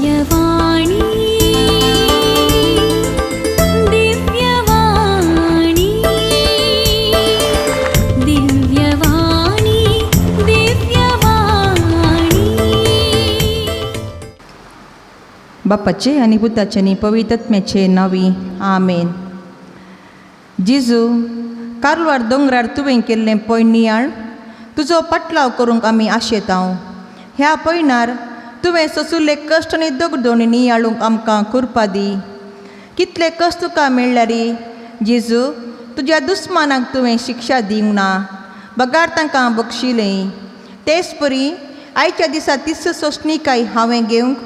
दिव्यवाणी दिव्यवाणी दिव्यवाणी दिव्यवाणी। बापाचे आनी पुताचे आनी पवित्र आत्म्याचे नांवी आमेन। जेजू, कारवार दोंगरार तुवें केल्लें पय नियाळ तुजो पाटलाव करूंक आमी आशेतांव। ह्या पयणार तुवें सोंशिल्ले कश्ट आनी दगदोणी नियाळूंक आमकां कुरपा दी। कितले कश्ट तुका मेळ्ळ्यारी जेजू, तुज्या दुस्मानाक तुवें शिक्षा दिवंक ना, बगार तांकां बक्षिलें। तेच परी आयच्या दिसा तीच सोंसणीकाय हांवें घेवंक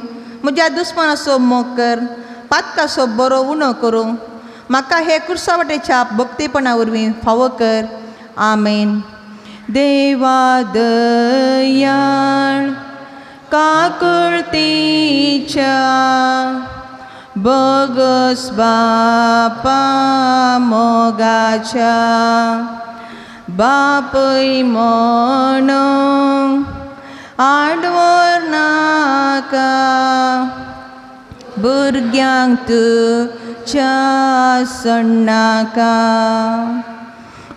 म्हज्या दुस्मानाचो मोग कर, पातकाचो बरो उणो करूं म्हाका हे कुर्सा वाटेच्या भक्तीपणा वरवीं फावो कर। आमेन। देवा दयाळ काकुळतीच्या बगस बापा मोगाच्या बापय म्हणून आडवर नाका भुरग्यांक तुज्या सण्णाका।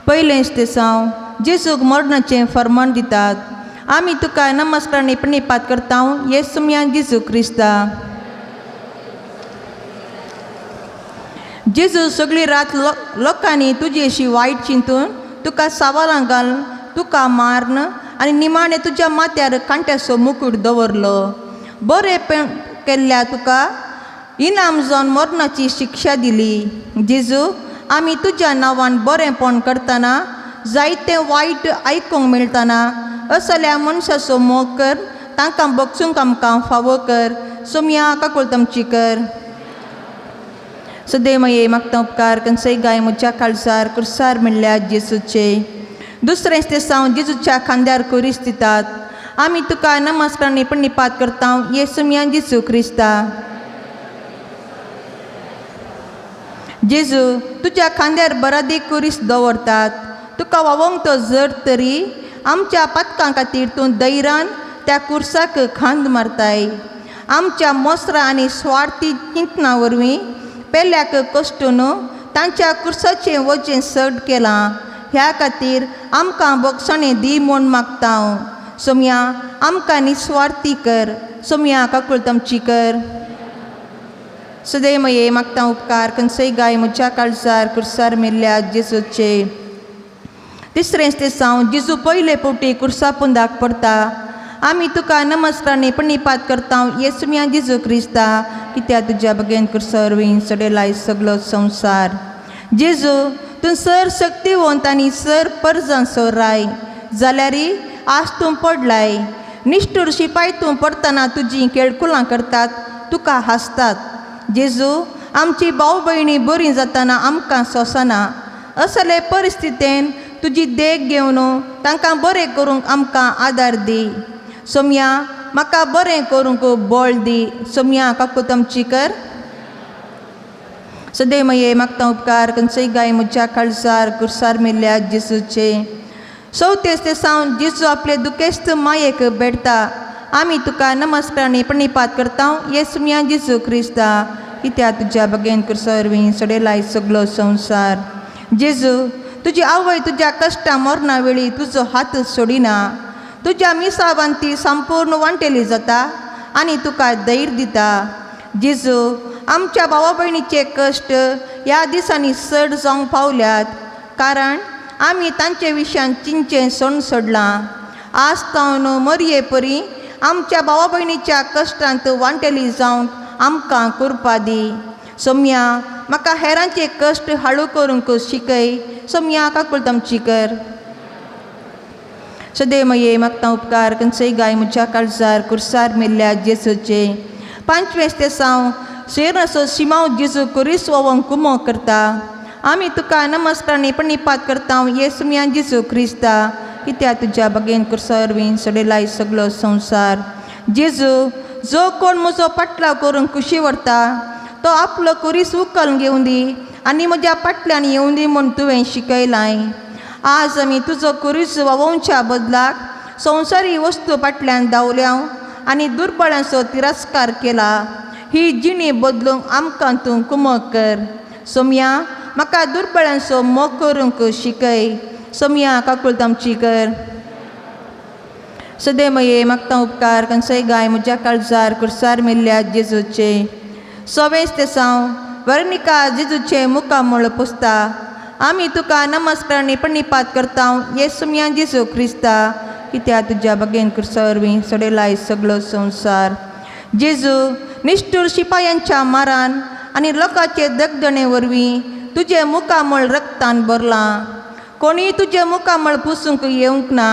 पयलेंच ते साव जेजूक मरणाचें फर्मान दितात। आमी तुका नमस्कार आनी प्रणिपात करता येसुम्या जेजू क्रिस्ता। जेजू सगळी रात लोकांनी तुजी अशी वायट चिंतून तुका सवालां घालून तुका माਰਨ आनी निमाणें तुज्या माथ्यार कांट्याचो मुकूट दवरलो। बरें केल्ल्या तुका इनाम जावन मरणाची शिक्षा दिली। जेजू, आमी तुज्या नांवान बरेंपण करतना जायतें वायट आयकूंक मेळटना असल्या मनशाचो मोग कर, तांकां बगसूंक आमकां फावो कर। सोमया काकुळतमची कर। सदैमये मागता उपकार कंसय गाय म्हज्या काळजार कुर्सार म्हणल्यार जेजूचे। दुसरें ते साव जेजूच्या खांद्यार कुरीस दितात। आमी तुका नमस्कार आनी प्रणिपात करता येसुम्या जेजू क्रिस्ता। जेजू, तुज्या खांद्यार बरादीक कुरीस दवरतात, तुका वावोंक तो जड तरी आमच्या पातकां खातीर तूं धैर्यान त्या कुर्साक खांद मारताय। आमच्या मोसरा आनी स्वार्थी चिंतना वरवीं पेल्याक कश्टून तांच्या कुर्साचें वजें चड केलां। ह्या खातीर आमकां बोगसणें दी म्हूण मागता हांव। सोमया आमकां निस्वार्थी कर। सोमया काकुळतमची कर। सदैमये मागता उपकार कंसय गाय म्हज्या काळजार कुर्सार मेल्ल्या जेजूचे। तिसरें ते साव जेजू पयले फावटी कुर्सा पुंदाक पडटा। आमी तुका नमस्कार आनी प्रणिपात करता येसुम्या जेजू क्रिस्ता, कित्याक तुज्या बगेन कुर्सा वरवीं सडेलाय सगलो संवसार। जेजू, तूं सर शक्तिवंत आनी सर परजांचो राय जाल्यारी आज तूं पडलाय। निश्ठूर शिपाय तूं पडटना तुजीं केळकुलां करतात, तुका हांसतात। जेजू, आमची भाव भयणी बरीं जातना आमकां सोंसना। असले परिस्थितीन तुजी देख घेवन तांकां बरें करूंक आमकां आदार दी। सोमया म्हाका बरें करूंक बळ दी। सोमया काकुतमची कर। सदैमये मागता उपकार कंसय गाय म्हज्या काळजार कुर्सार मेल्ल्या जेजूचे। चवथेच ते सावन जेजू आपले दुखेस्त मायेक भेटता। आमी तुका नमस्कार आनी प्रणिपात करता येसुम्या जेजू क्रिस्ता, कित्याक तुज्या बगेन कुर्सा वरवीं सडेलाय सगलो संवसार। जेजू, तुजी आवय तुज्या कश्टां मरणा वेळी तुजो हात सोडिना। तुज्या मिसावान ती संपूर्ण वांटेली जाता आनी तुका धैर्य दिता। जेजू, आमच्या भावा भयणीचे कश्ट ह्या दिसांनी चड जावंक पावल्यात, कारण आमी तांचे विशयान चिंचें सोण सोडलां। आज तावन मरये परी आमच्या भावा भयणीच्या कश्टांत वांटेली जावंक आमकां कुरपा दी। सोमया म्हाका हेरांचे कश्ट हाळू करूंक शिकय। सोमया काकुळतमची कर। सदैमये मागता उपकार कंसय गाय म्हज्या काळजार कुर्सार मेल्ल्या जेजूचे। पांचवें ते साव शेरनाचो शिमाव जेजू कुरीस वोवंक कुमो करता। आमी तुका नमस्कार आनी प्रणिपात करता येसुम्या जेजू क्रिस्ता, कित्याक तुज्या बगेन कुर्सा वरवीं सडेलाय सगलो संवसार। जेजू, जो कोण म्हजो पाटलाव करूंक खुशी व्हरता तो आपलो कुरीस उखल घेवन दी आनी म्हज्या पाटल्यान येवन दी म्हूण तुवें शिकयलाय। आज आमी तुजो कुरीस वावोवच्या बदलाक संवसारी वस्तू फाटल्यान धांवल्या आनी दुर्बळांचो तिरस्कार केला. ही जिणी बदलूंक आमकां तूं कुमक कर. सोमया म्हाका दुर्बळांचो मोग करूंक शिकय. सोमया काकुळट आमची कर. सदैमये मागता उपकार कंसय गाय म्हज्या काळजार कुर्सार मेल्ल्या जेजूचे. सोवेंच ते साव वर्णिका जेजूचे मुखामळ पुसता. आमी तुका नमस्कार आनी प्रणिपात करता येसुम्या जेजू क्रिस्ता, कित्या तुज्या बगेन कुर्सा वरवीं सडयलाय सगळो संवसार. जेजू निश्ठूर शिपायांच्या मारान आनी लोकांचे दगदणे वरवीं तुजें मुखामळ रक्तान भरलां. कोणीय तुजें मुखामळ पुसूंक येवंक ना,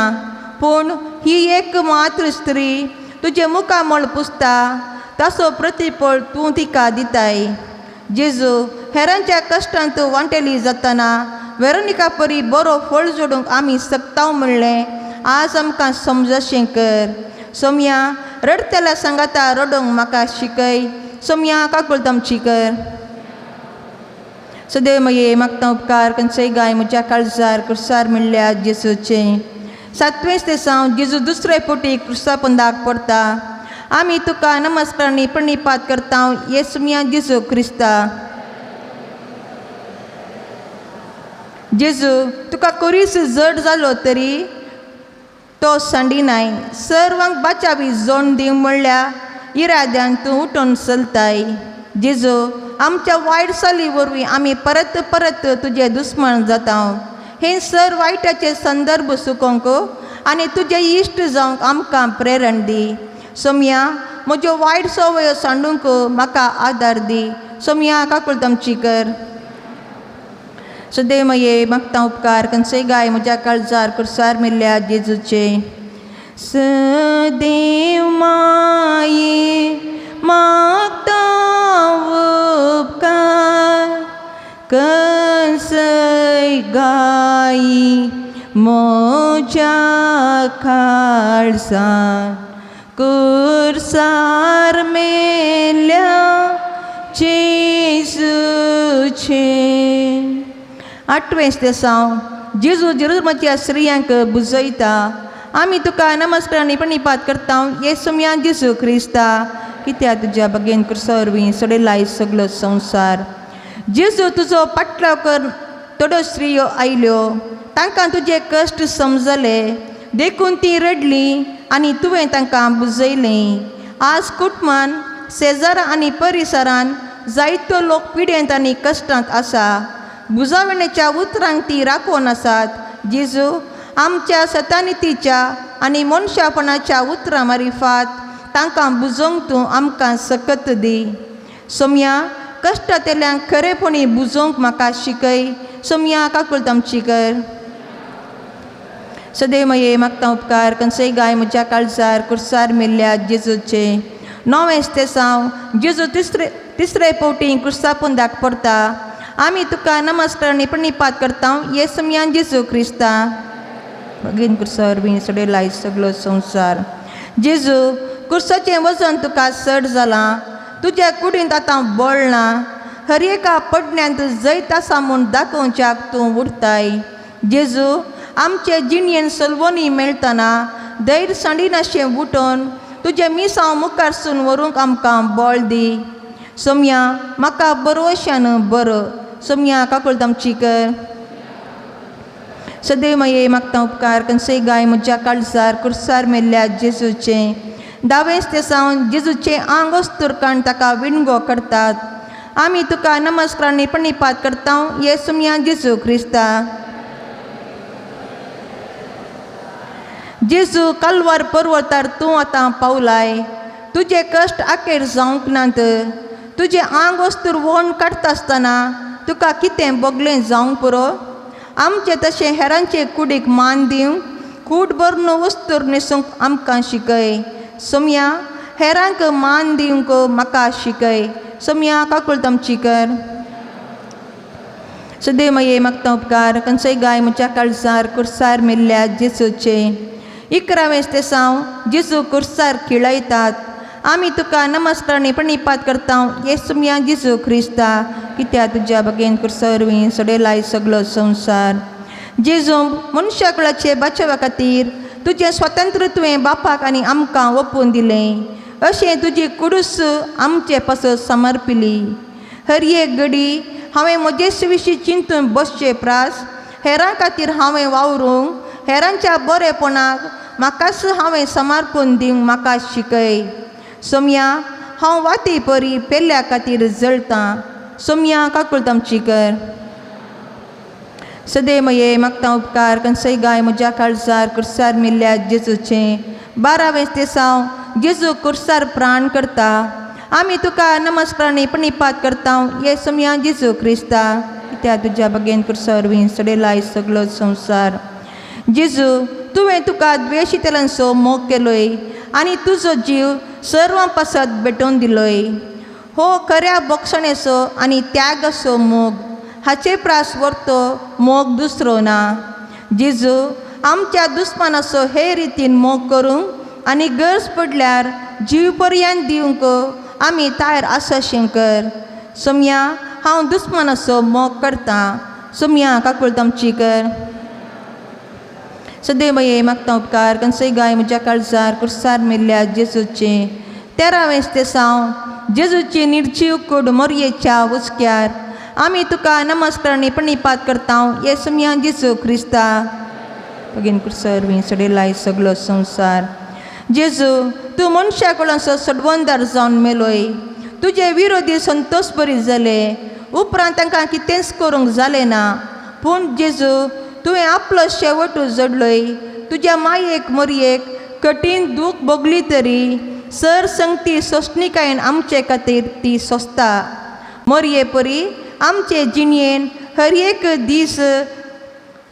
पूण ही एक मात्र स्त्री तुजें मुखामळ पुसता, ताचो प्रतिफळ तूं तिका दिताय. जेजू हेरांच्या कश्टांत वांटेली जातना वेरोनिका परी बरो फळ जोडूंक आमी सक्ताव म्हणलें आज आमकां समजशें कर. सोमया रडटल्या सांगाता रडोंक म्हाका शिकय. सोमया काकुळट आमची कर. सदैव मागता उपकार कंसय गाय म्हज्या काळजार कुर्सार म्हणल्या जेजूचे. सातवेंच ते सावन जेजू दुसरे पोटी क्रुसा पंदाक पडटा. आमी तुका नमस्कार आनी प्रणिपात करता येसुम्या जेजू क्रिस्ता. जेजू तुका कोरीस जड जालो तरी तो सांडिनाय. सर्वांक बाचावी जोण दिवंक म्हणल्या इराद्यान तूं उठून चलताय. जेजू आमच्या वायट चाली वरवीं आमी परत परत तुजे दुस्मान जाता. हे सर वायटाचे संदर्भ सुकोवंक आनी तुजे इश्ट जावंक आमकां प्रेरण दी. सोमया म्हज्यो वायट संवयो सांडूंक म्हाका आदार दी. सोमया काकुळट आमची कर. सदैमये मागता उपकार कंसय गाय म्हज्या काळजार कुर्सार मेल्ल्या जेजूचे. सदैव माये मागता उपकार कंसय गायी म्हज्या काळजार कुर्सार मेल्ल्या जेजूचे. आठवेंच ते साव जेजू जेरुजलमाच्या स्त्रियांक बुजयता. आमी तुका नमस्कार आनी प्रणिपात करता येसुम्या जेजू क्रिस्ता, कित्या तुज्या बगेन कुर्सा वरवीं सडयलाय सगळो संवसार. जेजू तुजो पाटलाव कर थोड्यो स्त्रियो आयल्यो, तांकां तुजे कश्ट समजले देखून ती रडली आनी तुवें तांकां बुजयलें. आज कुटुंबान शेजारा आनी परिसरान जायतो लोक पिडेंत आनी कश्टांत आसा. बुजावणेच्या उतरांक ती राखून आसात. जेजू आमच्या सतानितीच्या आनी मनशापणाच्या उतरां मारिफात तांकां बुजोवंक तूं आमकां सकत दी. सोमया कश्टांतल्यांक खरेपणी बुजोवंक म्हाका शिकय. सोमया काकुळट आमची कर. सदैमये मागता उपकार कंसय गाय म्हज्या काळजार कुर्सार मेल्ल्या जेजूचे. णवेंच ते साव जेजू तिसरे पवटी कुर्सा पुंदाक पडटा. आमी तुका नमस्कार आनी प्रणिपात करता येसुम्या जेजू क्रिस्ता, बगीन कुर्सा वरवीं सडयलाय सगळो संवसार. जेजू कुर्साचें वजन तुका चड जालां, तुज्या कुडींत आतां बळ ना. हर एका पडण्यांत जैत आसा म्हूण दाखोवच्याक तूं उरताय. जेजू आमचे जिणयेन सलवणी मेळटना धैर्य सांडिनाशें उठून तुजें मिसांव मुखारसून व्हरूंक आमकां बळ दी. सोमया म्हाका बरोवशान बरो. सोमया काकुळट आमची कर. सदैमये मागता उपकार कंसय गाय म्हज्या काळजार कुर्सार मेल्ल्या जेजूचे. दावेंच ते सावन जेजूचे आंग अस्तुरकाण ताका विणगो करतात. आमी तुका नमस्कार आनी प्रणिपात करता येसुम्या जेजू क्रिस्ता. जेजू कालवार पर्वतार तूं आतां पावलाय. तुजे कश्ट आखेर जावंक नात. तुजें आंग वस्तूर वोण काडटा आसतना तुका कितें बोगलें जावंक पुरो. आमचें तशें हेरांचे कुडीक मान दिवंक कूड भरून वस्तूर न्हेसूंक आमकां शिकय. सोमया हेरांक मान दिवंक म्हाका शिकय. सोमया काकुळट आमची कर. सदैमये मागता उपकार कंसय गाय म्हज्या काळजार कुर्सार मेल्ल्या जेजूचे. इकरावेंच ते साव जेजू कुर्सार खिळयतात. आमी तुका नमस्कार आनी प्रणिपात करता येसुम्या जेजू क्रिस्ता, कित्या तुज्या बगेन कुर्सा वरवीं सडयलाय सगळो संवसार. जेजू मनशाकुळाचे बाचावा खातीर तुजें स्वतंत्र तुवें बापाक आनी आमकां ओपून दिलें. अशें तुजी कुडूस आमचे पासत समर्पिली. हर एक घडी हांवें म्हजेच विशीं चिंतून बसचे प्रास हेरां खातीर हांवें वावरूंक, हेरांच्या बरेपणाक म्हाकाच हांवें समर्पून दिवंक म्हाका शिकय. सोमया, हांव वाती परी पेल्या खातीर जळतां. सोमया, काकुळट आमची कर. सदैमये मागता उपकार कंसय गाय म्हज्या काळजार कुर्सार मिल्ल्या जेजूचें. 12वें तेसांव जेजू कुर्सार प्राण करता. आमी तुका नमस्कार आनी प्रणिपात करता ये सोमया जेजू क्रिस्ता, कित्याक तुज्या बगेन कुर्सार वरवीं सडेलाय सगलो संवसार. जेजू, तुवें तुका द्वेशितल्यांचो मोग केलोय आनी तुजो जीव सर्वां पासत भेटोवन दिलोय. हो खऱ्या बोगसणेचो आनी त्यागाचो मोग, हाचे प्रास व्हरतो मोग दुसरो ना. जेजू, आमच्या दुस्मानाचो हे रितीन मोग करूंक आनी गरज पडल्यार जीव पर्यंत दिवंक आमी तयार आसा कर. सोमया, हांव दुस्मानाचो मोग करतां. सोमया, काकुळट आमची कर. सदैमये मागता उपकार कंसय गाय म्हज्या काळजार कुर्सार मेल्ल्या जेजूचें. 13वें तेसांव जेजूची निर्जीव कूड मोरयेच्या हुस्क्यार. आमी तुका नमस्कार आनी प्रणिपात करता ये सोमया जेजू क्रिस्ता, बगीन कुर्सार वरवीं सडेलाय सगलो संवसार. जेजू, तूं मनशा कडल्यान सडवंदार जावन मेलोय. तुजे विरोधी संतोश बरी जाले उपरांत तांकां कितेंच करूंक जालें ना. पूण जेजू, तुवें आपलो शेवट जोडलोय. तुज्या मायेक मोरयेक कठीण दूख भोगली तरी सर संगती सोंसणिकायेन आमचे खातीर ती सोंसता. मोरये परी आमचे जिणयेन हर एक दीस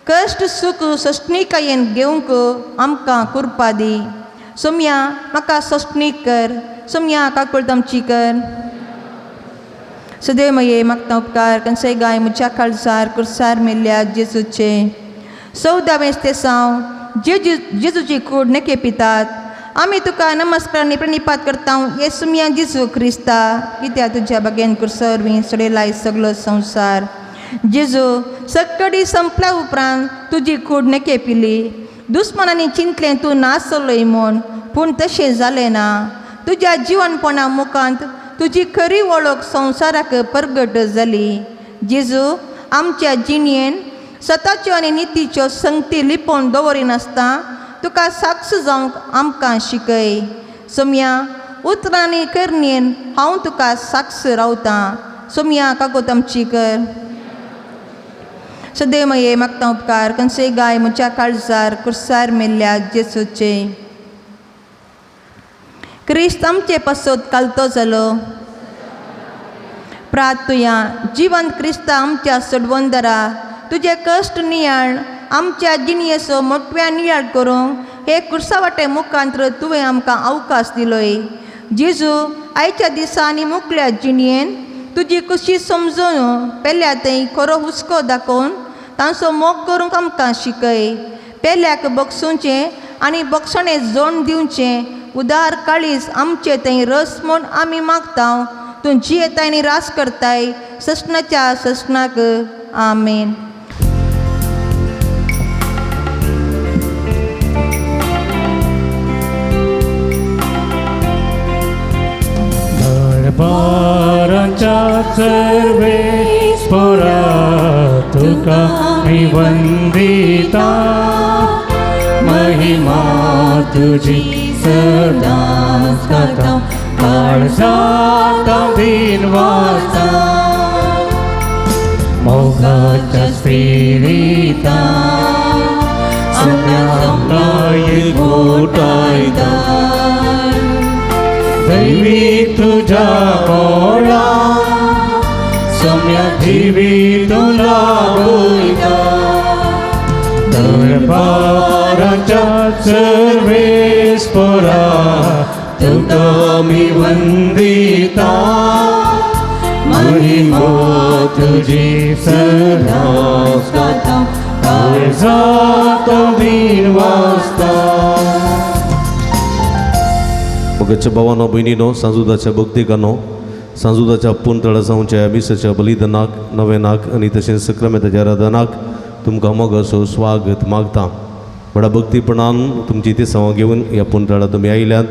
कश्ट सूख सोंसणिकायेन घेवंक आमकां कुरपा दी. सोमया, म्हाका सोंसणीक कर. सोमया, काकुळट आमची कर. सदैमये मागता उपकार कंसय गाय म्हज्या काळजार कुर्सार मेल्ल्या जेजूचें. 14वें तेसांव जेजू जेजूची कूड नेके पितात. आमी तुका नमस्कार आनी प्रणिपात करता ये सुमया जेजू क्रिस्ता, कित्याक तुज्या बगेन कुर्सा वरवीं सडेलाय सगलो संवसार. जेजू, सक्कडी संपल्या उपरांत तुजी कूड नेके पिली. दुस्मानांनी चिंतलें तूं नासलोय म्हूण, पूण तशें जालें ना. तुज्या जिवनपणा मुखांत तुजी खरी वळख संवसाराक परगट जाली. जेजू, आमच्या जिणयेन सताच्यो आनी नितीच्यो संगती लिपोवन दवरिनासतना तुका साक्ष जावंक आमकां शिकय. सोमया, उतरां आनी करणेन हांव तुका साक्ष रावतां. सोमया, कागोत आमची कर. सदैमये मागता उपकार कंसय गाय म्हज्या काळजार कुर्सार मेल्ल्या जेजूचें. क्रिस्त आमचे पासत कालतो जालो. प्रार्थुया. जिवंत क्रिस्ता आमच्या सोडवंदरा, तुजे कश्ट नियाळ आमच्या जिणयेचो मोटव्या नियाळ करूंक हे कुर्सावाटे मुखांत्र तुवें आमकां अवकाश दिलोय. जेजू, आयच्या दिसा आनी मुकल्या जिणयेन तुजी खुशी समजून पेल्या थंय खरो हुस्को दाखोवन तांचो मोग करूंक आमकां शिकय. पेल्याक बगसुचें आनी बगसणें जोण दिवचें उदार काळीज आमचे थंय रस म्हूण आमी मागता. तूं जियेताय आनी रास करताय ससनाच्या ससनाक. आमेन. दरबारांच्या सर्वेस्पोरा तुका मी वंदिता, महिमा तुझी सदांच गाता, काळजात दिन वाजता, मोगाच्या स्पिरिता सगळ्या घोटायता, दैवी तुझ्या बोळा सम्या जिवी तुला बोलता, दरबाराच्या सर्वेस्पोरा तुका मी वंदिता, महिमा तुझी सदांच गाता, काळजात दिन वाजता. मोगाच्या भावानो भयणीनो, सांजुदाच्या भक्तिकानो, सांजुदाच्या पुंतळा जावच्या मिसाच्या बलिदानाक, नवेनाक आनी तशेंच सक्रामेताच्या आराधनाक तुमकां मोगाचो स्वागत मागता. व्हडा भक्तीपणान तुमची ती सवां घेवन ह्या पुंतळा तुमी आयल्यात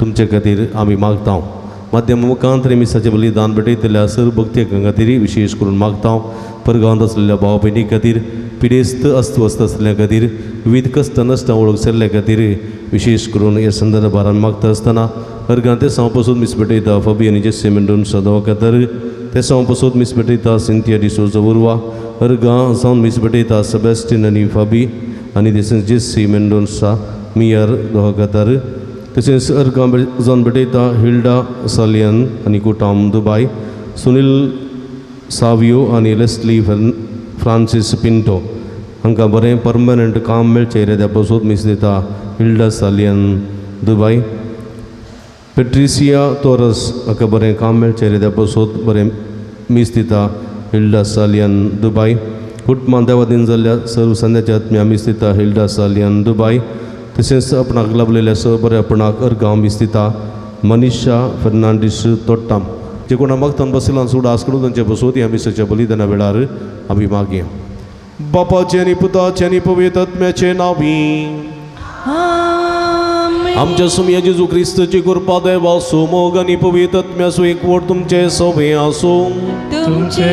तुमचे खातीर आमी मागता. माध्यम मुखांत मिसाचें बलिदान भेटयतल्या सर्व भक्ती खातीर विशेष करून मागता. परगांवांत आसलेल्या भाव भयणी खातीर, पिडेस्त अस्वस्थ आसल्या खातीर, विविध कश्ट नश्टां वळख सरल्या खातीर विशेष करून ह्या संदर्भार आमी मागता आसतना अर्गां ते साव पसून मीस भेटयता फबी आनी जेसे मेंडोन्सा दवाखातर, ते साव पसून मीस भेटयता सिंथिया डिसोजा उर्वा, अर्गां जावन मीस भेटयता सेबेस्टीन आनी फाबी आनी तशेंच जेसी मेंडोन्सा मियर दोहाखातर, तशेंच अर्गां जावन भेटयता हिल्डा सालियन आनी कुटाम दुबाय, सुनील सावियो आनी लेस्ली फ्रांसीस पिंटो हांकां बरें परमनंट काम मेळचें रे त्या पसून मीस दिता हिल्डा सालियन दुबाय. पेट्रिसिया तोरस हाका बरें काम मेळचें रे त्या पसून बरें मीस दिता हिल्डा सालियन दुबाय. कुटुंबान देवादीन जाल्ल्या सर्व संद्याच्या आत्म्या मीस दिता हिल्डा सालियन दुबाय. तशेंच आपणाक लाभलेल्या स बऱ्या आपणाक अर्गांव मीस दिता मनीषा फर्नांडीस तोट्टाम. जे कोणा मागतान बसलान सुडा आसकडून तांचे बसोत ह्या मिसाच्या बलिदाना वेळार आमी मागया. बापाचें आनी पुताचें आनी पवित्र आत्म्याचें नांवी आमच्या सुमया जेजू क्रिस्तची कृपा देवा मोग आनी पवित्र आत्म्याचो एकवट तुमचे सवे आसूं. तुमचे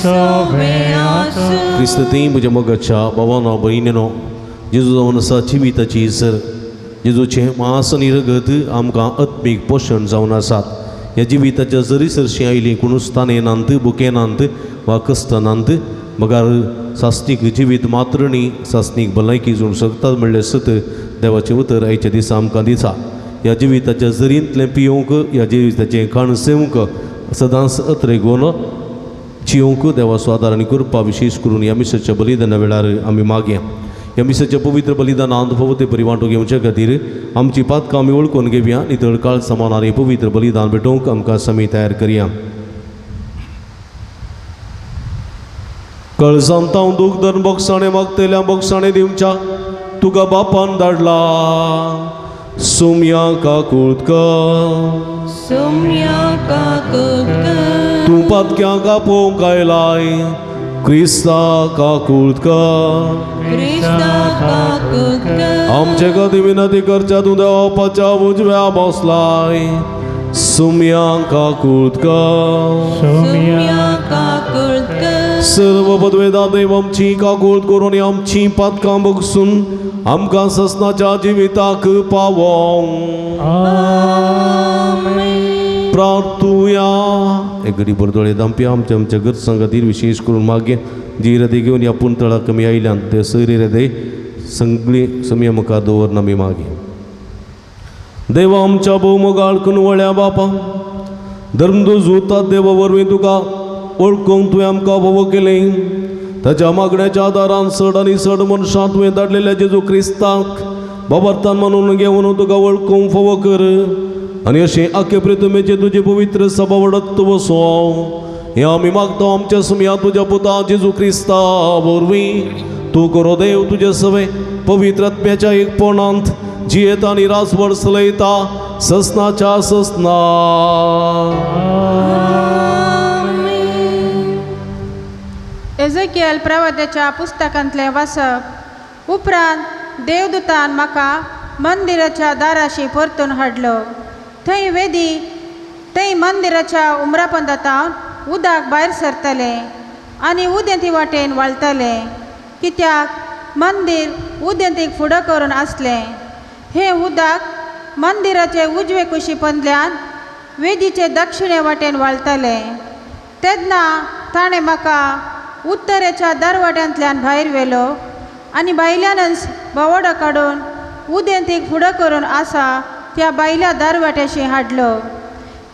सवे आसूं. क्रिस्त ती म्हज्या मोगाच्या भावानो भयणीनो, जेजू जावन आसा जिविताची सर. जेजूचें मास आनी रगत आमकां आत्मीक पोशण जावन आसात. ह्या जिविताच्या जरी सरशी आयली कोणूच तानेनात, बुकेनात वा कश्टनात, मगर सासणीक जिवीत मात्र न्ही सासणीक भलायकी जोडूंक शकतात म्हणलें सत देवाचें उतर आयच्या दिसा आमकां दिता. ह्या जिविताच्या जरींतलें पियोवंक, ह्या जिविताचें खाण सेवंक सदांच अत्रेगोन जियोवंक देवाचो आदार आनी कृपा विशेष करून ह्या मिसाच्या बलिदाना वेळार आमी मागया. ह्या मिसाच्या पवित्र बलिदानांत फावो ते परी वांटो घेवचे खातीर आमची पातकां आमी वळखून घेवया. नितळ काळ समान आनी पवित्र बलिदान भेटोवंक आमकां समी तयार करया. कळसांत हांव दूख धरून बोगसाणे मागतल्या बोगसाणे दिवच्या तुका बापान धाडला. सुमया काकूत कर, सुम्या काकूत कर, तूं पातक्यांक आपोवंक आयलाय क्रिस्ता काकूत कर. क्रिस्ता काकूत कर, आमचे खातीर विनंती करच्या तूं देवाच्या उजव्या बसलाय. सुमया काकूत कर. सुम्या काकूत कर, सर्व पदवेदा देव आमची काकूत करून आमची पातकां बगसून आमकां ससनाच्या जिविताक पावोंक. प्रार्थुया. एक घडी बरदोळे दामपी आमच्या आमच्या गरजां खातीर विशेष करून मागीर जी इरादे घेवन ह्या पुंतळा कमी आयल्यान ते सर इरादे सगळी समी मुखार दवरना आमी मागीर. देवा आमच्या भोवमोगाळ कुनवळ्या बापा, धर्मदूत देवा वरवीं तुका वळखूंक तुवें आमकां भोव केलें. ताच्या मागण्याच्या आदारान चड आनी चड मनशां तुवें धाडलेल्या जेजू क्रिस्ताक बाबार्थान म्हणून घेवन तुका वळखूंक फावो कर आनी अशें आखे प्रितमेचे तुजे पवित्र सभा वडत वसो हें आमी मागता आमच्या सुमया तुज्या पुता जेजू क्रिस्ता वरवीं. तूं करो देव तुजे सवे पवित्र आत्म्याच्या एकपणांत जियेता आनी राजवड चलयता ससनाच्या ससना. एझेकियल प्रवाद्याच्या पुस्तकांतलें वाचप. उपरांत देवदूतान म्हाका मंदिराच्या दाराशी परतून हाडलो. थंय वेदी थंय मंदिराच्या उमरापंदातावन उदक भायर सरतलें आनी उदेंती वाटेन व्हाळटलें, कित्याक मंदीर उदेंतीक फुडो करून आसलें. हें उदक मंदिराचे उजवे कुशी पंदल्यान वेदीचे दक्षिणे वाटेन व्हाळटलें. तेन्ना ताणें म्हाका उत्तरेच्या दरवाट्यांतल्यान भायर व्हेलो आनी भायल्यानच भोंवडो काडून उदेंतीक फुडो करून आसा त्या भायल्या दरवाट्याशी हाडलो.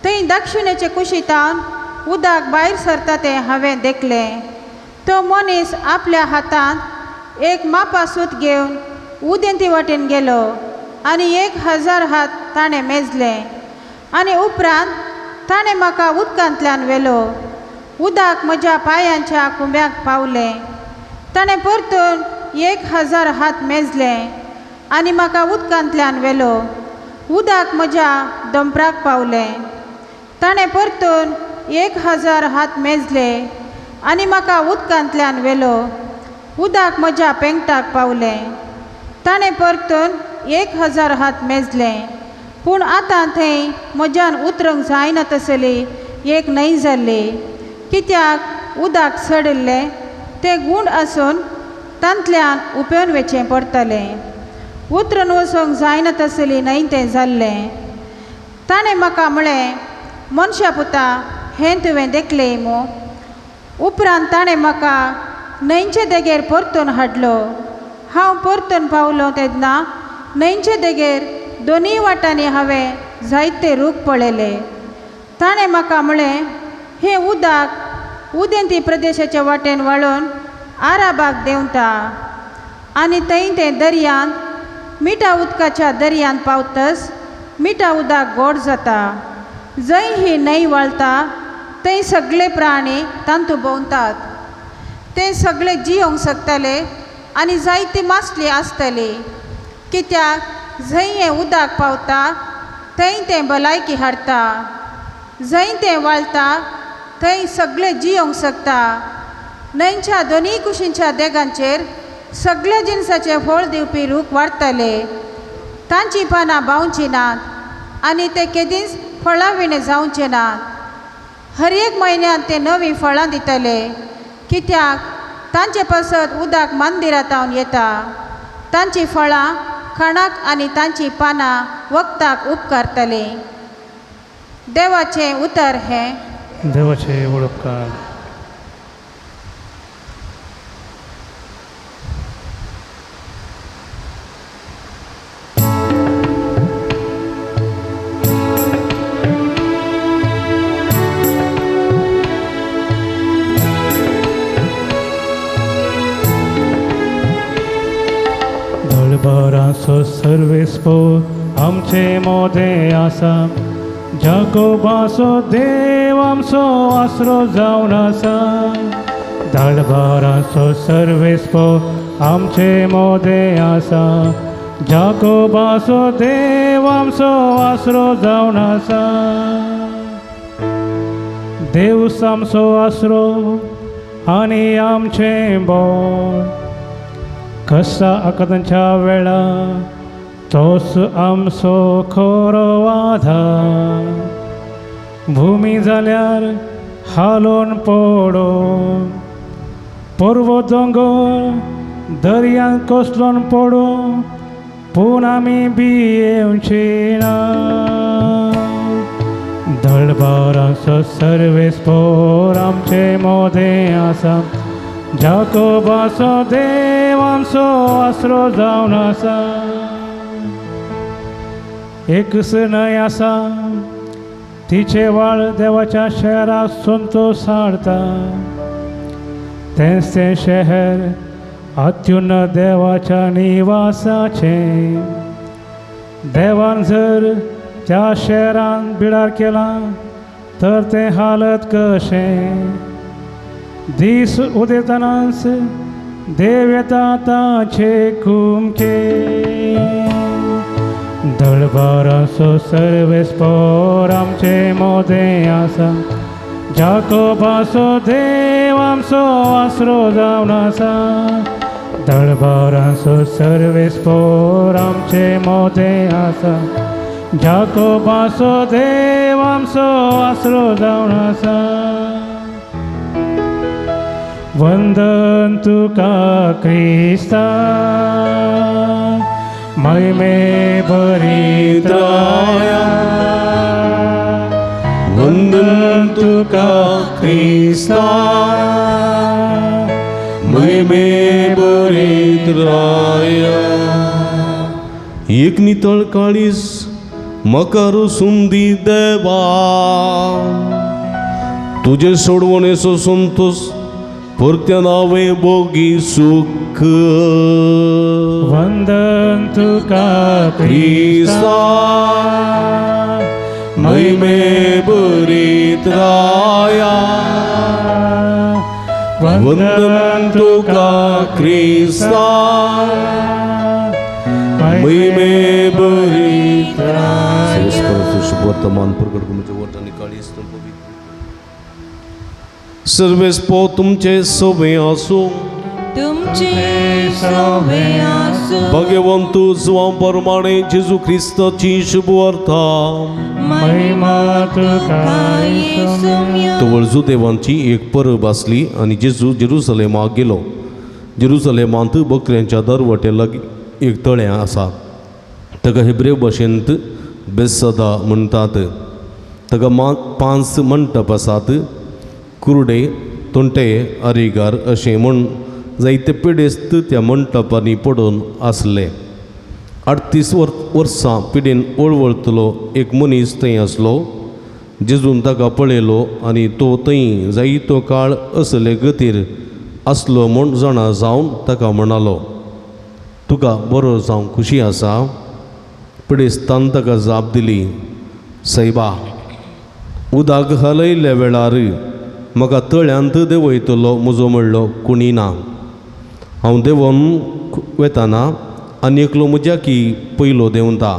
थंय दक्षिणेचे कुशीतावन उदक भायर सरता तें हांवें देखलें. तो मनीस आपल्या हातांत एक मापा सूत घेवन उदेंती वाटेन गेलो आनी 1000 हात ताणें मेजले आनी उपरांत ताणें म्हाका उदकांतल्यान व्हेलो. उदक म्हज्या पांयांच्या कुंब्याक पावलें. ताणें परतून 1000 हात मेजले आनी म्हाका उदकांतल्यान व्हेलो. उदक म्हज्या दोंपराक पावलें. ताणें परतून 1000 हात मेजले आनी म्हाका उदकांतल्यान व्हेलो. उदक म्हज्या पेंगटाक पावलें. ताणें परतून 1000 हात मेजले, पूण आतां थंय म्हज्यान उतरूंक जायना तसली एक न्हंय जाल्ली, कित्याक उदक चडिल्लें तें गूंड आसून तांतल्यान उपेवन वचचें पडटलें. उतरून वचूंक जायना तसली न्हंय तें जाल्लें. ताणें म्हाका म्हळें, मनशा पुता, हें तुवें देखलें मू? उपरांत ताणें म्हाका न्हंयचे देगेर परतून हाडलो. हांव परतून पावलो तेन्ना न्हंयचे देगेर दोनूय वाटांनी हांवें जायते रूख पळयले. ताणें म्हाका म्हळें, हें उदक उदेंती प्रदेशाच्या वाटेन वाळून आराबाक देंवता आनी थंय तें दर्यांत मिठा उदकाच्या दर्यांत पावतच मिठा उदक गोड जाता. जंय ही न्हंय व्हाळटा थंय सगळे प्राणी तांतू भोंवतात. ते सगळे जियोंक शकतले आनी जायती मासली आसतली, कित्याक जंय हें उदक पावता थंय तें भलायकी हाडटा. जंय तें व्हाळटा थंय सगळे जियोंक शकता. न्हंयच्या दोनूय कुशींच्या देगांचेर सगळ्या जिनसाचे फळ दिवपी रूख वाडटले. तांचीं पानां बावचीं नात आनी ते केदींच फळां विणें जावचे नात. हर एक म्हयन्यांत ते नवीं फळां दितले, कित्याक तांचे पासत उदक मंदिरांत येता. तांचीं फळां खाणाक आनी तांचीं पानां वखदाक उपकारतलीं. देवाचें उतर हें. देवाचे उपकार. दळभराचो सर्वेस्पो आमचे मोदें आसा, जाकोबाचो देव आमचो आसरो जावन आसा. दळभराचो सर्वेस्पो आमचे मोदें आसा, जाकोबाचो देव आमचो आसरो जावन आसा. देव आमचो आसरो आनी आमचें बळ, कसा आकांताच्या वेळा तोच आमचो खरो आधार. भुमी जाल्यार हालोवन पडूं, पर्वत दोंगर दर्यांत कोसळून पडूं, पूण आमी भियेवचे ना. दळभराचो सर्वेस्पोर आमचे मोदें आसा, जाकोबाचो देव आमचो आसरो जावन आसा. एकच न्हंय आसा, तिचे वाळ देवाच्या शहराक संतोश हाडटा. तेंच तें शहर अत्युन्न देवाच्या निवासाचें. देवान जर त्या शहरान बिडार केलां तर तें हालत कशें? दीस उदेतनाच देव येता ताचे कुमके. दळभराचो सर्वेस्पोर आमचे मोदें आसा, जाकोबाचो देव आमचो आसरो जावन आसा. दळभराचो सर्वेस्पोर आमचे मोदें आसा, जाकोबाचो देव आमचो आसरो जावन आसा. वंदन तुका क्रिस्ता, महिमे भरीत राया. वंदन तुका क्रिस्ता, महिमे भरीत राया. एक नितळ काळीज म्हाका रुसून दी देवा, तुजे सोडवणेचो संतोश परत्यान हांवें भोगी सुख. वंदन तुका क्रिस्ता, महिमे भरीत राया. वंदन तुका क्रिस्ता, महिमे भरीत राया. वर्तमान प्रकट तुमचे वटांनी काळीज पवित्र सर्वेस्पो तुमचे सवे आसूं. तुमचे सवे आसूं. भगवंत जुवां प्रमाणे जेजू क्रिस्ताची शुभवार्ता. महिमा तुका येसुम्या. तवळ जुदेवांची एक परब आसली आनी जेजू जेरुसलेमाक गेलो. जेरुसलेमांत बकऱ्यांच्या दरवटे लागीं एक तळें आसा, ताका हेब्रेव भाशेंत बेसदा म्हणटात. ताका 5 मंटप आसात. कुर्डे, तोंटे, अरिगार अशें म्हूण जायते पिडेस्त त्या मंटपांनी पडून आसले. 38 वर्सां पिडेन वळवळतलो एक मनीस थंय आसलो. जेजून ताका पळयलो आनी तो थंय जायतो काळ असले गतीर आसलो म्हूण जाणा जावन ताका म्हणालो, तुका बरो जावंक खुशी आसा? पिडेस्तान ताका जाप दिली, सैबा, उदक हालयल्ल्या वेळार म्हाका तळ्यांत देंवयतलो म्हजो म्हणलो कोणी ना. हांव देंवोन वेताना आनी एकलो म्हज्या की पयलो देंवता.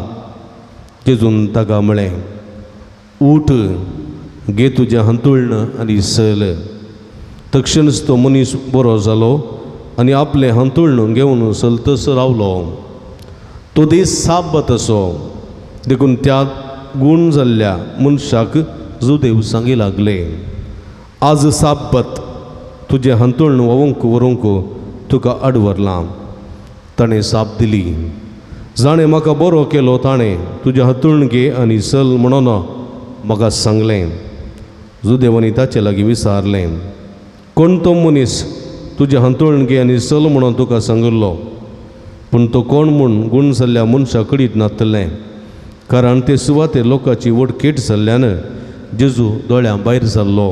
जेजून ताका म्हळें, उठ, घे तुजें हांतुळण आनी चल. तक्षणच तो मनीस बरो जालो आनी आपलें हांतुळण घेवन चलतस रावलो. तो दीस साब्बत असो, देखून त्या गूण जाल्ल्या मनशाक जुदेव सांगी लागले, आज साब्बत, तुजें हांतुळण व्होवंक व्हरूंक तुका आडवरलां. ताणें साप दिली, जाणें म्हाका बरो केलो ताणें तुजें हांतुळण घे आनी चल म्हणून म्हाका सांगलें. जुदेवांनी ताचे लागीं विचारलें, कोण तो मनीस तुजें हांतुळण घे आनी चल म्हणून तुका सांगिल्लो? पूण तो कोण म्हूण गूण जाल्ल्या मनशा कडीत नातलें, कारण ते सुवातेर लोकांची व्हड केट जाल्ल्यान जेजू दोळ्यां भायर जाल्लो.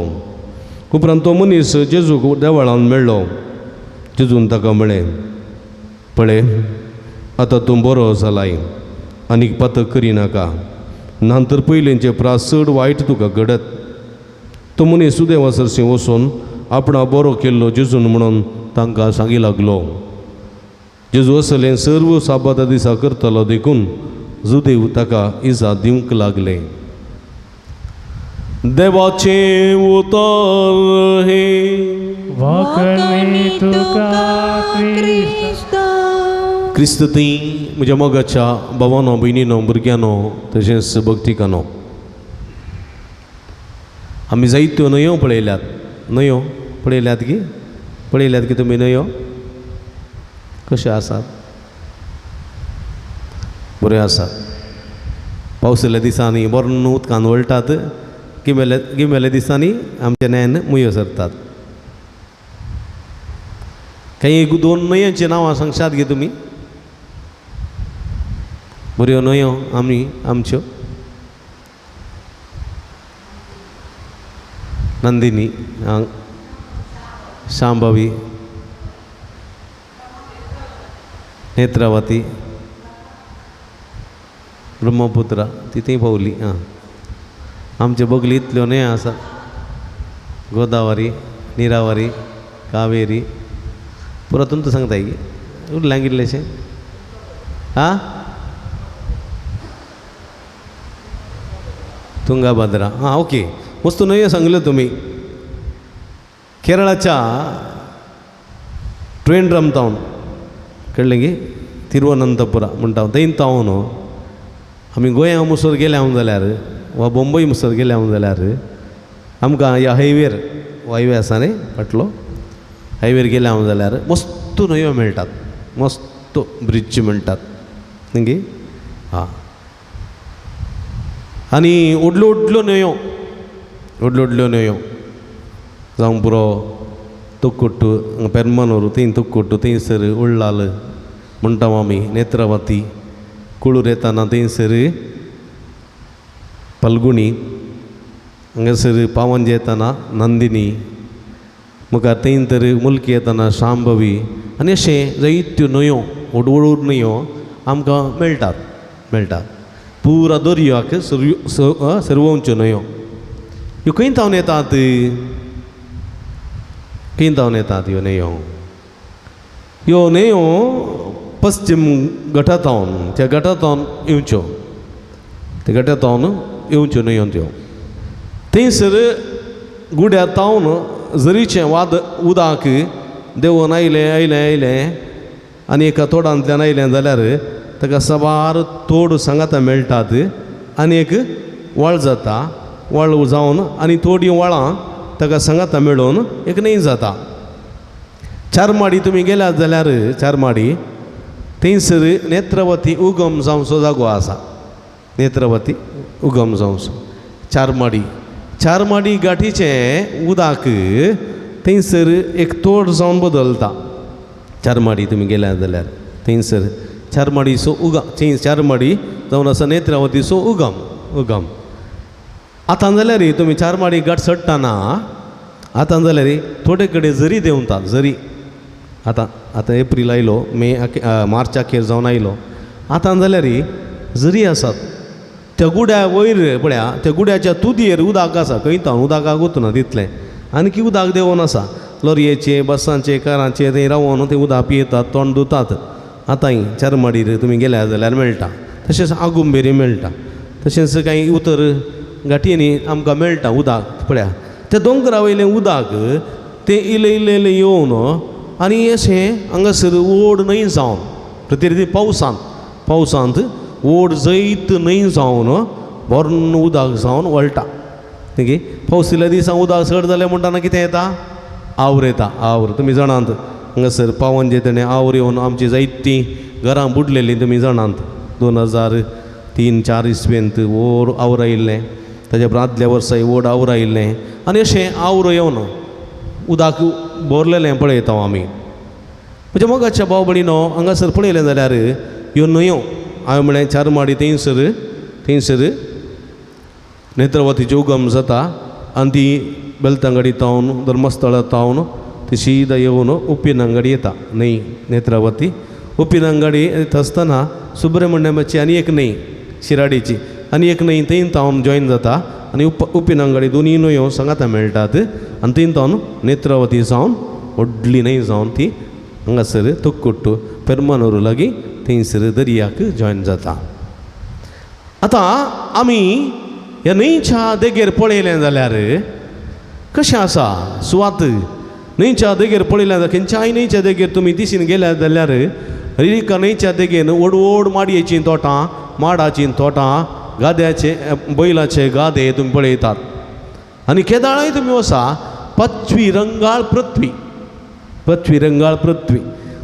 उपरांत तो मनीस जेजूक देवळान मेळ्ळो. जेजून ताका म्हळें, पळय, आतां तूं बरो जालाय, आनीक पातक करिनाका, नातर पयलींचे प्रास चड वायट तुका घडत. तो मनीस सुदेवा सरशीं वचून आपणा बरो केल्लो जेजून म्हणून तांकां सांगी लागलो. जेजू असलें सर्व साबाता दिसा करतलो देखून जुदेव ताका इजा दिवंक लागले. देवाचें उतर हें. वाकणी तुका क्रिस्त. क्रिस्त थंय म्हज्या मोगाच्या भावानो, भयणीनो, भुरग्यांनो, तशेंच भक्तिकानो, आमी जायत्यो न्हंयो पळयल्यात. न्हंयो पळयल्यात की? पळयल्यात की तुमी न्हंयो कश्यो आसात? बऱ्यो आसात. पावसाल्या दिसांनी बरो उदकान वळटात, गिमेल्या गिमेल्या दिसांनी आमच्या न्हंयान मुयो सरतात. कांय एक दोन न्हंयांची नांवां सांगशात गे तुमी? बऱ्यो न्हंयो आमी आमच्यो नंदिनी, शांभवी, नेत्रावती, ब्रह्मपुत्रा, ती थंय पावली. आं, आमचे बगली इतल्यो न्हंयो आसा, गोदावरी, निरावरी, कावेरी, पुरो तुमकां सांगताय की उरलें कितलेशें? आं, तुंगाभद्रा. आं, ओके, वस्तू न्हंयो सांगल्यो तुमी. केरळाच्या ट्रिवेंड्रम टावन कळ्ळें की, तिरुवनंतपुरा म्हणटा थंय तावन आमी गोंया मुसर गेले हांव जाल्यार वा बोंबय मुसर गेले हांव जाल्यार आमकां ह्या हायवेर, हायवे आसा न्ही फाटलो, हायवेर गेले हांव जाल्यार मस्त न्हंयो मेळटात, मस्त ब्रिज म्हणटात न्ही. आं, आनी व्हडल्यो व्हडल्यो न्हंयो, व्हडल्यो व्हडल्यो न्हंयो जावं पुरो तुक्कुट्टू, पेरमानूर थंय तुक्कुट्टू, थंयसर उळ्ळाल म्हणटा आमी, नेत्रावती, कुळूर येताना थंयसर पलगुणी, हांगासर पावंजे येताना नंदिनी, मुखार थंय तर मुल्की येताना शांभवी, आनी अशें जायत्यो न्हंयो, व्हड व्हड न्हंयो आमकां मेळटात मेळटात. पुरा दर्याक सर्वोंच्यो न्हंयो ह्यो खंय तावन येतात? खंय तावन येतात ह्यो न्हंयो? ह्यो न्हंयो पश्चिम घटातावन, त्या घटातावन येवच्यो, त्या घटातावन येवच्यो न्हंयो त्यो. थंयसर गुड्या तावन जरीचें वाद उदक देंवून आयलें आयलें आयलें आनी एका तोडांतल्यान आयलें जाल्यार ताका साबार तोड सांगाता मेळटात आनी एक वळ जाता, वळ जावन आनी थोडीं वळां ताका सांगाता मेळून एक न्हंय जाता. चारमाडी तुमी गेल्यात जाल्यार चारमाडी थंयसर नेत्रावती उगम जावचो जागो आसा. नेत्रावती उगम जावचो चारमाडी, चारमाडी गाठीचें उदक थंयसर एक तोड जावन बदलता. चारमाडी तुमी गेल्यात जाल्यार थंयसर चारमाडीचो उगम, थंय चारमाडी जावन आसा नेत्रावतीचो उगम उगम. आतां जाल्यार तुमी चारमाडी घाट चडटना आतां जाल्यार थोडे कडेन झरी देंवतात. झरी आतां आतां एप्रील आयलो, मे मार्च अखेर जावन आयलो. आतां जाल्यार झरी आसात त्या गुड्या वयर पळया, त्या गुड्याच्या तुदयेर उदक आसा. खंय तावन उदकाक वतना तितलें आनी उदक देंवोन आसा. लॉरयेचे बसांचे कारांचे थंय रावोन थंय उदक पियेतात, तोंड धुतात. आतांय चारमाडीर तुमी गेल्या जाल्यार मेळटा. तशेंच आगुंबेरी मेळटा. तशेंच कांय उतर घाटyenनी आमकां मेळटा उदक. पळया त्या दोंगरा वयलें उदक तें इल्लें इल्लें इल्लें येवन आनी अशें हांगासर ओड न्हंय जावन प्रतिनिधी पावसांत पावसांत ओड जैत न्हंय जावन भरून उदक जावन वळटा. न्ही पावस इल्ल्या दिसा उदक चड जालें म्हणटना कितें येता? आवर येता. आवर तुमी जाणात हांगासर पावन जे तेणें आवर येवन आमची जायतीं घरां बुडलेलीं तुमी जाणात. 2003-4 इसवेंत व्हड आवर आयिल्लें. ताज्या उपरांत आदल्या वर्साय व्हड आवर आयिल्लें आनी अशें आवरो येवन उदक भरलेलें पळयता आमी. म्हज्या मोगाच्या भाव भयणीनो हांगासर पळयलें जाल्यार ह्यो न्हंयो हांवें म्हळें चारमाडी थंयसर थंयसर नेत्रावतीचो उगम जाता आनी ती बेलतांगडी तावन धर्मस्थळा तावन ती शीदा येवन उप्पिनांगडी येता न्हंय नेत्रावती. उप्पिनांगडी येता आसतना सुब्रमण्यमाची आनी एक न्हंय शिराडीची आनी एक न्हंय थंय तावन जॉयन जाता आनी उप्पिनांगडी दोनूय न्हंयो सांगाता मेळटात आनी थंय तावन नेत्रावती जावन व्हडली न्हंय जावन ती हांगासर तोक्कुट्टू पेरमानूर लागीं थंयसर दर्याक जॉयन जाता. आतां आमी ह्या न्हंयच्या देगेर पळयलें जाल्यार कशें आसा सुवात. न्हंयच्या देगेर पळयलें जाल्यार खंयच्याय न्हंयच्या देगेर तुमी दिशीन गेल्यार जाल्यार रिका न्हंयच्या देगेन व्हड व्हड माडयेचीं तोटां, माडाचीं तोटां, गाद्याचे बैलाचे गादे तुमी पळयतात. आनी केदाळाय तुमी वसा पाचवी रंगाळ पृथ्वी, पृथ्वी रंगाळ पृथ्वी.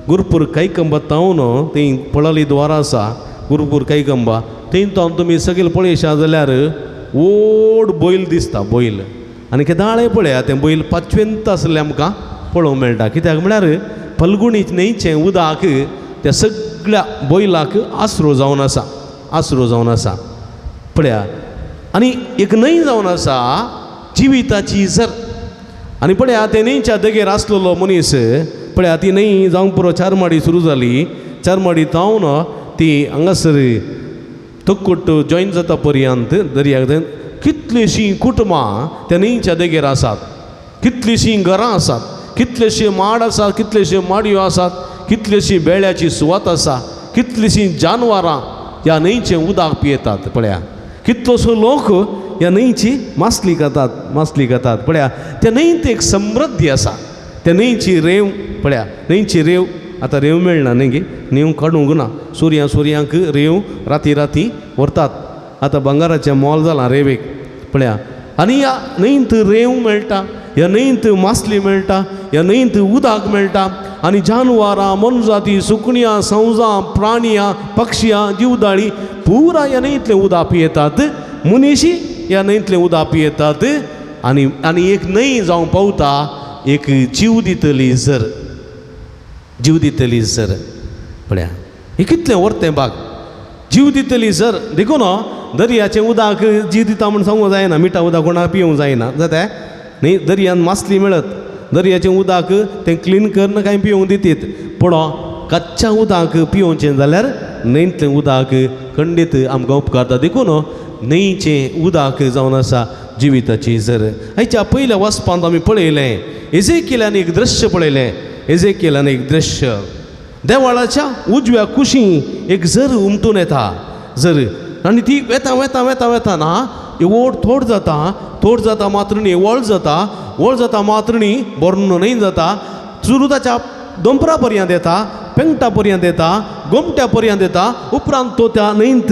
गुरपूर कैकंबा तावन थंय पळली द्वार आसा गुरपूर कैकंबा थंय तावन तुमी सगळे पळयशा जाल्यार व्हड बैल दिसता बैल. आनी केदाळें पळया तें बैल पाचवेंत आसलें आमकां पळोवंक मेळटा. कित्याक म्हळ्यार फल्गुणी न्हंयचें उदक त्या सगळ्या बैलाक आसरो जावन आसा, आसरो जावन आसा. पळया आनी एक न्हंय जावन आसा जिविताची जर. आनी पळया ते न्हंयच्या देगेर आसलेलो मनीस पळया ती न्हंय जावंक पुरो चारमाडी सुरू जाली. चारमाडी तावन ती हांगासर तक्कुट जॉयन जाता पर्यंत दर्याक कितलींशीं कुटुंबां त्या न्हंयच्या देगेर आसात, कितलींशीं घरां आसात, कितलेशे माड आसात, कितलेशे माडयो आसात, कितलेशी बेळ्याची सुवात आसा, कितलींशीं जानवरां ह्या न्हंयचें उदक पियेतात. पळया कितलोसो लोक ह्या न्हंयची मासली खातात, मासली खातात. पळया त्या न्हंयत एक समृद्धी आसा. त्या न्हंयची रेंव पळया न्हंयची रेंव आतां रेंव मेळना न्ही गे, न्हंय काडूंक ना. सुर्या सुर्यांक रेंव राती राती व्हरतात. आतां भांगराचें मोल जालां रेंवेक. पळया आनी ह्या न्हंयत रेंव मेळटा, ह्या न्हंयत मासली मेळटा, ह्या न्हंयत उदक मेळटा आनी जानवरां, मोनजाती, सुकणियां, सवजां, प्राणियां, पक्षियां, जिवदाळी पुरा ह्या न्हंयतलें उदक पियेतात. मनीस ह्या न्हंयतलें उदक पियेतात आनी आनी एक न्हंय जावं पावता एक जीव दितली जर, जीव दितली जर. पळया हें कितलें व्हरतें बाग जीव दितली जर. देखून दर्याचें उदक जीव दिता म्हूण सांगूंक जायना. मिठा उदक कोणाक पिवंक जायना जाता न्ही. दर्यान मासली मेळत, दर्याचें उदक तें क्लीन करून कांय पिवंक दितीत, पूण कच्च्या उदक पिवचें जाल्यार न्हंयतलें उदक खंडीत आमकां उपकारता. देखून न्हंयचें उदक जावन आसा जिविताची जर. आयच्या पयल्या वचपांत आमी पळयलें एजेकिलान एक दृश्य पळयलें. एजेकिलान एक दृश्य देवाळाच्या उजव्या कुशी एक जर उमटून येता जर. आनी ती वेता वेता वेता वेताना ओड थोड जाता, थोड जाता मात्रणी वळ जाता, वळ जाता मात्रणी भरून न्हंय जाता. सुरू ताच्या दोंपरा पर्यंत येता, पेंगटा पर्यंत येता, गोमट्या पर्यंत येता, उपरांत तो त्या न्हंयत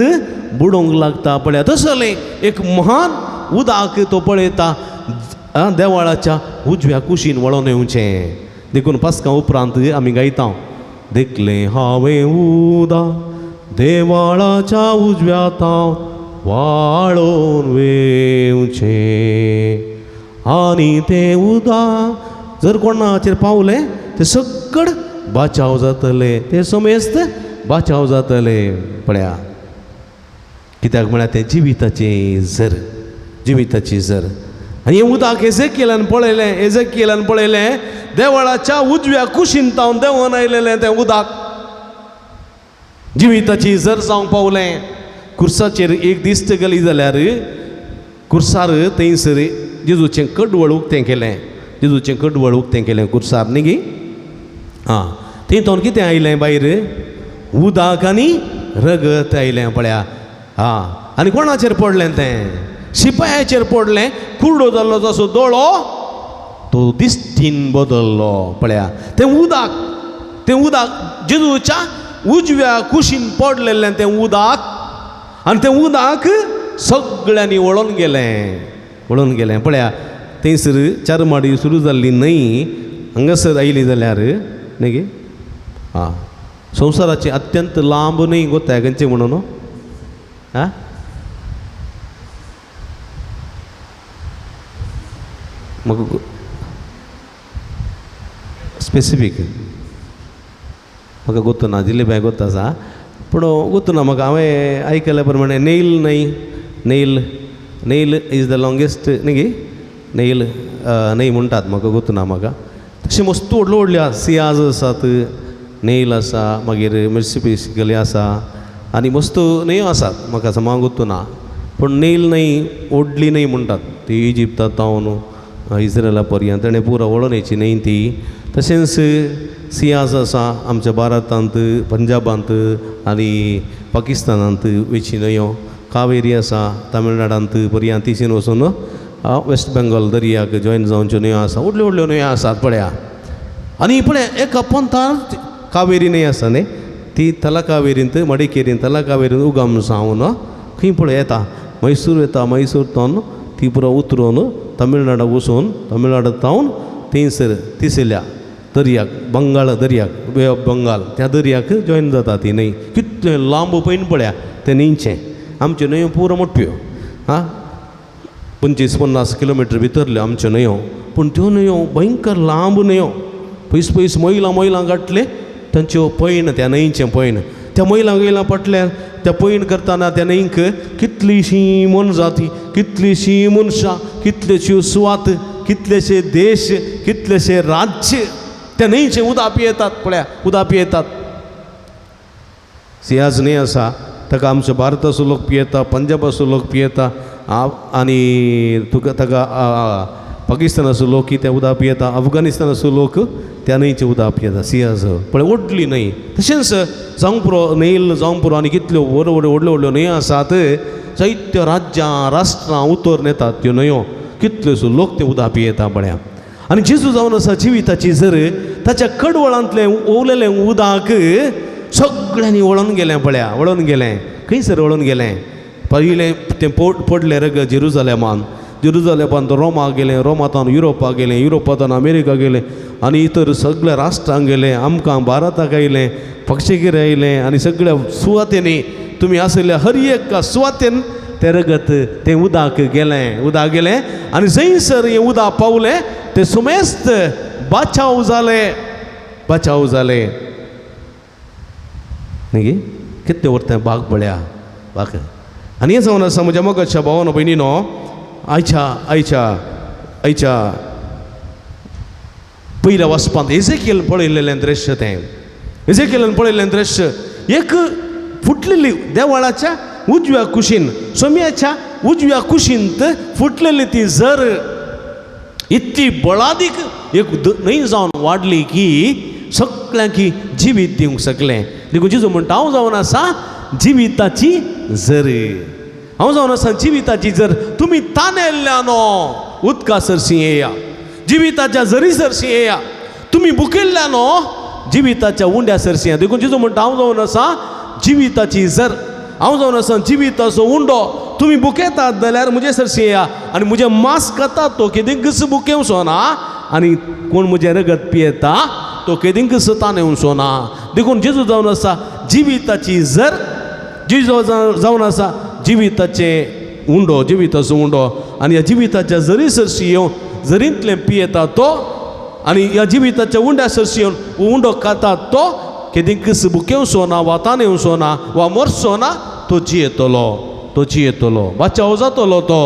बुडोवंक लागता. पळया, तसलें एक महान उदक तो पळयता देवळाच्या उजव्या कुशीन वळोन येवचें. देखून पास्कां उपरांत आमी गायता, देखलें हांवें उदक देवाळाच्या उजव्या ताव वाळोन वेवचें. आनी तें उदक जर कोणाचेर पावलें तें सगळ बाचाव जातलें, तें समेस्त बाचाव जातलें. पळया, कित्याक म्हळ्यार तें जिविताचें जर, जिविताची जर. आनी हें उदक एजेकियलान पळयलें, एजेकियलान पळयलें देवळाच्या उजव्या कुशीन तावन देंवन आयलेलें तें उदक जिविताची जर जावंक पावलें. कुर्साचेर एक दीस गेली जाल्यार कुर्सार थंयसर जेजूचें कडवळ उक्तें केलें, जेजूचें कडवळ उक्तें केलें कुर्सार न्ही गी. आं, थंय तावन कितें आयलें भायर? उदक आनी रगत आयलें. पळया, आं, आनी कोणाचेर पडलें तें? शिपायाचेर पडलें. कुर्डो जाल्लो जसो दोळो तो दिश्टीन बदल्लो. पळया, तें उदक, तें उदक जेजूच्या उजव्या कुशीन पडलेलें तें उदक, आनी तें उदक सगळ्यांनी वळोन गेलें, वळोन गेलें. पळया, थंयसर चारमाडी सुरू जाल्ली न्हंय हांगासर आयली जाल्यार न्ही गे. आं, संवसाराची अत्यंत लांब न्हंय गोताय खंयची म्हणून? आं, म्हाका स्पेसिफीक म्हाका गोत्तु ना, दिलीप भाई गोत्त आसा पूण गोत्तु ना म्हाका. हांवें आयकल्या प्रमाणे नेल न्हंय, Nile, Nile is the longest न्ही गी, नेल न्हंय म्हणटात, म्हाका गोत्तु ना म्हाका. तशें मस्त व्हडल्यो व्हडल्यो आसा, सियाज आसात, नेल आसा, मागीर मिसिसिपी गली आसा आनी मस्त न्हंयो आसात, म्हाका समा गोत्तु ना. पूण नेल न्हंय व्हडली न्हंय म्हणटात ती, इजिप्ता तावन इस्रायला पर्यंत ताणें पुरो वळोन येची न्हंय ती. तशेंच सियाज आसा आमच्या भारतांत, पंजाबांत आनी पाकिस्तानांत वेची न्हंयो. कावेरी आसा तामिळनाडांत पर्यंत, तिशीन वचून वेस्ट बेंगॉल दर्याक जॉयन जावच्यो न्हंयो आसा. व्हडल्यो व्हडल्यो न्हंयो आसात पळया. आनी पळय, एका पंथार कावेरी न्हंय आसा न्ही, ती तलाकावेरींत, मडिकेरींत तलाकावेरींत उगम जावन खंय पळय येता, मैसूर येता, मैसूर तावन ती पुरो उतरून तमिळनाडाक वचून तमिळनाडांत तावन थंयसर तिसल्या दर्याक, बंगाल दर्याक, बे ऑफ बंगाल, त्या दर्याक जॉयन जाता ती न्हंय. कितलें लांब पैन पळया तें न्हंयचें. आमच्यो न्हंयो पुरो मोठ्यो, आं, 25-50 किलोमिटर भितरल्यो आमच्यो न्हंयो, पूण त्यो न्हंयो भयंकर लांब न्हंयो. पयस पयस मैलां मैलां गांठले तांच्यो पैण, त्या न्हंयचें पैण, त्या मैलां मैलां पटल्यान त्या पैण करतना त्या न्हंयक कितलीशीं मोनजाती, कितलीशीं मनशां, कितलेश्यो सुवात, कितलेशे देश, कितलेशे राज्य त्या न्हंयचें उदक पियेतात. पळया, उदक पियेतात. सियाज न्हंय आसा, ताका आमच्या भारताचो लोक पियेता, पंजाबाचो लोक पियेता, आनी तुका ताका पाकिस्तानाचो लोक त्या उदक पियेता, अफगाणिस्तानाचो लोक त्या न्हंयचें उदक पियेता. सियाज पळय व्हडली न्हंय. तशेंच जावंक पुरो न्हंयल जावंक पुरो आनी कितल्यो व्हड व्हड व्हडल्यो व्हडल्यो न्हंयो आसात, जायत्यो राज्यां राष्ट्रां उतरून येतात त्यो न्हंयो, कितल्योसो लोक ते उदक पियेता. पळया, आनी जेजू जावन आसा जिविताची जर, ताच्या कडवळांतलें ओवलेलें उदक सगळ्यांनी वळोन गेलें. पळया, वळोन गेलें, खंयसर वळोन गेलें? पयलें तें पडलें रगत जेरुजालेमान, जेरुजालेमान तो रोमाक गेलें, रोमांतान युरोपाक गेलें, युरोपांतान अमेरिका गेलें आनी इतर सगळ्या राष्ट्रांक गेलें, आमकां भारताक आयलें, पक्षगिरी आयलें आनी सगळ्या सुवातेंनी तुमी आशिल्ल्या हर एका सुवातेन तें रगत तें उदक गेलें, उदक गेलें आनी जंयसर हें उदक पावलें तें सुमेस्त बाचाव जालें, बाचाव जालें न्ही गे. कितलें व्हर तें बाग पळया, बाग. आनी हें जावन आसा म्हज्या मोगाच्या भावानो भयणीनो, आयच्या आयच्या आयच्या पयल्या वाचपांत एजेकियल पळयलेलें दृश्य तें, एजेकियलान पळयल्लें दृश्य, एक फुटलेली देवळाच्या उजव्या कुशीन, सोम्याच्या उजव्या कुशींत फुटलेली ती जर इतली बळादीक एक न्हंय जावन वाडली की सगळ्यांक जिवीत दिवंक शकलें. देखून जेजू म्हणटा, हांव जावन आसा जिविताची जर, हांव जावन आसा जिविताची जर, तुमी तानेल्ल्यानो उदका सरशी येया, जिविताच्या जरी सरशी येया, तुमी तुमी भुकिल्ल्या न्हू जिविताच्या उंड्या सरशी. देखून जेजू म्हणटा हांव जावन आसा जिविताची जर, हांव जावन आसा जिविताचो उंडो. तुमी भुकेतात जाल्यार म्हजे सरशी येया आनी म्हजें मांस खाता तो केदींकच भुकेवचो ना आनी कोण म्हजें रगत पियेता तो केदींकच तानेवचो ना. देखून जेजू जावन आसा जिविताची जर, जेजू जावन आसा जिविताचें उंडो, जिविताचो उंडो. आनी ह्या जिविताच्या जरी सरशी येवन जरींतलें पियेता तो आनी ह्या जिविताच्या उंड्या सरशी येवन उंडो खाता तो केदींकच भुकेवचो ना वा तानेवचो ना वा मरचो ना, तो जियेतलो, तो जियेतलो, बाचाव जातलो तो.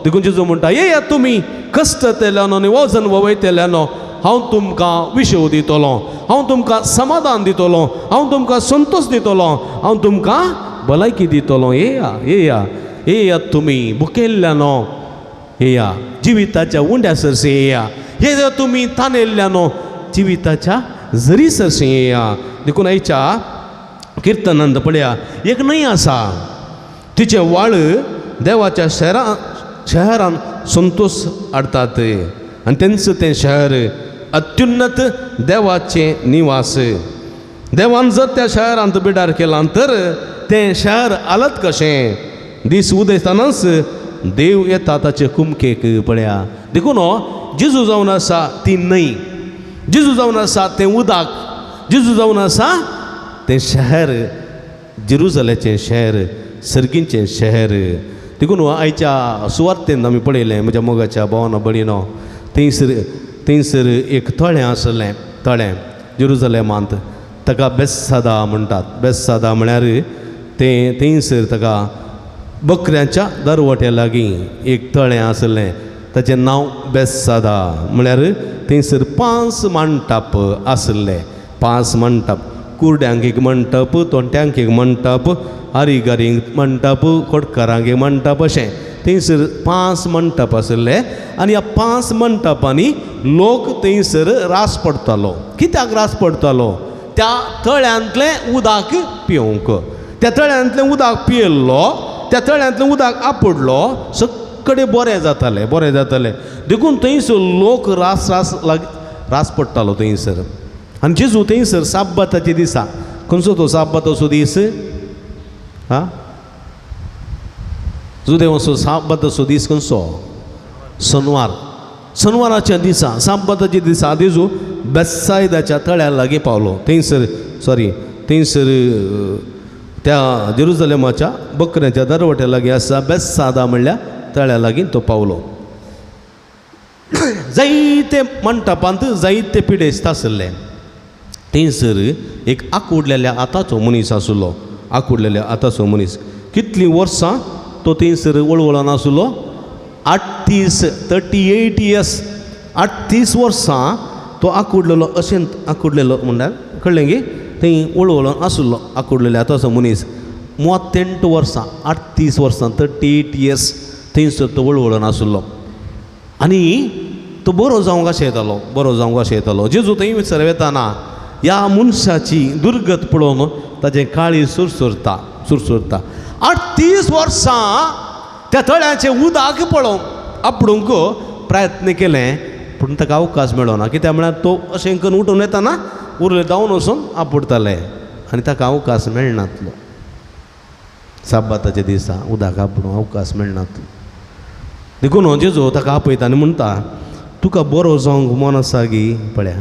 देखून जेजू म्हणटा येयात तुमी कश्टतेल्यानो आनी वजन वयतेल्यानो, हांव तुमकां विशेव दितलो, हांव तुमकां समाधान दितलो, हांव तुमकां संतोश दितलो, हांव तुमकां भलायकी दितलो. येया येया येयात तुमी भुकेल्ल्यानो, येया जिविताच्या उंड्या सरशी येया, येया तुमी तानेल्ल्यानो जिविताच्या जरी सरशी येया. देखून आयच्या किर्तनांत पळया एक न्हंय आसा, तिचे वाळ देवाच्या शहरान संतोश हाडटात आनी तेंच तें शहर अत्युन्नत देवाचें निवास. देवान जर त्या शहरांत बिडार केलां तर तें शहर हालत कशें. दीस उदयतानाच देव येता ताचे कुमकेक पळया. देखून जेजू जावन आसा ती न्हंय, जेजू जावन आसा तें उदक, जेजू जावन आसा तें शहर, जेरुजलेचें शहर, सर्गींचें शहर. देखून आयच्या सुवार्तेन आमी पळयलें म्हज्या मोगाच्या भावानो भयणीनो, थंयसर थंयसर एक तळें आसलें, तळें जेरुजलेमांत, ताका बेसादा म्हणटात. बेसादा म्हळ्यार तें थंयसर ताका बकऱ्यांच्या दरवट्या लागीं एक तळें आसलें, ताचें नांव बेसादा. म्हळ्यार थंयसर 5 मंटप आसले, 5 मंटप, कुर्ड्यांक एक मंटप, तोंट्यांक एक मंटप, आरिगारींक मंटप, कोटकारांक एक मंटप, अशें थंयसर 5 मंटप आसले. आनी ह्या 5 मंटपांनी लोक थंयसर रास पडटालो. कित्याक रास पडटालो? त्या तळ्यांतलें उदक पिवंक. त्या तळ्यांतलें उदक पियेल्लो, त्या तळ्यांतलें उदक आपडलो, सगळे बरें जातालें, बरें जातालें. देखून थंयसर लोक रास रास लाग रास पडटालो थंयसर. आनी जेजू थंयसर साब्बाताच्या दिसा, खंयचो तो साब्बाताचो दीस? हा, जुदेवाचो साब्बाताचो दीस खंयचो? सनवार. सनवाराच्या दिसा, साब्बाताच्या दिसा जेजू बेसायदाच्या तळ्या लागीं पावलो. थंयसर सॉरी थंयसर त्या जेरुजलेमाच्या बकऱ्यांच्या दरवट्या लागीं आसा बेसादा म्हणल्यार तळ्या लागीं तो पावलो. जायते मंटपांत जायते पिडेस्त आसले. थंयसर एक आकुडलेल्या हाताचो मनीस आसलो, आकुडलेल्या हाताचो मनीस. कितलीं वर्सां तो थंयसर वळवळोन आसलो? 38, 38 इयर्स, 38 वर्सां तो आकुडलेलो, अशें आकुडलेलो म्हणल्यार कळ्ळें गी, थंय वळवळोन आसलो आकुडलेल्या हाताचो मनीस. 38 वर्सां, 38 वर्सां, 38 इयर्स थंयसर तो वळवळोन आसलो. आनी तो बरो जावंक अशें येतालो, बरो जावंक अशें येतालो. जेजू थंय विसर वेताना ह्या मनशाची दुर्गत पळोवन ताचें काळीज सुरसुरता, सुरसुरता. 38 वर्सां त्या तळ्याचें उदक पळोवंक आपडूंक प्रयत्न केलें, पूण ताका अवकाश मेळना. ना कित्याक म्हळ्यार तो अशें करून उठून येताना उरले धांवन वचून आपुडटाले आनी ताका अवकाश मेळनातलो. साब्बाताच्या दिसा उदक आपुडूंक अवकाश मेळनातलो. देखून जेजू ताका आपयता आनी म्हणटा, तुका बरो जावंक मन आसा गी? पळया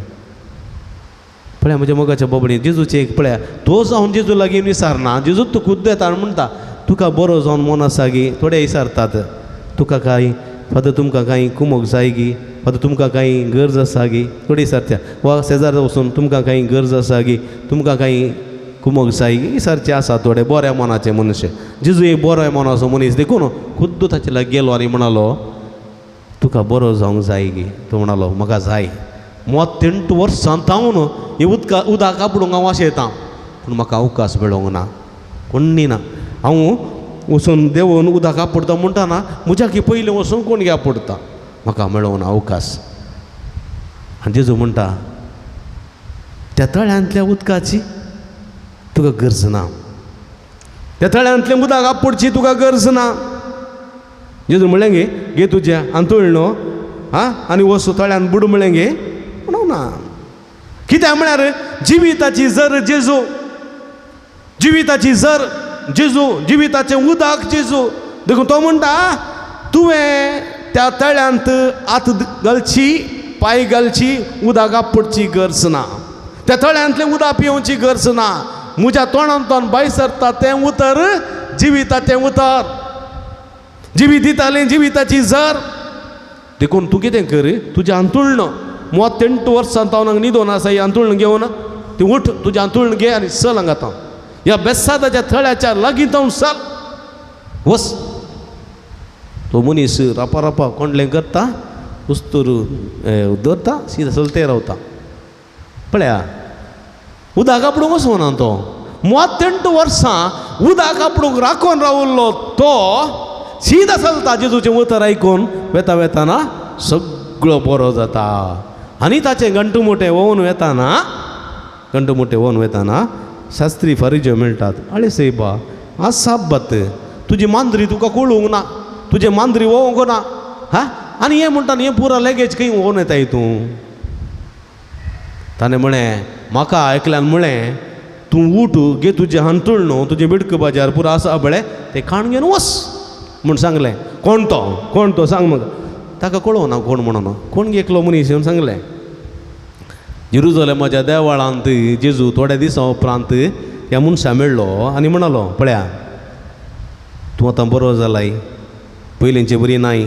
पळया म्हज्या मोगाच्या बोबडी, जेजूचें एक पळया, तो जावन जेजू लागीं विचारना, जेजू तूं खुद्द येता आनी म्हणटा तुका बरो जावन मन आसा गी? थोडे विचारतात तुका कांय फादर तुमकां कांय कुमोक जाय गी? फादर तुमकां कांय गरज आसा गी? थोडी विचारता वा शेजार वचून तुमकां कांय गरज आसा गी? तुमकां कांय कुमोक जाय गी? विचारचे आसा थोडे बऱ्या मनाचे मनुष्य. जेजू एक बऱ्या मनाचो मनीस, देखून खुद्द ताचे लागीं गेलो आनी म्हणालो तुका बरो जावंक जाय गी? तो म्हणालो म्हाका जाय. 38 वर्सां तावन ही उदका उदक आपडूंक हांव वाशेतां, पूण म्हाका अवकाश मेळोंक ना, कोण्णी ना. हांव वचून देंवून उदक आपडटा म्हणटा ना, म्हज्या की पयलीं वचून कोण आपुडटा, म्हाका मेळोंक ना अवकाश. आनी जेजू म्हणटा त्या तळ्यांतल्या उदकाची तुका गरज ना, त्या तळ्यांतलें उदक आपुडची तुका गरज ना. जेजू म्हणलें गे घे तुजें आंतोळ न्हू आं आनी वचू तळ्यान बुड म्हणलें गे, म्हणूंक ना. कित्याक म्हळ्यार जिविताची जर जेजू, जिविताची जर जेजू, जिविताचें उदक जेजू. देखून तो म्हणटा तुवें त्या तळ्यांत हात घालची, पांय घालची, उदक आपडची गरज ना, त्या तळ्यांतलें उदक पिवची गरज ना. म्हज्या तोंडांतल्यान भायर सरता तें उतर जिविताचें उतर, जिवीत दितालें जिविताची जर. देखून तूं कितें कर, तुजें हांतुळण 38 वर्सां हांव हांगा न्हिदोन आसा, ही हांतुळण घेवन ती उठ, तुजें हांतुळण घे आनी चल हांगा आतां ह्या बेसादाच्या थळ्याच्या लागीं जावन चल वच. तो मनीस रापा रापा कोंडलें करता, उस्तूर दवरता, सीधा चलते रावता. पळया उदक आपडूंक वचना तो, 38 वर्सां उदक आपडूंक राखून रावल्लो तो सीधा चलता. जेजूचें उतर आयकून वेता वेताना सगळो बरो जाता. आनी ताचें गंटू मोटें ओवन वेताना, गंटू मोटें ओवन वेताना शास्त्री फारिज्यो मेळटात. आळे सैबा आज साब्बत, तुजी मांद्री तुका कळूंक ना, तुजें मांद्री ओवंक ना, हा आनी हें म्हणटा हें पुरा लगेज खंय ओवन येताय तूं. ताणें म्हळें म्हाका एकल्यान म्हळें तूं उठ घे तुजें हांतूळ न्हू, तुजें बिडक बाजार पुरो आसा पळय तें खाण घेवन वच म्हूण सांगलें. कोण तो, कोण तो सांग म्हाका. ताका कळोवना कोण म्हणून, कोण एकलो मनीस येवन सांगलें. जेरुजलेमाच्या देवळांत जेजू थोड्या दिसां उपरांत ह्या मनशा मेळ्ळो आनी म्हणालो पळया तूं आतां बरो जालाय, पयलींचे बरी नाय,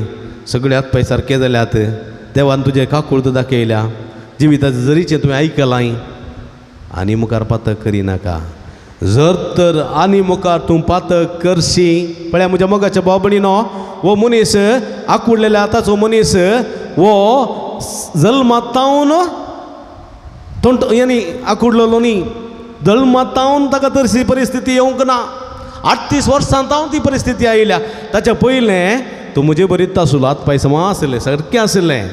सगळे हात पांय सारके जाल्यात, देवान तुजें काकूळत दाखयल्या, जिविताचें जरीचें तुवें आयकलां, आनी मुखार पातक करिनाका. जर तर आनी मुखार तूं पातक करशी, पळया म्हज्या मोगाच्या भाव भयणीनो, हो मनीस आकुडलेल्या हाताचो मनीस, हो जल्मातावन तोंड यानी आकुडलेलो न्ही, जल्मातावन ताका तशी परिस्थिती येवंक ना. 38 वर्सां तावन ती परिस्थिती आयल्या. ताच्या पयलें तो म्हजे बरीच आसलो, हात पांय समा आसले, सारकें आसलें,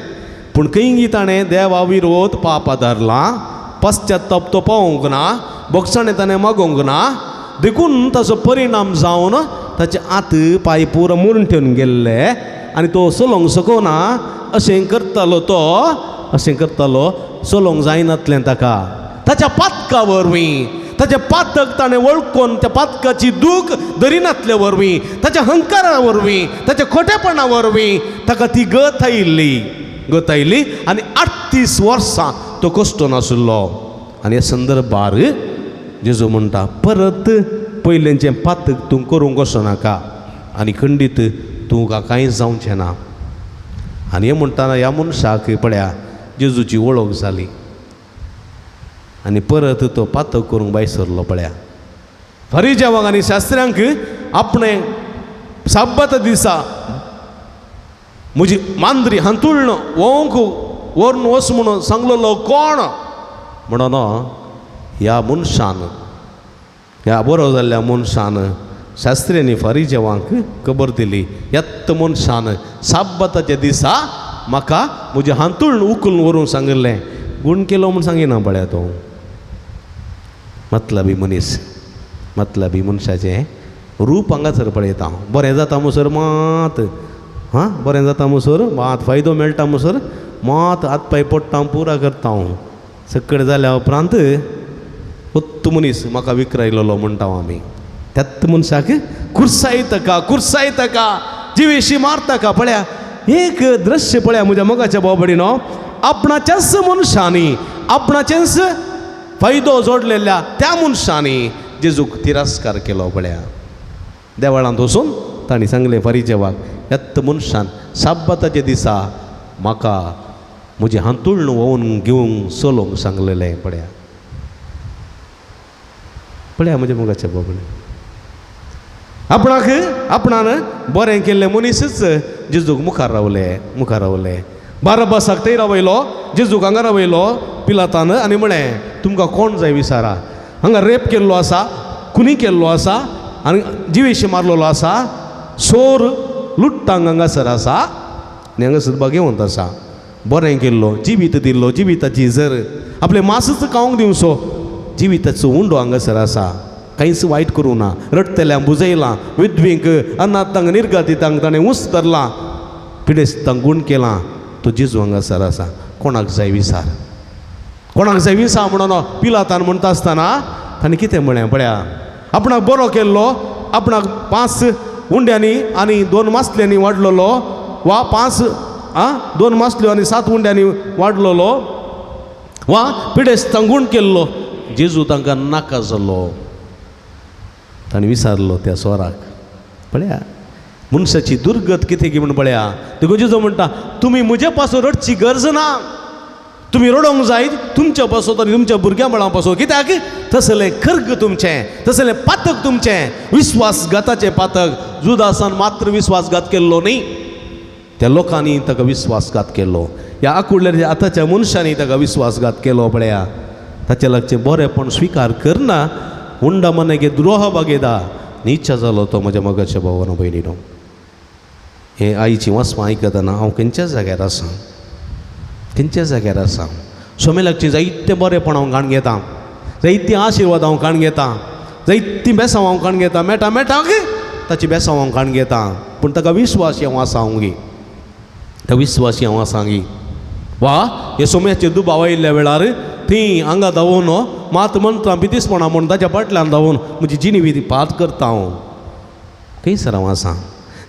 पूण खंय ताणें देवा विरोध पाप आदारला, पश्चाताप तो पावोवंक ना, बोगसाणें ताणें मागोवंक ना, देखून ताचो परिणाम जावन ताचे हात पांय पुरो मुरण ठेवन गेल्ले आनी तो चलोवंक शकना. अशें करतालो तो, अशें करतालो, चलोवंक जायनातलें ताका. ताच्या पातका वरवीं, ताचें पातक ताणें वळखून त्या पातकाची दूख धरिनातले वरवीं, ताच्या हंकारा वरवीं, ताच्या खोटेपणा वरवीं ताका ती गत आयिल्ली, गत आयिल्ली. आनी 38 वर्सां तो कश्टो नाशिल्लो. आनी ह्या संदर्भार जेजू म्हणटा परत पयलेंचें पातक तूं करूंक वचनाका आनी खंडीत तुका कांय जावचें ना. आनी हें म्हणटाना ह्या मनशाक पळया जेजूची वळख जाली आनी परत तो पातक करूंक भायर सरलो. पळया फरिजेवांक आनी शास्त्र्यांक आपणें साब्बत दिसा म्हजी मांद्री हांतुळण ओंक व्हरून वच म्हणून सांगलेलो कोण म्हणून ह्या मनशान, ह्या बरो जाल्ल्या मनशान शास्त्र्यांनी फारिजेवांक खबर दिली, येत्त मनशान साब्बताच्या दिसा म्हाका म्हजें हांतुळण उखलून व्हरूंक सांगिल्लें. गूण केलो म्हूण सांगिना पळया तो मतलबी मनीस, मतलबी मनशाचें रूप हांगासर पळयता. बरें जाता म्हणसर मात, हां बरें जाता म्हणसर मात फायदो मेळटा म्हणसर मात हात पांय पडटा पुरा करता हांव, सकयल जाल्या उपरांत उत्त मनीस म्हाका विकरायलेलो म्हणटा आमी. त्याच मनशाक कुर्सायतका, कुर्सायतका, जिवेशी मारतका. पळया एक दृश्य पळया म्हज्या मोगाच्या भाव भयणीनो, आपणाच्याच मनशांनी आपणाचेच फायदो जोडलेल्या त्या मनशांनी जेजूक तिरस्कार केलो. पळया देवळांत वचून तांणी सांगलें फारिजेवाक, येत्त मनशान साब्बाताच्या दिसा म्हाका म्हजें हांतुळण व्होवन घेवंक चलोवंक सांगलेलें. पळया पळया म्हज्या मोगाच्या भाव भयणीनो, आपणाक आपणान बरें केल्लें मनीसच जेजूक मुखार रावले, मुखार रावले. बाराबासाक थंय रावयलो, जेजूक हांगा रावयलो पिलातान आनी म्हळें तुमकां कोण जाय विचारा, हांगा रेप केल्लो आसा, खुनी केल्लो आसा आनी जिवेशी मारलेलो आसा, चोर लुट्टांक हांगासर आसा आनी हांगासर बागेवंत आसा. बरें केल्लो, जिवीत दिल्लो, जिविताची जर आपलें मासूच खावंक दिवचो, जिविताचो उंडो हांगासर आसा, कांयच वायट करूं ना, रडटल्यांक बुजयलां, विधवींक अनाथांक निर्गतीतांक ताणें ऊंच धरलां, पिडेस्तांक गूण केलां, तो जेजू हांगासर आसा. कोणाक जाय विचार, कोणाक जाय विसा म्हणून पिलातान म्हणटा आसतना ताणें कितें म्हळें पळया, आपणाक बरो केल्लो, आपणाक 5 उंड्यांनी आनी 2 मासल्यांनी वाडलेलो, वा 5 2 मासल्यो आनी 7 उंड्यांनी वाडलेलो, वा पिडेस्तांक गूण केल्लो जेजू तांकां नाका जालो. ताणें विचारलो त्या सोराक, पळया मनशाची दुर्गत कितें की म्हूण पळया. देखून जेजू म्हणटा तुमी म्हजे पासून रडची गरज ना, तुमी रडोंक जाय तुमच्या पासून आनी तुमच्या भुरग्यां बाळां पासून. कित्याक तसलें खर्ग तुमचें, तसलें पातक तुमचें, विस्वासघाताचें पातक. जुदासान मात्र विस्वासघात केल्लो न्ही, त्या लोकांनी ताका विस्वासघात केलो, ह्या आकुडल्या आतांच्या मनशांनी ताका विस्वासघात केलो. पळया ताच्या लागचें बरेंपण स्विकार करना, हुंडा मनागे द्रोह बागेदा निच्छा जालो तो. म्हज्या मोगाच्या भावानो भयणीनो, हे आईची वासमां आयकतना हांव खंयच्या जाग्यार आसा, खंयच्या जाग्यार आसा. सोमे लागचें जायतें बरेंपण हांव काण घेता, जायतीं आशिर्वाद हांव काण घेता, जायतीं बेसांव हांव काण घेता, मेटा मेटा ताची बेसांव हांव काण घेता, पूण ताका विश्वास हांव आसा हांव गी, त्या विश्वासी हांव आसा गी. वा हे सोम्याचेर दुबाव आयिल्ल्या वेळार थंय हांगा धांवून मात मंत्रां बितीसपणां म्हूण ताच्या फाटल्यान धांवून म्हजी जिणी विधी पात करता हांव. खंयसर हांव आसा?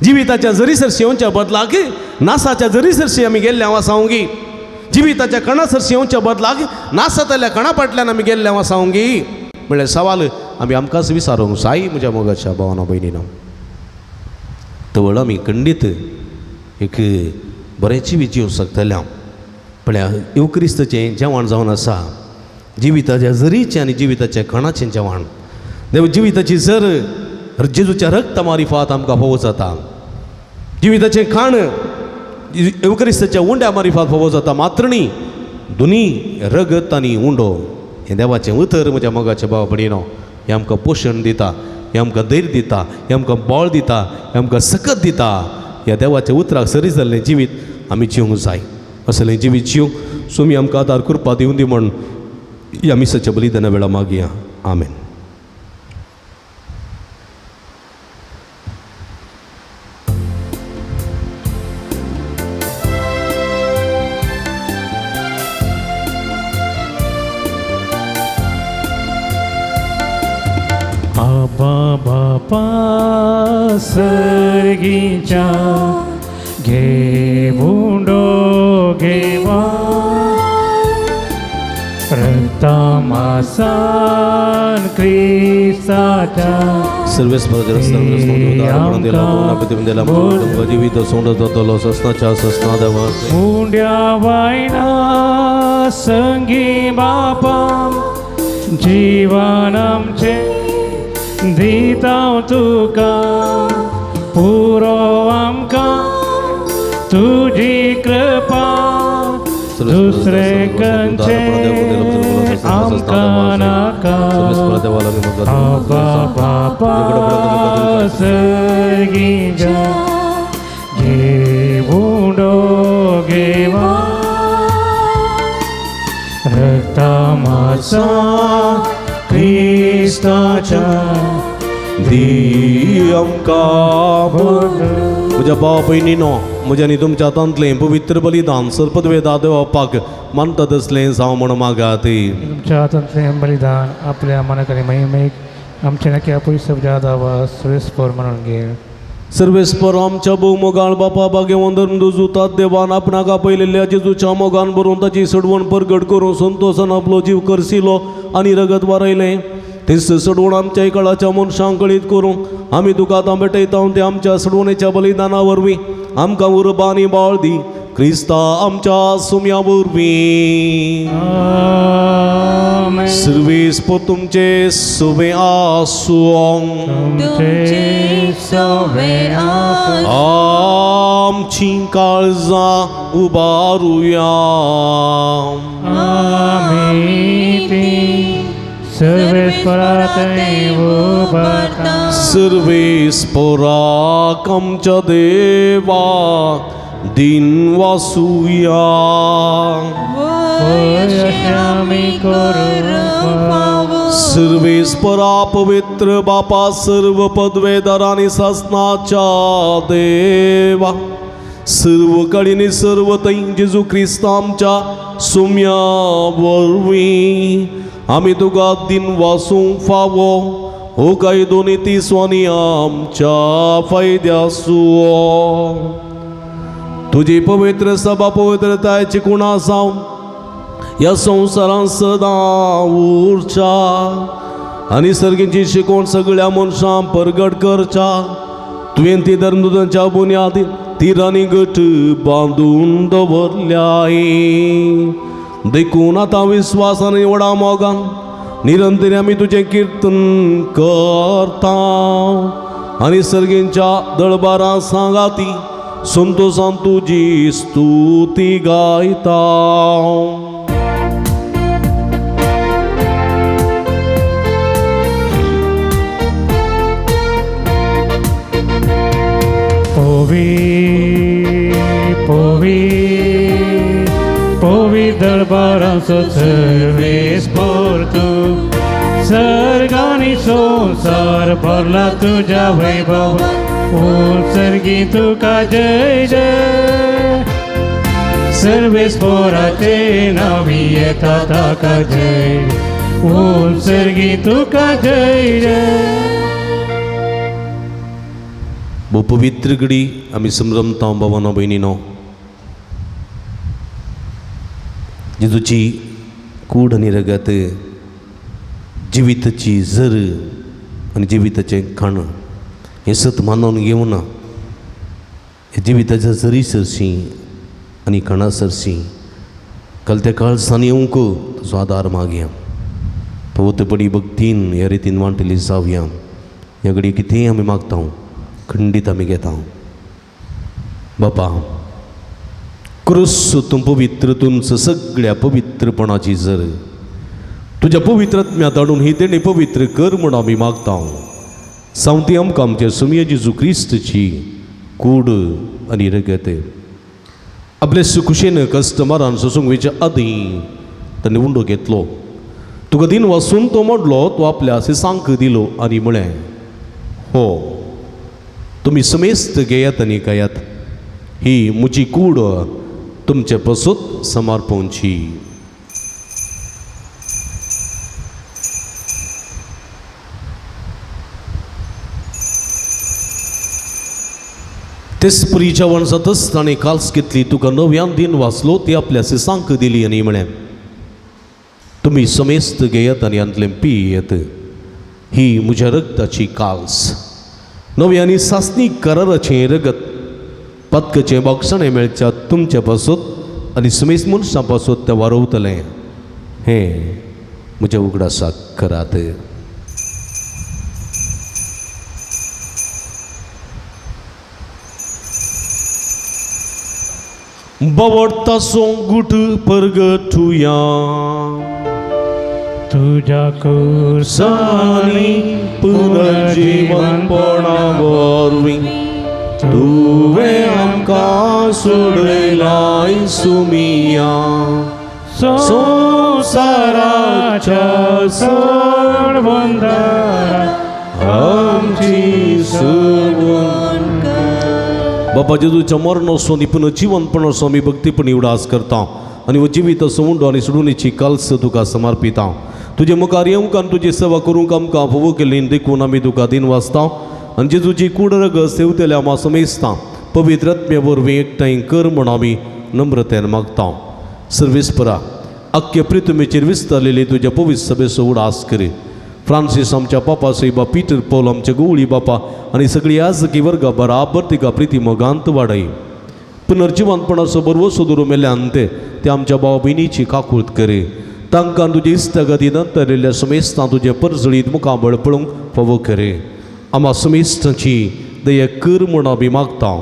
जिविताच्या जरी सरशी येवच्या बदलाक नासाच्या जरी सरशी आमी गेल्ले हांव आसा गी, जिविताच्या कणा सरशी येवच्या बदलाक नासातल्या कणा फाटल्यान आमी गेल्ले हांव आसा गी. म्हणल्यार सवाल आमी आमकांच विचारूंक जाय म्हज्या मोगाच्या भावानो भयणीनो. तवळ आमी खंडीत एक बरें जिवीत जिवंक शकतले हांव. पळया येवक्रिस्ताचें जेवण जावन आसा जिविताच्या जरीचें आनी जिविताच्या कणाचें जेवण. देव जिविताची जर जेजूच्या रक्ता मारिफात आमकां फावो जाता, जिविताचें खाण येवक्रिस्ताच्या उंड्या मारिफात फावो जाता. मात्र न्ही दोनी रगत आनी उंडो हें देवाचें उतर म्हज्या मोगाच्या भाव भयणीनो, हें आमकां पोशण दिता, हें आमकां धैर्य दिता, हें आमकां बळ दिता, हें आमकां सकत दिता. ह्या देवाच्या उतराक सरी जाल्लें जिवीत आमी जिवंक जाय. असलें जिवीत जिवंक सुमी आमकां आदार कृपा दिवन दी म्हूण ह्या मिसाच्या बलिदाना वेळा मागया. आमेन. आबा बापा सर्गीच्या घेवूंडो घेवा रक्तामासान क्रिस्ताच्या जीवित सोंड जातलो ससनाच्या ससना देवा उंड्या वायना संगी बापा जीवन आमचें दिता तुका पुरो आमकां तुजी कृपा दुसरे कंचे आमकां नाका. आबा बापा सर्गीच्या घेवूंडो घेवा रक्तामासा क्रिस्ताच्या दी आमकां. म्हज्या भाव भयणीनो, म्हज्या आनी तुमच्या हातांतलें पवित्र बलिदान सर्पदवेदा देवापाक मानता तसलें जावं म्हूण मागात. तुमच्या हातांतलें बलिदान आपल्या मनाकडे महिमेक आमच्या नक्या पयसो जादावा सुरेस्पर म्हणून घे. सर्वेस्पर आमच्या भोवमोगाळ बापा बागेवन धर्मदुजुतात देवान आपणाक आपयलेल्या जेजूच्या मोगान बरोवन ताची सडवण परगट करून संतोसान आपलो जीव करसिलो आनी रगत वारयलें. तेच सडवण आमच्या कळाच्या मनशांक कळीत करूं आमी तुका आतां भेटयता ते आमच्या सडवणेच्या बलिदाना वरवीं आमकां उर्बा आनी बाळ दी क्रिस्ता आमच्या सुम्या वरवीं. सर्वेस्पर तुमचे सुवे आसूं. तुमचे सवे आसूं. आमची काळजां उबारुया. आमी ती सर्वेस्पराथंय उबारता. सर्वेस्पराक आमच्या देवा दिन वासुया. अशें आमी करूंक फावो. सर्वेस्परा पवित्र बापा सर्व पदवेदार आनी सासनाच्या देवा सर्व काळीनी सर्व थंय जेजू क्रिस्त आमच्या सुम्या वरवीं आमी तुका दिन वासूंक फावो हो कायदो नी स्वानी आमच्या फायद्यासो. तुजी पवित्र सभा पवित्रतायची कुणा जावन ह्या संवसारांत सदां उरच्या आनी सर्गींची शिकवण सगळ्या मनशांक परगट करच्या. तुवें ती धर्मदूतांच्या बुन्यादीन ती राणी गट बांदून दवरल्याय. देखून आतां विस्वासान आनी व्हडा मोगान निरंतर आमी तुजें किर्तन करता आनी सर्गींच्या दळबारां सांगाती संतोसान तुजी स्तुती गायता. पोवी पोवी पोवी दरबाराचो सर्वेस पोर तूं सर्गानी संवसार भरला तुज्या वैभव सर्गी तुका जय जय सर्वेस पोराचे नावी येता ताका जय सर्गी तुका जय जय. भोव पवित्र घडी आमी समजमता बाबानो भयणीनो, जेजूची कूड आनी रगत जिविताची जर आनी जिविताचें खाण हें सत मानून घेवना. हे जिविताच्या जरी सरशी आनी खाणा सरशी काल त्या काळसान येवंक तुजो आदार मागया. पवित्रपणी भक्तीन ह्या रितीन वांटली जावया. ह्या घडी कितेंय आमी मागता खंडीत आमी घेता. बापा क्रूस तूं पवित्र तुमचं सगळ्या पवित्रपणाची जर तुज्या पवित्रत्म्यात हाडून ही तेणी पवित्र कर म्हूण आमी मागता. सावती आमकां आमच्या सुमये जेजू क्रिस्तची कूड आनी रगत आपले सुखुशेन कस्टमरान सोसूंक वयच्या आदीं ताणें उंडो घेतलो. तुका दिन वासून तो मोडलो, तो आपल्या सिसांक दिलो आनी म्हळें, हो तुमी समेस्त घेयात आनी खायात, ही म्हजी कूड तुमचे पसूत समर्पणची. तेच परी जेवण जातच ताणें काल्स घेतली, तुका नव्यान दिन वाचलो, ती आपल्या सिसांक दिली आनी म्हळें, तुमी समेस्त घेयात आनी हातलें पियेत, ही म्हज्या रगताची काल्स, नव्या आनी सासणी कराराचें रगत, पातकाचें बागसणें मेळच्या तुमच्या पासत आनी समेस्त मनशां पासत तें वारवतलें. हें म्हज्या उगडासाक करात. बवडता गुट परगटुया तुज्या सानी पुनर्जीवनपणा वरवीं तुवें आमकां सोडयलाय सुमिया संवसाराच्या सडबंदारा आमची सगून. बाबा जेजूच्या मरणाचो आनी पुनर्जीवनपणाचो आमी भक्तीपणी उडास करता आनी हो जिवीत उंडो आनी सोडूनीची काल्स तुका समर्पिता. तुजे मुखार येवंक आनी तुजी सेवा करूंक आमकां फावो केली देखून आमी तुका दिन वाचता आनी जेजूची कूड रगत सेवतल्या आमा समेस्ता पवित्र आत्म्या वरवीं एकठांय कर म्हूण आमी नम्रतेन मागता. सर्वेस्परा आख्खे प्रितुमेचेर विस्तारलेली तुज्या पवित्र सभेचो उडास करी. फ्रांसीस आमच्या पापा सैबा, पीटर पॉल आमच्या गवळी बापा आनी सगळी आजकी वर्गा बराबर तिका प्रिती मोगांत वाडय. पुनर्जिवंतपणाचो बरवसो दवरून मेल्यान ते आमच्या भाव भयणीची काकूळत करी. तांकां तुजे इश्टागती नंतर येयल्ल्या समेस्तां तुजें परजळीत मुखाबळ पळोवंक फावो करे. आमा समेस्तांची दया कर म्हूण आमी मागता.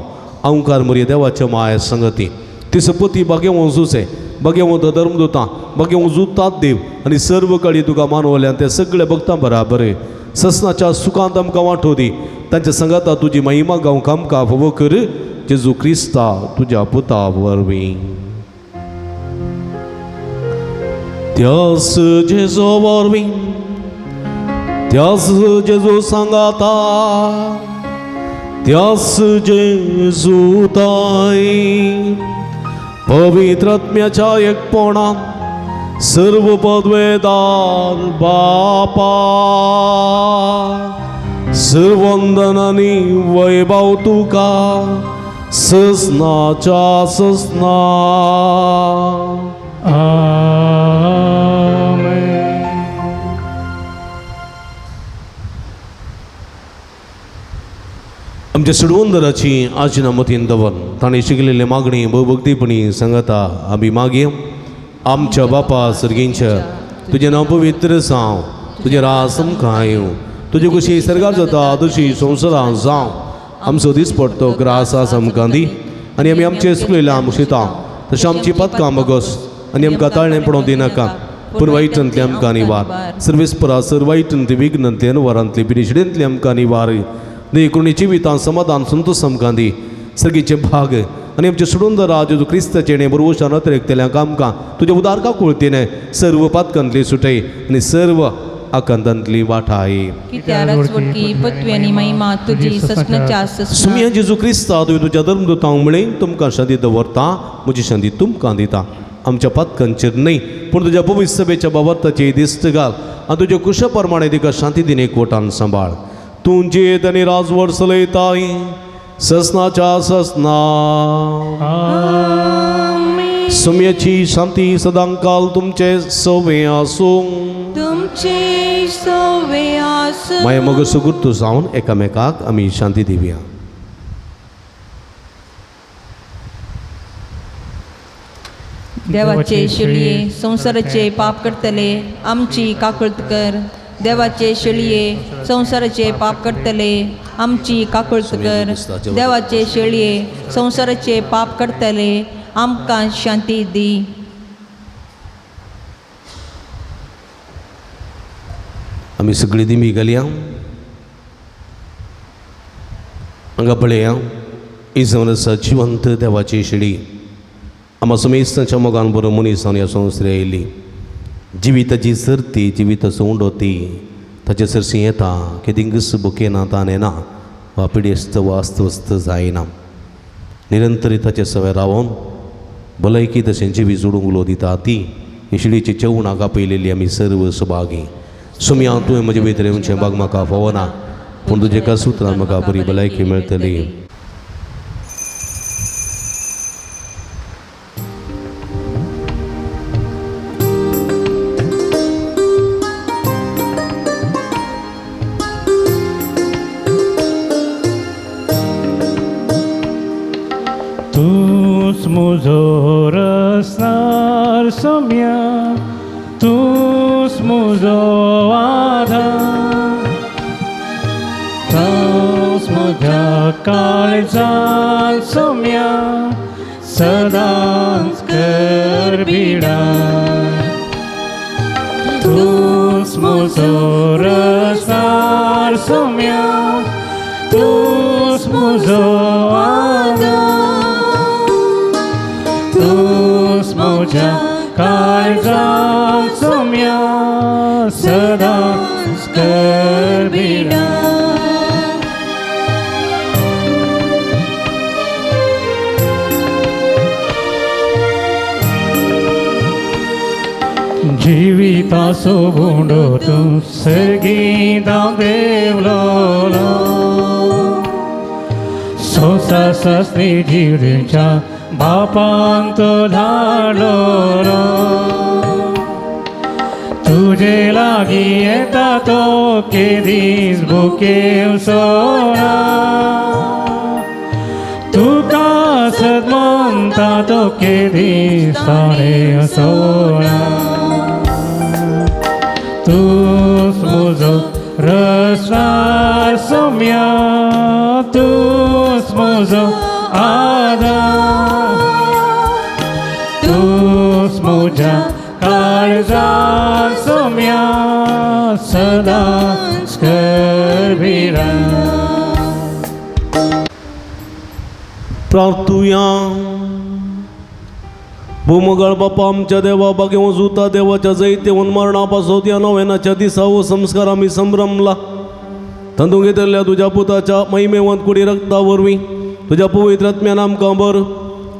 अंकार मरे देवाच्या माया संगती ती सपती भाग्यवंत जुसे, भाग्यवंत धर्मदूतां, भाग्यवंत जुतात देव आनी सर्व काळी तुका मानवल्यान ते सगळे भक्तां बराबर ससनाच्या सुखांत आमकां वांटो दी. तांच्या संगाता तुजी महिमा गावंक आमकां फावो कर जेजू क्रिस्ता तुज्या पुता वरवीं. त्यास जेजू वरवीं, त्यास जेजू सांगाता, त्यास जेजूताय पवित्र आत्म्याच्या एकपणान सर्व पदवेदार बापा सर्वंदनानी वैभव तुका ससनाच्या ससना. आमेन. आमच्या सुडवंदराची आजना मतीन दवर ताणें शिकलेले मागणी भोवभक्तीपणी सांगता आमी मागीर. आमच्या बापा सर्गींच्या तुजें नांव पवित्र जावं, तुजें रास आमकां येवं, तुजे कुशी सर्गार जाता तशी संवसारां जावं. आमचो दीस पडतो ग्रास आस आमकां दी आनी आमी आमचे चुकलेल्या मुशिता तशें आमची पदकां बगस आनी आमकां ताळणें पडोवंक दिनाका, पूण वायटांतली आमकां निवार. सर्वेस्परा सर वायटांतली विघ्नांतली अनवरांतली पिरिशिडेंतली आमकां निवार दी. कोणी जिवितान समाधान संतोष आमकां दी. सर्गीचे भाग आनी आमचे सुडून राज जेजू क्रिस्ताचें बरवशान अतिरेकतल्यांक आमकां तुज्या उदार काकुळतीने सर्व पातकांतली सुटय आनी सर्व आकांतांतली वाठाय. कित्याक राजवटकी पृथ्वी आनी महिमा तुजी ससनाच्या ससना. सुमिया जेजू क्रिस्ता, तुवें तुज्या धर्मदूतांक म्हळें तुमकां शांती दवरता, म्हजी शांती तुमकां दिता. आमच्या पातकांचेर न्हय पूण तुज्या पवित्र सभेच्या बाबताची दिश्ट घाल आनी तुज्या कुशा प्रमाणे तिका शांती दिन एकवटान सांबाळ. तूं जियेत आनी राजवट चलयताय ससनाच्या ससना. सुम्याची शांती सदांकाल तुमचे सवे आसूं. तुमचे सवे आसूं. माया मग सुगुर्त जावन एकामेकाक आमी शांती दिवया. देवाचे शेळये संवसाराचे पाप करतले आमची काकळत कर. देवाचे शेळये संवसाराचे पाप करतले आमची काकळत कर. देवाचे शेळये संवसाराचे पाप करतले आमकां शांती दी. आमी सगळी दिमी घालया. हांगा पळया, ही जावन आसा जिवंत देवाची शेळी. आमा समेस्तांच्या मोगान बरो मनीस जावन ह्या संवसार आयिल्ली. जिविताची सर्ती जिविताचो उंडो ती ताचे सरशी येता केदिंगूच बुकेना तान येना वा पिडेस्त वा अस्वस्थ जायना. निरंतर ताचे सवय रावन भलायकी तशें जिवी जोडूंक उलो दिता ती ही शिळीची जेवणाक आपयलेली आमी सर्व सभागी. सुमया, तुवें म्हजे भितर येवचें बाग म्हाका फावना, पूण तुजें एका सुत्रान म्हाका बरी भलायकी मेळटली. तूच मुजो रसनार सम्या, तूच मुजो आधार, तूच म्हज्या काळजान सम्या सदांच कर बिडार. तूच मुजो रसनार सम्या, तूच मुजो आधार, तूच म्हज्या काळजान सम्या सदांच कर बिडार. जिविताचो गुंडो तूं सर्गींत देवलो, संवसार सस्नी जिवच्या बापान तो धाडलो. तुजे लागीं येता तो केदीस बुकेवचो ना, तुका सदमनता तो केदीस ताणेवचो ना. तूच म्हजो रसनार सोम्या, तूच म्हजो आधार, तूच म्हज्या काळजान सोम्या सदांच कर विरार. प्रार्थुया. भूमगळ बापा आमच्या देवा बागे वजुता देवाच्या जैतेवन मरणा पासत ह्या नव्यानाच्या दिसा हो संस्कार आमी संभ्रमला. तांतूंत घेतिल्ल्या तुज्या पुताच्या महिमेवंत कुडी रक्ता वरवीं तुज्या पवित्र आत्म्यान आमकां भर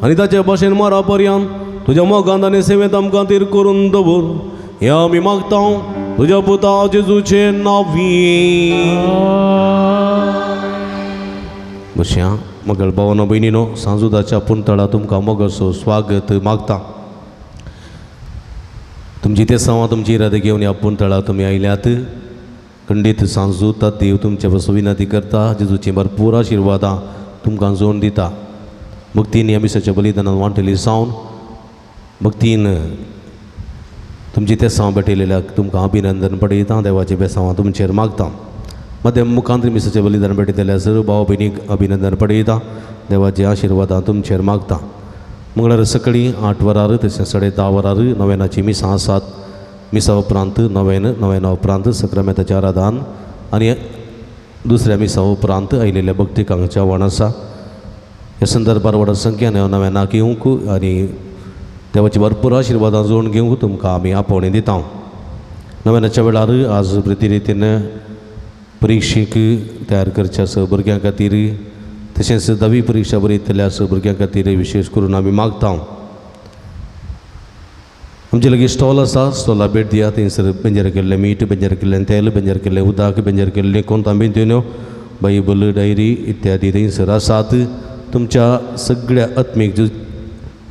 आनी ताचे भाशेन मरा पर्यंत तुज्या मोगांत आनी सेवेंत आमकां तीर करून दवर. हें आमी मागता तुज्या पुता जेजूचे नांवी. बशया मगळ भावानो भयणीनो, सांजुदाच्या पुणतळा तुमकां मोगाचो स्वागत मागता. तुमची तेसांवां तुमची इरादे घेवन ह्या पुणतळा तुमी आयल्यात. खंडीत सांजू देव तुमचे पासून विनंती करता, जेजूची भरपूर आशिर्वादां तुमकां जोडून दिता. भक्तीन ह्या मिसाच्या बलिदानान वांटली जावन भक्तीन तुमची तेसांव भेटयलेल्याक तुमकां अभिनंदन पडयता. देवाचें बेसांवां तुमचेर मागता. मध्यम मुखांत मिसाचें बलिदान भेटयतल्या सर्व भाव भयणीक अभिनंदन पडयता. देवाचीं आशिर्वादां तुमचेर मागता. मंगळार सकाळीं 8 वरार तशें 10:30 वरार नवेनाचीं मिसां आसात. मिसा उपरांत नवेन, नवेना उपरांत सक्रामेंताचें आराधन आनी दुसऱ्या मिसा उपरांत आयिल्ल्या भक्तिकांक जेवण आसा. ह्या संदर्भार व्हड संख्येन नवेनाक येवंक आनी देवाची भरपूर आशिर्वादां जोडून घेवंक तुमकां आमी आपोवणें दिता. नवेनाच्या वेळार आज प्रतिरितीन परिक्षेक तयार करच्या स भुरग्यां खातीर तशेंच 10वी परिक्षा बरयतल्या स भुरग्यां खातीर विशेश करून आमी मागता. आमचे लागीं स्टॉल आसा, स्टॉला भेट दिया. थंयसर बेंजर केल्लें मीठ, बेंजर केल्लें तेल, बेंजर केल्लें उदक, बेंजर केल्लें कोंतांबिंत्यो, बायबल, डायरी इत्यादी थंयसर आसात. तुमच्या सगळ्या आत्मीक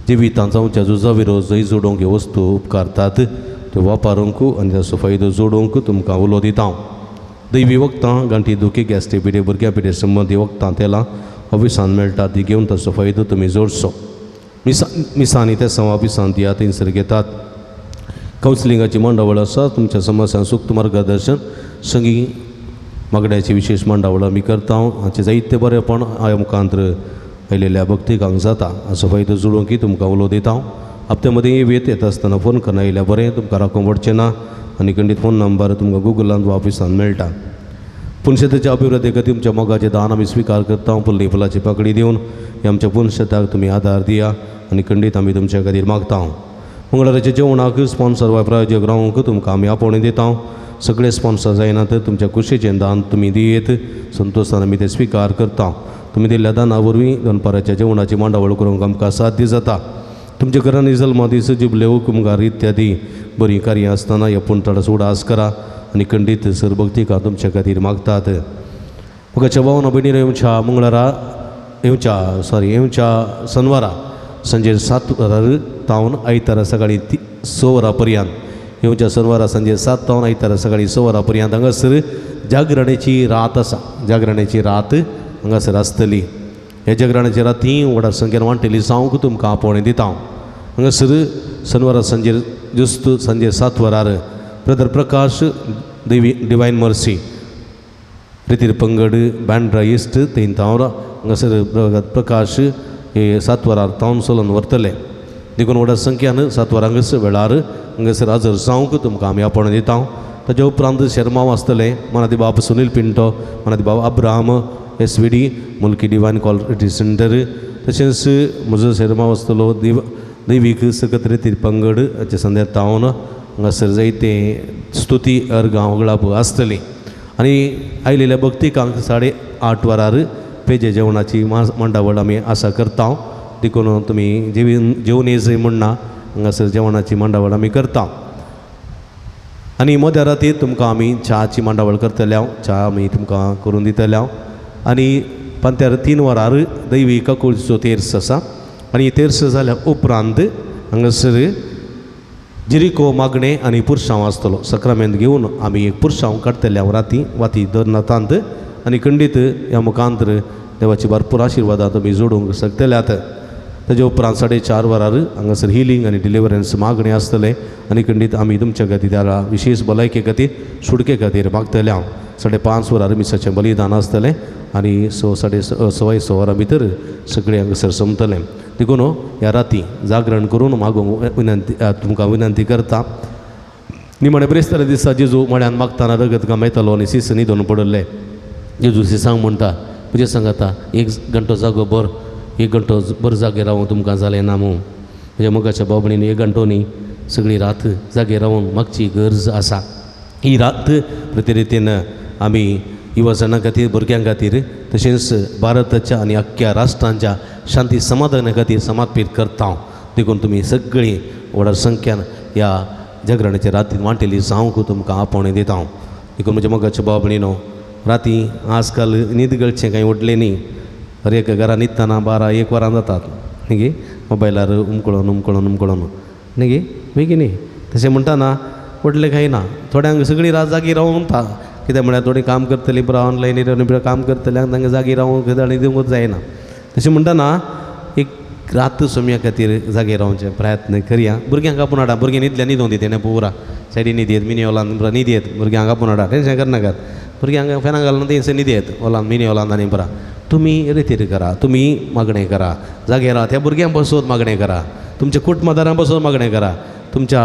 जिवितांत जावच्या झुजा विरोध जंय जोडूंक ह्यो वस्तू उपकारतात त्यो वापरूंक आनी ताचो फायदो जोडूंक तुमकां उलो दिता. दैवी वखदां, गांठी दुखी, गॅस्ट्रीक पिडे, भुरग्यां पिडे संबंदी वखदां तेलां ऑफिसान मेळटा, ती घेवन ताचो फायदो तुमी जोडचो. मिसांनी ते सवा ऑफिसान दिया, थंयसर घेतात. कावन्सिलिंगाची मांडावळ आसा, तुमच्या समस्यांक सूक्त मार्गदर्शन संगी मागण्याची विशेष मांडावळ आमी करता. हाचें जायते बरेपण ह्या मुखांत आयिल्ल्या भक्तिकांक जाता. हाचो फायदो जोडूंक तुमकां उलो दिता. हप्त्या मदीं वेत येता आसतना फोन करना आयल्यार बरें, तुमकां राखूंक पडचें ना आनी खंडीत फोन नंबर तुमकां गुगलांत वा ऑफिसान मेळटा. पुनशेताच्या अभिवृद्धी खातीर तुमच्या मोगाचें दान आमी स्विकार करता. फुल्ली फुलाची पाकळी दिवन हे आमच्या पुनशेताक तुमी आदार दिया आनी खंडीत आमी तुमच्या खातीर मागता. मंगळाराच्या जेवणाक स्पॉन्सर वा प्रायोजक रावंक तुमकां आमी आपोवणें दिता. सगळे स्पॉन्सर जायना तर तुमच्या कुशीचें दान तुमी दियेत, संतोशान आमी तें स्विकार करता. तुमी दिल्ल्या दाना वरवीं दनपाराच्या जेवणाची मांडावळ करूंक आमकां साध्य जाता. तुमच्या घरांनी जल्मा दीस, जिबले, हुकुमगार इत्यादी बरीं कार्यां आसतना ह्या पुणतळाचो उडास करा आनी खंडीत सरभक्तिका तुमच्या खातीर मागतात. मुखाच्या भावना भयणीर येवच्या मंगळारा येवच्या सॉरी येवच्या शनवारा संजे 7 वरार तावन आयतारा सकाळीं 6 वरां पर्यंत, येवच्या शनवारा संजे 7 तावन आयतारा सकाळीं 6 वरां पर्यंत हांगासर जागरणाची रात आसा. जागरणाची रात हांगासर आसतली. ह्या जागरणाची राती व्हडा संख्येन वांटेली जावंक तुमकां आपोवणें दिता. हांगासर शनवारा संजे जुस्त संजे 7 वरार ब्रदर प्रकाश देवी डिवायन मर्सी रितीर पंगड बँड्रा इस्ट थंय तावरा हांगासर प्रकाश हे 7 वरार तावन सोलोन व्हरतले. देखून व्हडा संख्यान 7 वरां हांगासर वेळार हांगासर हजर जावंक तुमकां आमी आपोवणें दिता. ताच्या उपरांत शेरमांव आसतलें. मनादी बाब सुनील पिंटो, मनादी बाब Abraham S V D Mulki divine quality centre, तशेंच म्हजो शेरमांव आसतलो दैवीक सकत रितीर पंगड हाचे संद्या तावन हांगासर जायते स्तुती अर्गां वगळाप आसतली. आनी आयिल्ल्या भक्तिकांक 8:30 वरार पेजे जेवणाची मांडावळ आमी आसा करता. देखून तुमी जेवन येजय म्हण ना, हांगासर जेवणाची मांडावळ आमी करता. आनी मध्या राती तुमकां आमी च्याची मांडावळ करतले, च्या आमी तुमकां करून दितले. आनी पांत्यार 3 वरार दैवी काकुळचो तेर्स आसा आनी तेर्स जाल्या उपरांत हांगासर जिरिको मागणें आनी पुरसांव आसतलो. सक्रामेंत घेवन आमी एक पुरसांव काडटले राती वाती दरनाथांत आनी खंडीत ह्या मुखांत देवाची भरपूर आशिर्वादां तुमी जोडूंक शकतल्यात. ताजे उपरांत 4:30 वरार हांगासर हिलींग आनी डिलिवरन्स मागणें आसतलें आनी खंडीत आमी तुमच्या खातीर त्या विशेश भलायके खातीर सुटके खातीर मागतले. हांव 5:30 वरार मिसाचें बलिदान आसतलें आनी 6 6:15 वरां भितर सगळें हांगासर सोंपतलें. देखून ह्या राती जागरण करून मागूंक विनंती तुमकां विनंती करता. निमाणे ब्रेस्तारा दिसा जेजू मळ्यान मागतना रगत गमेतालो आनी सीस न्हिदून पडिल्लें. जेजू सिसांक म्हणटा, म्हजें सांगाता 1 घंटो जागो बर, 1 घंटो बरो जागे रावूं तुमकां जालें ना म्हूण. म्हज्या मोगाच्या बाबणीन 1 घंटो न्ही सगळी रात जागे रावून मागची गरज आसा. ही रात प्रतिरितीन आमी युवा खातीर, भुरग्यां खातीर, तशेंच भारताच्या आनी अख्ख्या राष्ट्रांच्या शांती समाधाना खातीर समर्पीत करता. देखून तुमी सगळीं व्हडा संख्यान ह्या जागरणाच्या रातीन वांटेली जावंक तुमकां आपोवणें दिता. देखून म्हज्या मोगाचे भाव भयणीनो, राती आजकाल न्हीद गळचें कांय व्हडलें न्ही. हर एक घरा न्हिदतना 12-1 वरां जातात न्ही गे, मोबायलार उमकळोन उमकळोन उमकळोन न्ही गे, बेगीन न्ही. तशें म्हणटाना व्हडलें कांय ना, थोड्यांक सगळीं रात जागी रावूंक उरता. कित्याक म्हळ्यार थोडीं काम करतलीं पुरो ऑनलायन पुरो काम करतल्यांक तांकां जागी रावूंक आनी दिवंकूच जायना. तशें म्हणटाना एक रात सोम्या खातीर जागे रावचे प्रयत्न करया. भुरग्यांक आपोवन हाडा, भुरगीं न्हिदल्या न्हिदों दी, तेणें पुरा सायडीन न्हिद येत, मिनी हॉलान पुरा न्हिद येत. भुरग्यांक आपोवन हाडा, टेंशन करनाकात. भुरग्यांक फॅनां घालून थंयसर न्हिद येत हॉलान, मिनी हॉलान. आनी पुरा तुमी रितीर करा, तुमी मागणें करा, जागे रावा. त्या भुरग्यां बसोत मागणें करा, तुमच्या कुटुंबादारां बसोत मागणें करा, तुमच्या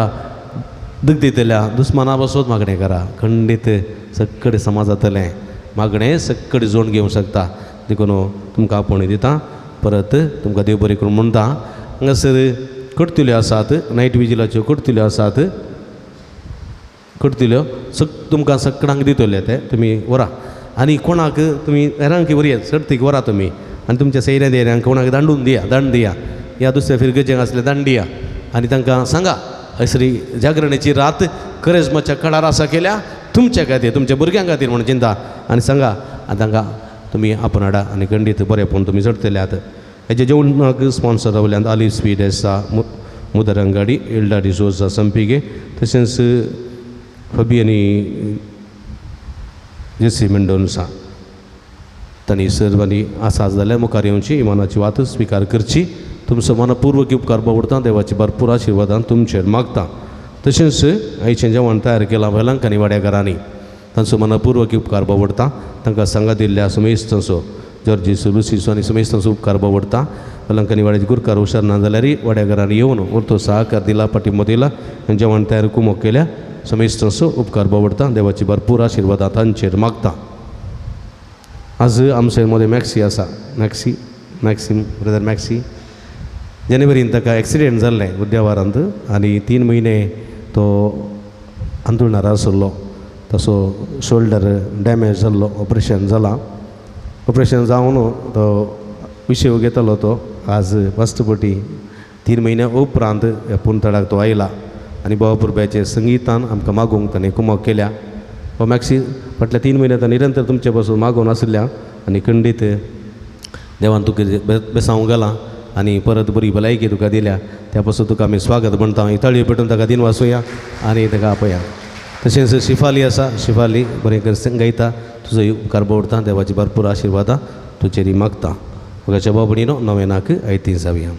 दुखदितल्या दुस्माना बसोत मागणें करा. खंडीत सगळे समाज जातलें मागणें सगळे जोड घेवंक शकता. देखून तुमकां आपोवणें दिता. परत तुमकां देव बरें करूं म्हणटा. हांगासर कर्तुल्यो आसात, नायट विजिलाच्यो कर्तुल्यो आसात, कर्तुल्यो सग तुमकां सगळ्यांक दितले ते तुमी व्हरा. आनी कोणाक तुमी हेरांक व्हरयात, सर्तीक व्हरा तुमी. आनी तुमच्या सैऱ्या देऱ्यांक कोणाक दांडून दिया, दांड दिया, ह्या दुसऱ्या फिरगेचें आसलें दांड दिया. आनी तांकां सांगा हयसरी जागरणेची रात करेजमाच्या कडार आसा केल्या तुमच्या खातीर, तुमच्या भुरग्यां खातीर म्हणून चिंता. आनी सांगा आनी तांकां तुमी आपोवन हाडा आनी खंडीत बरें तुमी चडटले आतां. हेजे जेवणाक स्पॉन्सर रावल्यात आली स्वीट आसा, मुदर अंगाडी, एल्डा डिसोजा संपिगे, तशेंच फबी आनी जेसी मेंडोन्सा. तांणी सर्वांनी आसा जाल्यार मुखार येवची, इमानाची वात स्विकार करची. तुमचो मनपूर्वक उपकार बावडता, देवाची भरपूर आशिर्वादान तुमचेर मागता. तशेंच आयचें जेवण तयार केलां वेलंकांनी वाड्याघरांनी, तांचो मनपूर्वक उपकार बावडता. तांकां सांगा दिल्ल्या सुमेस्तांचो, जॉर्जीसो, लुसीचो आनी सुमेस्तांचो उपकार बावडता. वेलंकांनी वाड्याचे गुरकार हुशार ना जाल्यार वाड्याघरांनी येवन उरतो सहकार दिला, पाठिंबो दिला आनी जेवण तयार कुमोक केल्या सुमेस्तांचो उपकार बावडता. देवाची भरपूर आशिर्वादां तांचेर मागता. आज आमचे मदें मॅक्सी आसा, मॅक्सी, मॅक्सीम ब्रदर मॅक्सी. जानेवारीन ताका एक्सिडेंट जाल्लें उद्यावारांत आनी 3 म्हयने तो अंतुळणार आसलो. तसो शोल्डर डॅमेज जाल्लो, ऑपरेशन जालां. ऑपरेशन जावन तो विशेव घेतालो तो आज फस्ट पटी 3 म्हयन्या उपरांत ह्या पुंतळाक तो आयला आनी भावा पुरब्याचे संगितान आमकां मागूंक ताणें कुमक केल्या. हो मॅक्सी फाटल्या 3 म्हयन्या तो निरंतर तुमचे पासून मागून आशिल्ल्या आनी खंडीत देवान तुका बेसावंक घालां आनी परत बरी भलायकी तुका दिल्या, त्या पासून तुका आमी स्वागत म्हणटा. ताळयो पेटून ताका दिन वाचुया आनी ताका आपया. तशेंच शिफाली आसा, शिफाली बरें कर गायता, तुजो उपकार बोडता, देवाची भरपूर आशिर्वादां तुजेर मागता. म्हाका बाबडीनो नवेनाक आयती जावया.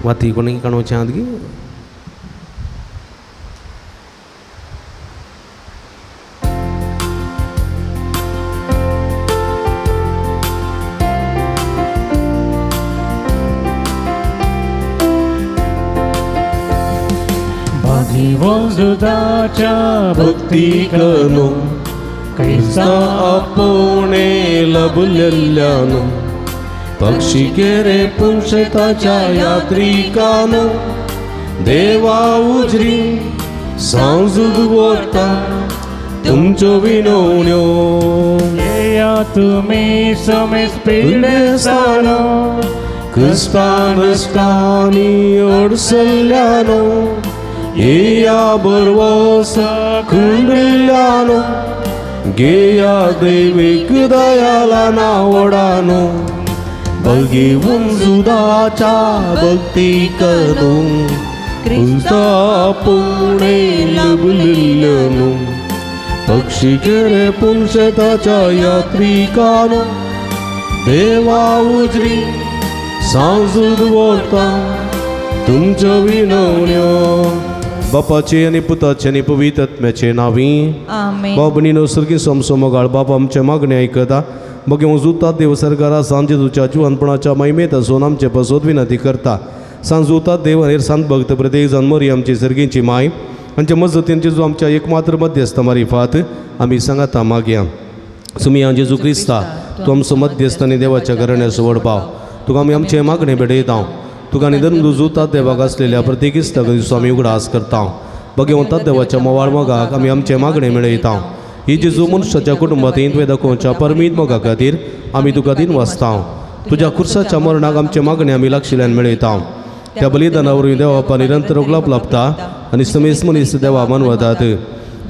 वाती कोणी काणोवचें आहात गी? वंजुदाच्या भक्ती कनु क्रिस्ता आपोणे लभलेल्यानु पक्षी केरे पुंशताच्या यात्रिकानु देवा उजरी सांजूद वता तुमच्यो विनवण्यो. येया तुमी समेस पिडेस्तानो क्रिस्तान रस्तानी ओडसल्यानो येया बरवसा कुंडल्यानो गेया दैवीक दयाला नावडानो बगी उंजुदाच्या भक्ती करू क्रिस्ता पुणे लभलेल्यानो पक्षी केरे पुंशताच्या यात्रिकानो देवा उजरी सांजूद वता तुमच्यो विनवण्यो. बापाचे आनी पुताचे आनी पवित्र आत्म्याचे नांवी आमेन. बाबणीनो सर्गी सोमसोमगाळ बाप आमचे मागणे आयकता. मगे उजुता देव सरकारा सांजे तुज्या जिवनपणाच्या महिमेत आसून आमचे पसोत विनंती करता. सांजुता देव आनी सांत भक्त प्रत्येक जाण मरी आमची सर्गींची माय आमच्या मजतीन जेजू आमच्या एकमात्र मध्यस्थ मारिफात आमी सांगाता मागया. सुमिया जेजू क्रिस्ता तूं आमचो मध्यस्थ आनी देवाच्या घराण्याचो व्हड भाव, तुका आमी आमचे मागणे भेटयता. तुका निधन रुजुता देवाक आसलेल्या प्रत्येक इश्टाक दिसो आमी उगडास करता. भगवंता देवाच्या मोवाळ मोगाक आमी आमचे मागणे मेळयता. ही जेजू मनशाच्या कुटुंबात तुवें दाखोवच्या परमीत मोगा खातीर आमी तुका दिन वाचता. तुज्या खुर्साच्या मरणाक आमचे मागणे आमी लागशिल्ल्यान मेळयता. त्या बलिदाना वरवीं देवा बाप्पा निरंतर उगलाप लाभता आनी समेस मनीस देवा मानवतात.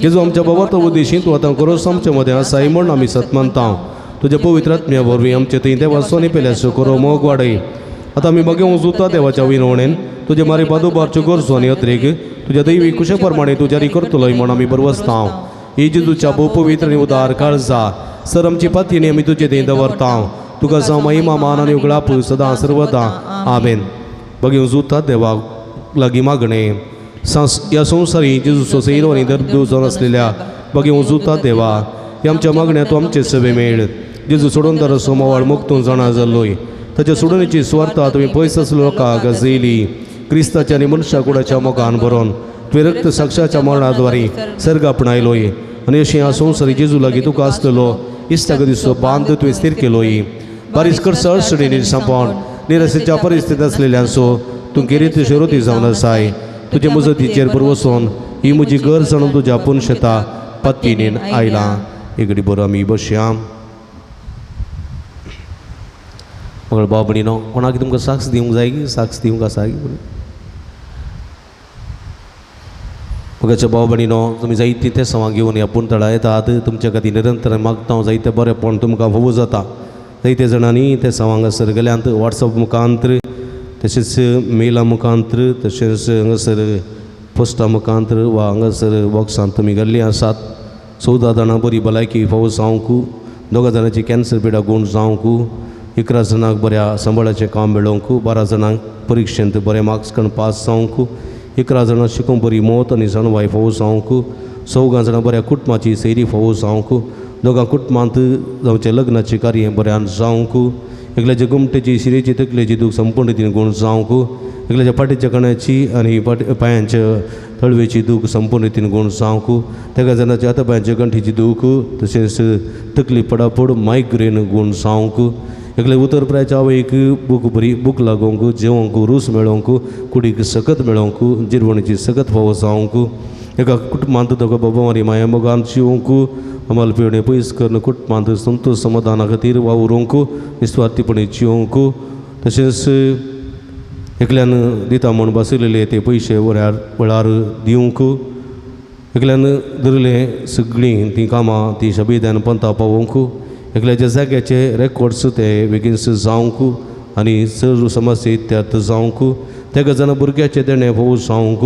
जेजू आमच्या बाबा उद्देशी तूं आतां करोस आमच्या मदें आसाय म्हूण आमी सत मानता. तुज्या पवित्र आत्म्या वरवीं आमचे थंय देवा सोनी पेल्याचो करो मोग वाडय. आतां आमी मागीर वचूता देवाच्या विनवणेन तुजे मारी पादोबारच्यो गरजो आनी अत्रेक तुज्या दैवी कुशे प्रमाणे तूं जारी करतलोय म्हूण आमी बरवसता. ही जेजूच्या भोव पवित्र आनी उदार काळजा सर आमची पातयेनी आमी तुजे थंय दवरता. तुका जावं महिमा मान आनी उगडाप सदां सर्वदां. आमेन. बघ जुता देवाक लागीं मागणें ह्या संवसारी जेजूचो सैरो आनी दर्दू जावन आसलेल्या बघ जुता देवा ह्या आमच्या मागण्या तूं आमचे सवे मेळ. जेजू सोडून दाराचो मोवाळ मुक्तून जाणा जाल्लोय ताच्या सोडूनची सुवार्ता तुमी पयस आसलो लोकांक गाजयली. क्रिस्ताच्या आनी मनशा कुडाच्या मोगान भरोन तुवें रक्त साक्षाच्या मरणाद्वारे सर्ग आपणायलोय आनी अशें ह्या संवसारी जेजू लागीं तुका आसलेलो इश्टागतीचो बांद तुवें स्थीर केलोय. बारीस करसा अडचणींनी सांपोवन निराशेच्या परिस्थितींत आसलेल्यांचो तूं केरीत शिरोती जावन आसाय. तुजे मुजतीचेर बरवसून ही म्हजी गरज जाणून तुज्या पुनशेता पत्तीनीन आयलां. इगडी बरो आमी बसया. मगळ बाब भयणीनो कोणाक तुमकां साक्ष दिवंक जाय की साक्ष दिवंक आसा की मगाच्या भाव भयणीनो तुमी जायतीं ते सवां घेवन ह्या पुणतळा येतात. तुमच्या खातीर निरंतर मागता हांव जायते बरेंपण तुमकां फावो जाता. जायते जाणांनी ते सवां हांगासर गेल्यांत वॉट्सअप मुखांत्र तशेंच मेला मुखांत्र तशेंच हांगासर पोस्टा मुखांत्र वा हांगासर बॉक्सांत तुमी गेल्लीं आसात. 14 जाणां बरी भलायकी फावो जावंक, 2 जाणांची कॅन्सर पिडा गूण जावंक, 11 जाणांक बऱ्या सांबाळाचें काम मेळोवंक, 12 जाणांक परिक्षेंत बरे मार्क्स काडून पास जावंक, 11 जाणां शिकूंक बरी मौत आनी जाणवाय फावो जावंक, 4 जाणां बऱ्या कुटुंबाची सैरी फावो जावंक, 2 कुटुंबांत जावचें लग्नाचें कार्य बऱ्यान जावंक, एकल्याच्या गोमटेची शिरेची तकलेची दूख संपूर्ण रितीन गूण जावंक, एकल्याच्या फाटीच्या कण्याची आनी पांयांच्या तळवेची दूख संपूर्ण रितीन गूण जावंक, तेगा जाणाच्या हाता पांयांच्या गंठीची दूख तशेंच तकली पडापड मायग्रेन गूण जावंक, एकले उतर प्रायच्या आवयक भूक बरी भूक लागोवंक जेवंक रूस मेळोवंक कुडीक सकत मेळोवंक जिरवणीची सकत फावो जावंक, एका कुटुंबांत दोगा बाबा आनी माया मोगान जिवंक अमल पिवणे पयस करून कुटुंबांत संतोश समाधाना खातीर वावरूंक निस्वार्थीपणी जिवंक, तशेंच एकल्यान दिता म्हूण बसयलेले ते पयशे वेळार दिवंक, एकल्यान धरले सगळीं तीं कामां तीं शबीदान पंता पावोवंक, एकल्याच्या जाग्याचे रेकॉर्ड्स ते बेगीन जावंक आनी चड समस्या इत्यार्थ जावंक, तेगा जाणां भुरग्याचे देणें फावो जावंक,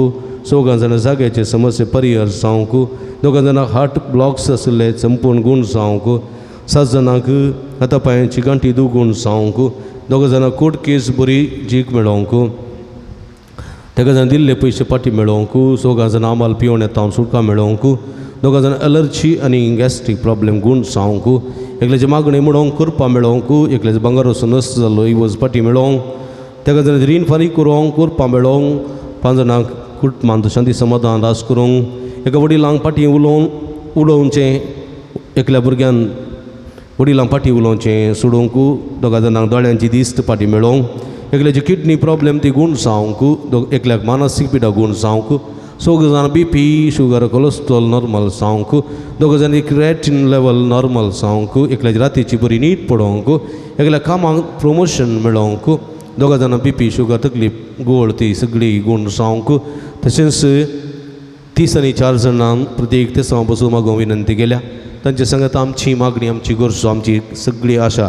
4 जाणां जाग्याचे समस्या परिहर जावंक, 2 जाणां हार्ट ब्लॉक्स आशिल्ले संपूर्ण गूण जावंक, 7 जाणांक हाता पांयांची गांठी दुगूण जावंक, 2 जाणां कोर्ट केस बरी जीक मेळोवंक, तेका जाणां दिल्ले पयशे फाटीं मेळोवंक, 4 जाणां आमाल पिवण येता सुटका मेळोवंक, 2 जाणां एलर्जी आनी गॅस्ट्रीक प्रॉब्लेम गूण जावंक, एकल्याचे मागणी म्हणोवंक करपा मेळोवंक, एकल्याचे भांगर नश्ट जाल्लो इवज फाटीं मेळोवंक, तेका जाणां रीण फारीक करूंक करपा मेळोवंक, 5 जाणांक कुटुंबांत शांती समाधान रास करूंक, एका वडिलांक फाटीं उलोवन उडोवचें, एकल्या भुरग्यान वडिलांक फाटीं उलोवचें सोडोवंक, 2 जाणांक दोळ्यांची दिश्ट फाटीं मेळोवंक, एकल्याची किडनी प्रॉब्लेम ती गूण जावंक, एकल्याक मानसीक पिडा गूण जावंक, 4 जाणां B P sugar cholesterol normal जावंक, 2 जाणांची क्रिएटीन लेवल नॉर्मल जावंक, एकल्याची रातीची बरी न्हीद पडोवंक, एकल्या कामाक प्रमोशन मेळोवंक, 2 जाणां बी पी शुगर तकली गोळ ती सगळी गूण जावंक, तशेंच 30 आनी 4 जाणांक प्रत्येक तेसांव बसून मागूंक विनंती केल्या. तांचे सांगात आमची मागणी आमची गरजो आमची सगळी आशा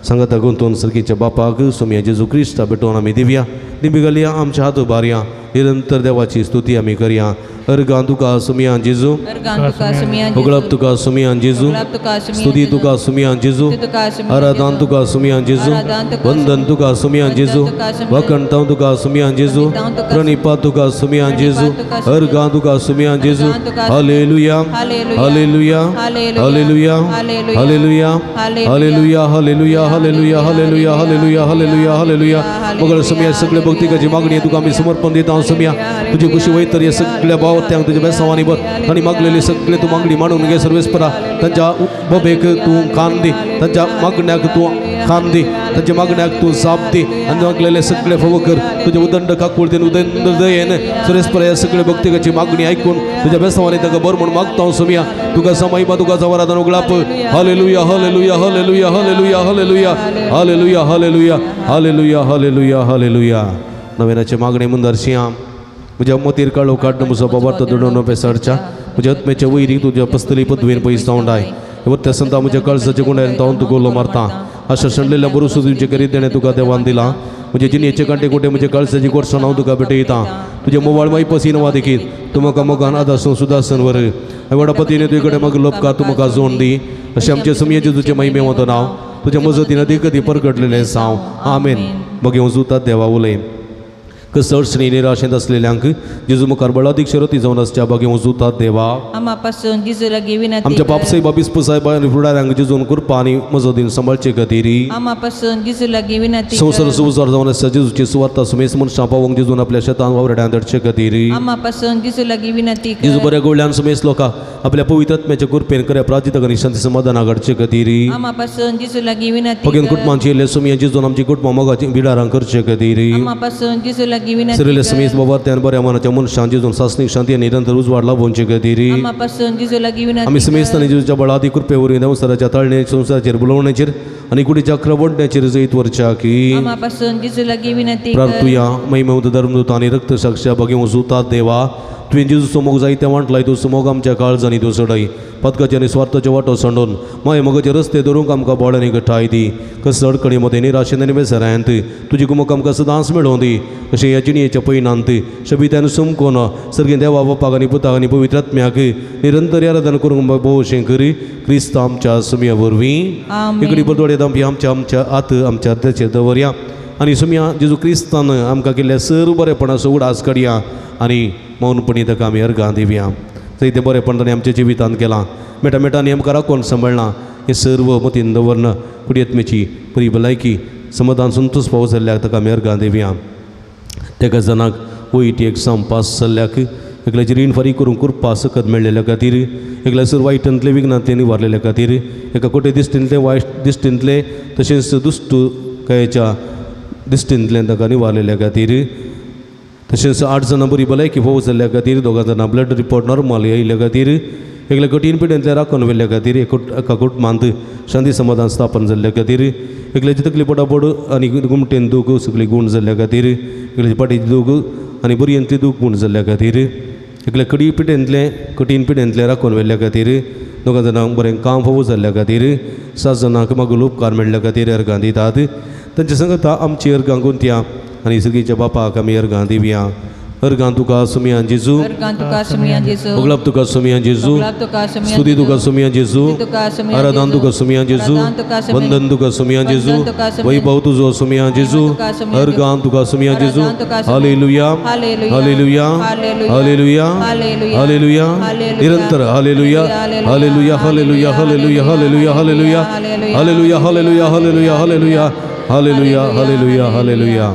सांगाता गुंतून सर्गीच्या बापाक सोमया जेजू क्रिस्ता भेटोवन आमी दिवया. दिमी घालया आमच्या हात उबारया निरंतर देवाची स्तुती आमी करया. अर्गां तुका सोमया जेजू, उगळप तुका सोमया जेजू, स्तुती तुका सोमया जेजू, आराधन तुका सोमया जेजू, वंदन तुका सोमया जेजू, वखणतांव तुका सोमया जेजू, प्रणिपात तुका सोमया जेजू, अर्गां तुका सोमया जेजू. Hallelujah, hallelujah, hallelujah, hallelujah, hallelujah, hallelujah, hallelujah, hallelujah, hallelujah, hallelujah, hallelujah. मगळ Somaiya सगळे भक्तिकाची मागणी तुका आमी समर्पण दिता. सोमया तुजी खुशी वयतर ह्या सगळ्या भाव भावार्थ्यांक तुज्या बेसांवांनी भर. तांणी मागलेली सगळे तूं मागणी मांडून घे सर्वेस्परा. तांच्या बोबेक तूं कान दी, तांच्या मागण्याक तूं कान दी, तांच्या मागण्याक तूं जाप दी आनी मागलेले सगळे फोव कर. तुज्या उदंड काकुळतेन उदंड दयेन सर्वेस्परा ह्या सगळे भक्तिकाची मागणी ऐकून तुज्या बेसांवांनी ताका बर म्हणून मागता सुमिया. तुका समाईबा तुका जवरादान उगडाप. Hallelujah hallelujah hallelujah hallelujah hallelujah hallelujah hallelujah hallelujah hallelujah hallelujah. नव्यानाचे मागणे मुंदरशिया म्हज्या मोतीर काळो काडणं म्हजो बाबार्थ दुडोवन पेसाडच्या म्हज्या आत्म्याच्या वैरीक तुज्या पस्तली पदवेन पयस जावन वत्या संता म्हज्या कळसाच्या गुंडान तावन तुका उलो मारता. आशा शणलेल्या बरोसो तुमचे करीत देणें तुका देवान दिलां. म्हजे जिणेचे कांटे कुटे म्हज्या कळसाची गोडसाण हांव तुका भेटयता. तुज्या मोवाळ माई पसीन वा देखीत तूं म्हाका मोगान आदासन सुदासन वर व्हडा पतीने तुजे कडेन म्हाका लोपकार तूं म्हाका जोड दी. अशें आमचे सुमयेचें तुजें महिमे वता नांव तुज्या मजतीन अदीक अदीक परगटलेलें साव. आमेन. मगें वचूं देवा उलय कसड श्री निराशेंत आसलेल्यांक जेजू मुखार बळादीक शरती जावन आसच्या बागे वचूं देवा. आमापासून जेजू लागीं विनंती आमच्या कर. बापसाहेब बिस्प साहेब आनी फुडाऱ्यांक जेजून कृपा आनी मजतीन सांबाळचे खातीर. आमापासून जेजू लागीं विनंती कर. संवसार सुवसार जावन आसच्या जेजूची सुवार्ता सुमेस मनशां पावोवंक जेजून आपल्या शेतान वावराड्यान धाडचे खातीर. आमापासून जेजू लागीं विनंती कर. जेजू बऱ्या गोवल्यान सुमेस लोकां आपल्या पवित्र आत्म्याच्या कृपेन खऱ्या प्राजित आनी शांती समाधाना घडचे खातीर. आमापासून जेजू लागीं विनंती पगेन कर. कुटुंबांची येयल्ले सुमये जेजून आमची कुटुंबां मोगाची बिडारां करचे खातीर. आमापासून जेजू लागीं विनंती सरिल्ले कर. समेस बाबार्थ्यान बऱ्या मनाच्या मनशान जेजून सासणीक शांती आनी निरंतर उजवाड लाभोवचे खातीर. आमापासून जेजू लागीं विनंती आमी कर. समेस्तांनी जेजूच्या बळादी कृपे वरवीं संवसाराच्या ताळणे संवसाराचेर बुलोवण्याचेर आनी कुडीच्या क्रवडण्याचेर जैत वरच्या की. आमापासून जेजू लागीं विनंती कर. प्रार्थुया. महिमेवंत धर्मदूत आनी रक्त साक्ष्या भगे वचूतात देवा, तुवें जेजूचो मोग जायते वांटलाय तूं मोग आमच्या काळजांनी तूं चडय. पदकाचे आनी स्वार्थाचे वाटो सांडून माय मोगाचे रस्ते धरूंक आमकां बोळांनी गठाय दी. कसो अडकणी मदें निराशेन आनी बेसरायंत तुजी कुमक आमकां सदांच मेळोवं दी. अशें ह्या जिणयेच्या पयणांत शबित्यान समकोन सर्गीं देवा बापाक आनी पुताक आनी पवित्र आत्म्याक निरंतर आराधना करूंक भोवशें करी क्रिस्त आमच्या सुमया वरवीं. आमेन. इकडे बरदोडे आमी आमच्या आमच्या आत आमच्या अर्द्याचेर दवरया आनी सुमया जेजू क्रिस्तान आमकां केल्ल्या सर्व बरेपणाचो उडास काडया आनी मौनपणी ताका आमी अर्गां दिवया. जायते बरेपण ताणें आमच्या जिवितांत केलां, मेटा मेटांनी आमकां राखून सांबाळ्ळां. हें सर्व मतीन दवरन कुडयेतमेची बरी भलायकी समाधान संतोश पावो जाल्ल्याक ताका आमी अर्गां दिवया. तेका जाणाक ओईटी एग्जाम पास जाल्ल्याक, एकल्याची रीण फारीक करूंक कृपा सकत मेळ्ळेल्या खातीर, एकल्या सर वायटांतले विघ्नांतले निवारलेल्या खातीर, एका कोटे दिश्टींतले वायट दिश्टींतले तशेंच दुश्ट कायच्या दिश्टींतल्यान ताका निवारलेल्या खातीर, तशेंच 8 जाणां बरी भलायकी फोव जाल्ल्या खातीर, 2 जाणां ब्लड रिपोर्ट नॉर्मल येयल्ल्या खातीर, एकल्या कठीण पिड्यांतल्या राखून व्हेल्ल्या खातीर, एका कुटुंबांत शांती समाधान स्थापन जाल्ल्या खातीर, एकल्याची तकली पटापट आनी गुमटेन दूख सगळी गूण जाल्ल्या खातीर, एकल्याची पाटीची दूख आनी बरयेंतली दूख गूण जाल्ल्या खातीर, एकल्या कडी पिड्यांतलें कठीण पिड्यांतलें राखून व्हेल्ल्या खातीर, 2 जाणांक बरें काम फोव जाल्ल्या खातीर, 7 जाणांक मागीर उपकार मेळ्ळ्या खातीर अर्गां दितात. तांच्या संगता आमची अर्गां गुंतया आनी सगळीच्या बापाक आमी अर्गां दिवया. अर्गां तुका सुमया जेजू, अर्गां तुका सुमया जेजू, उगलाप तुका सुमया जेजू, उगलाप तुका सुमया स्तुती तुका सुमया जेजू, स्तुती तुका सुमया आराधन जेजू, तुका सुमया जेजू, आराधन तुका सुमया, वंदन तुका सुमया जेजू, वंदन तुका सुमया, वैभव तुजो सुमया जेजू, तुका सुमया अर्गां तुका सुमया जेजू. आराधन तुका Somaiya, hallelujah hallelujah, hallelujah hallelujah hallelujah, hallelujah, hallelujah, निरंतर hallelujah hallelujah hallelujah hallelujah hallelujah hallelujah hallelujah hallelujah hallelujah hallelujah hallelujah hallelujah hallelujah.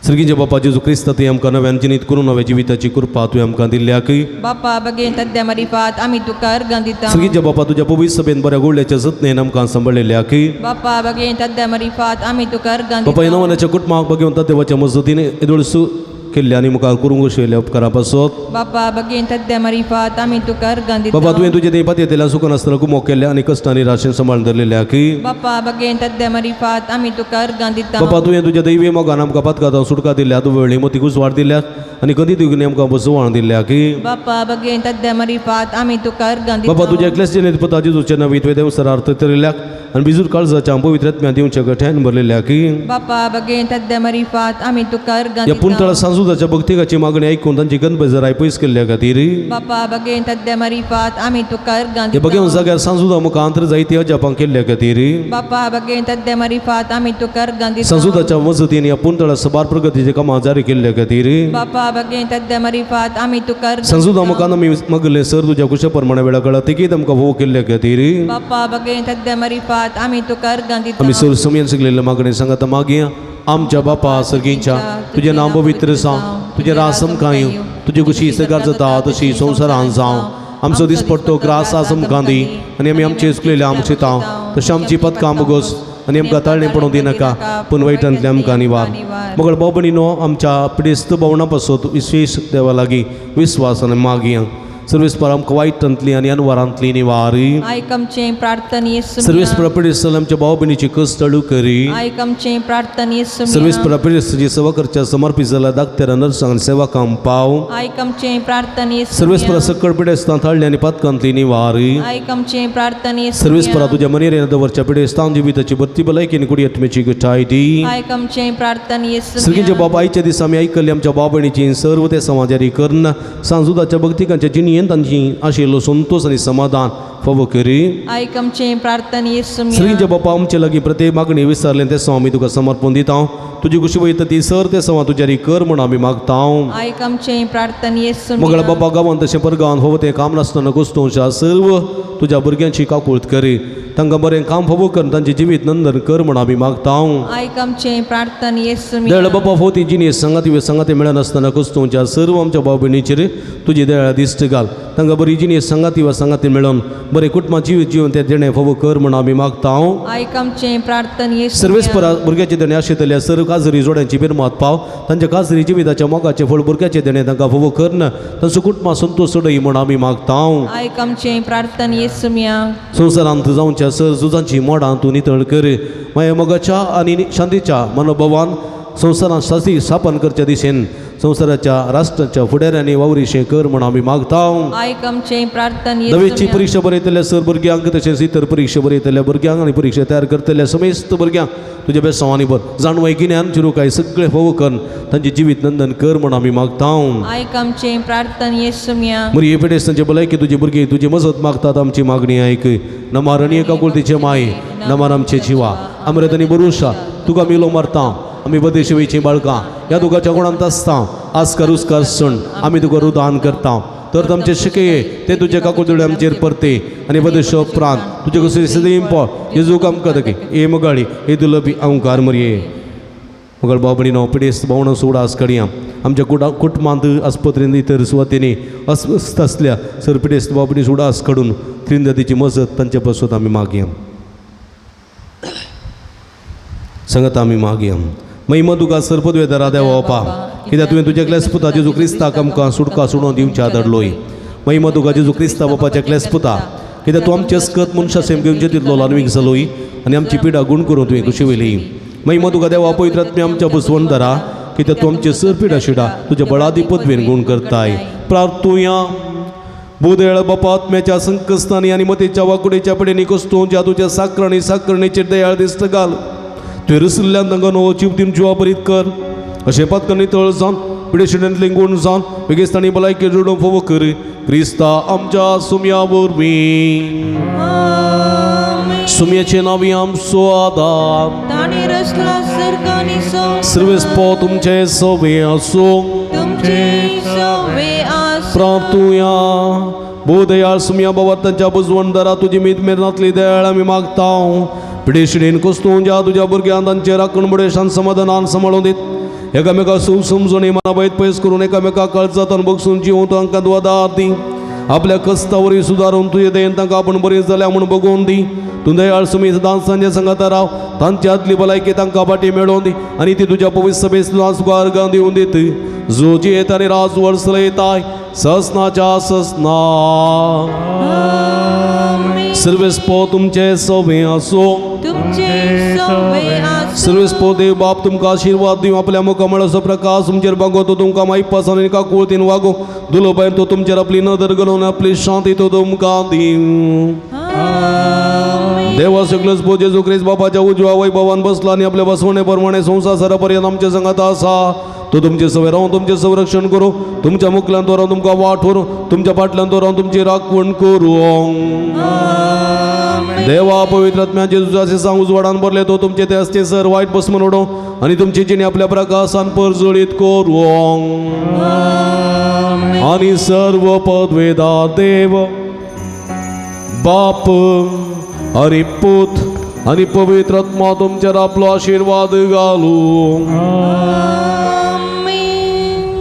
सर्गींच्या बापा जेजू क्रिस्त तुवें आमकां नव्यान जिनीत करून नव्या जिविताची कृपा तुवें आमकां दिल्ल्याक. बापा बगेन तद्या मरिफात आमी तुका अर्गां दिता. सर्गींच्या बापा तुज्या पवित्र सभेन बऱ्या गोडल्याच्या जतनेन आमकां सांबाळिल्ल्याक. बापा बगेन तद्या मरिफात आमी तुका अर्गां बापा दिता. नवनाच्या कुटुंबाक बगेवन देवाच्या मजतीन येदोळसू केल्ल्या आनी मुखार करूंक आशिल्ल्या उपकारा पासत. बापा बगेन तद्या मरिफात आमी तुका अर्गां दिता. बाबा तुवें तुजे देपात येतल्या सुखान आसतना गुमो केल्ल्या आनी कश्टांनी राशेन सांबाळून धरलेल्याक. बापा बगेन तद्या मरिफात आमी तुका अर्गां दिता. बाबा तुवें तुज्या दैवी मोगान आमकां पातकांत सुटका दिल्या, तूं वेळी मोतीक उजवाड दिल्या आनी कधी तुवें आमकां बसवाण दिल्या की. बापा बगेन तद्या मरिफात आमी तुका अर्गां दिता. बाबा तुज्या एकल्याच जेनेत पुता जेजूच्या नवी तुवें देवसर अर्थ तरिल्ल्याक आनी बिजूर काळजाच्या पवित्र आत्म्या दिवच्या गठ्यान भरलेल्या की. बापा बगेन तद्या मरिफात आमी तुका अर्गां ह्या दिता. पुंतळा सांजुदाच्या भक्तिकाची मागणी ऐकून तांची गणबजराय पयस केल्ल्या खातीर. बापा बगेन तद्या मरिफात आमी तुका अर्गां हे बगेवन दिता. जाग्यार सांजुदा मुखांत जायती अजापां केल्ल्या खातीर. बापा बगेन तद्या मरिफात आमी तुका अर्गां दिता. सांजुदाच्या मजतीन ह्या पुंतळा सबार प्रगतीचे कामां जारी केल्ल्या खातीर. बापा बगेन तद्या मरिफात आमी तुका अर्गां सांजुदा दिता. मुखान आमी मागले सर तुज्या कुशा प्रमाणे वेळा कळा तिकीत आमकां भोव केल्ल्या खातीर. बापा बगेन तद्या मरिफात आमी तुका अर्गां दिता. आमी सर समयन शिकलेल्या मागणे सांगाता मागया. आमच्या बापा सर्गींच्या तुजें नांव पवित्र जावं, तुजें राज आमकां येवं, तुजी खुशी सगळ्यात जाता तशी संवसारान जावं. आमचो दिसपडतो ग्रास आज आमकां दी आनी आमी आमचे चुकलेले आमचे शितां तशें आमची पदकां बोगोस आनी आमकां ताळणे पडूंक दिनाका पूण वायटांतले आमकां निवार. मगळ भाव भयणीनो आमच्या पिडेस्त भोवणा पासत विशेश देवा लागीं विस्वास आनी मागया. सर्वेस्पर आमकां वायटांतली आनी अनवारांतली निवारी. आयक आमचें प्रार्थने. सर्वेस्पर पिडेस्त आमच्या भाव भयणीची कस तळू करी. आयक आमचें प्रार्थने. सर्वेस्पर पिडेस्ताची सेवा करच्या समर्पित जाल्या दाक्तेर नर्सांक आनी सेवकांक पाव. आयक आमचें प्रार्थने. सर्वेस्परा सकळ पिडेस्तां थाळ्ळी आनी पातकांतली निवारी. आयक आमचें प्रार्थने. सर्वेस्परा तुज्या मनेरेन दवरच्या पिडेस्तां जिविताची भरती भलायकी आनी कुडी आत्म्याची गटाय दी. आयक आमचें प्रार्थने. सर्गीचे बाबा आयच्या दिसा आमी आयकल्ली आमच्या भाव भयणीची सर्व ते समाजारी करून सांजुदाच्या भक्तिकांच्या जिणयेन तांची आशिल्लो संतोश आनी समाधान फावो करी. आयक आमचें प्रार्थने. श्रींच्या बापा आमचे लागीं प्रत्येक मागणी विसरलें ते आमी तुका समर्पण दिता. तुजी खुशी वयता ती सर ते सवा तुज्यारी कर म्हूण आमी मागता. आयक आमचें प्रार्थने. मगळ बापा गांवांत तशें परगांवांत फावो तें काम नासतना गोस्तोवच्या सर्व तुज्या भुरग्यांची काकूळत करी. तांकां बरें काम फावो कर तांचें जिवीत नंदन कर म्हूण आमी मागता. आयक आमचें प्रार्थने. दयाळ बापा फावो ती जिणी सांगाती सांगाती मेळनासतना कोस्तोवच्या सर्व आमच्या भाव भयणीचेर तुजी दयाळ दिश्ट घाल. तांकां बरी जिणी सांगाती वा सांगाती मेळोवन बरें कुटुंबा जिवीत जिवन तें देणें फावो कर म्हूण आमी मागता. आयक आमचें प्रार्थने. सर्वेस्परा भुरग्याचे देणें आशिल्ल्या सर्व काजरी जोड्यांची बिरमात पाव. तांच्या काजरी जिविताच्या मोगाचें फळ भुरग्याचें देणें तांकां फावो कर तांचो कुटुंबा संतोश सोडय म्हूण आमी मागता. आयक आमचें प्रार्थने. संवसारांत जावच्या सर झुजांची मोडां तूं नितळ कर. माया मोगाच्या आनी शांतीच्या मनोभावान संवसारांत शांती स्थापन करच्या दिशेन संवसाराच्या राष्ट्राच्या फुडाऱ्यांनी वावरीशें कर म्हूण आमी मागता. आयक आमचें प्रार्थने. नवेची परिक्षा बरयतल्या सर भुरग्यांक तशेंच इतर परीक्षा बरयतल्या भुरग्यांक आनी परिक्षा तयार करतल्या समेस्त भुरग्यांक तुज्या बेसांवांनी भर जाणवय गिन्यान चिरुकाय सगळें फावो कर तांचें जिवीत नंदन कर म्हूण आमी मागता. आयक आमचें प्रार्थने. मुरये पिडेस्तांचे भलायकी तुजी भुरगीं तुजी मजत मागतात. आमची मागणी आयक. नमार आनी एका कुळतीचे माय नमार आमचे जिवा अमृत आनी बरुशा तुका मिलो मारता. आमी बदेशेची बाळकां ह्या तुकाच्या गुणांत आसता. आस्कार उस्कार सण आमी तुका रुदान करता. तर आमचे शिकये ते तुजे काकुळतुडे आमचेर परते आनी बदेश उपरांत तुजे कसो सदीं पो जेजूक आमकां दके ए मगाळी हे दुलबी अंकार मरये. मगळ भाव भयणीनो पिडेस्त भावणां सुडास कडया आमच्या कुटुंबांत आस्पत्रेंत इतर सुवातेनी अस्वस्थ आसल्या सर पिडेस्त भाव भयणी सुडास काडून त्रिंदतीची मजत तांचे पासत आमी मागया. संगत आमी मागया. महिमा तुका सर्पद्वेदरा देवा बापा कित्याक तुवें तुज्या क्लेस पुता जेजू क्रिस्ताक आमकां सुटका सोडून दिवच्या धाडलोय. महिमा तुका जेजू क्रिस्ता बापाच्या क्लेस पुता कित्याक तूं आमचे अस्कत मनशा सेम घेवन तितलो लानवीक जालोय आनी आमची पिडा गुण करून तुवें खुशी वयली. महिमा तुका देवा पवित्र आत्म्या आमच्या बसवण धरा कित्याक तूं आमचे सर पिडा शिडा तुज्या बळादी पदवेन गुण करताय. प्रार्थुया. भूदयाळ बापा आत्म्याच्या संकस्तानी आनी मतेच्या वाकुडेच्या पिडेनी कोस्तोवच्या तुज्या साकरणी साकरणीचेर दयाळ दिस्त घाल. तुवें रसिल्ल्यान तांकां नवो जीव दिवन जिवा बरीत कर. अशें पातकांनी तळ जावन पिडेशिडेंतलें गुण जावन बेगीस्तांनी भलायकी जोडूंक फावो कर क्रिस्ता आमच्या सुम्या वरवीं. सुम्याचें नांव आमचो आदार. ताणें रचला सर्ग आनी संवसार. सर्वेस्पो तुमचें सवे आसूं. तुमचें सवे आसूं. प्रार्थुया. भोदयाळ सुम्या बाबा तांच्या बुजवण दरा तुजी मीत मेरनातली दयाळ आमी मागता. पिडेशिडेन कोस्तून ज्या तुज्या भुरग्यांक तांचे राखण बडेशान समाधानान सांबाळून दीत. एकामेका सुसमजणी मना पयस करून एकामेका काळजांत बगसून जिवून तांकां द्वादार दी. आपल्या कस्तावरी सुदारून तुजे दयेन तांकां आपूण बरी जाल्या म्हूण बगोवन दी. तूं दयाळ सुमी सदांच तांच्या सांगाता राव. तांची आदली भलायकी तांकां फाटी मेळोवन दी आनी ती तुज्या पवित्र सभेस तुका अर्गां दिवन दीत. जो जियेत आनी राज वर्स येताय ससनाच्या ससना. सर्वेस्पो तुमचे सवे आसूं. तुमचें सवे आसूं. सर्वेस्पो देव बाप तुमकां आशिर्वाद दिवं. आपल्या मुखामळाचो प्रकाश तुमचेर बागो तो तुमकां मायपास आनी काकुळतीन वागो. दुलोबायन तो तुमचेर आपली नदर घालून आपली शांती तो तुमकां दिवं. देवा सगळेच पो जेजू क्रिस्त बापाच्या उजव्या वैभवान बसला आनी आपल्या बसवणे प्रमाणे संवसार सरापर्यंत आमच्या संगात आसा. तो तुमचे सवय रावन तुमचें संरक्षण करूं. तुमच्या मुखल्यान तो रावन तुमकां वाट व्हरूं. तुमच्या फाटल्यान तो रावन तुमची राखवण करूं. देवा पवित्र आत्म्या जेजूचे सांग उजवाडान भरले तो तुमचे ते असते सर वायट बसमन उडोवं आनी तुमची जिणी आपल्या प्रकाशान परजळीत करूं. आनी सर्व पदवेदार देव बाप आनी पूत आनी पवित्र आत्मा तुमचेर आपलो आशिर्वाद घालूं.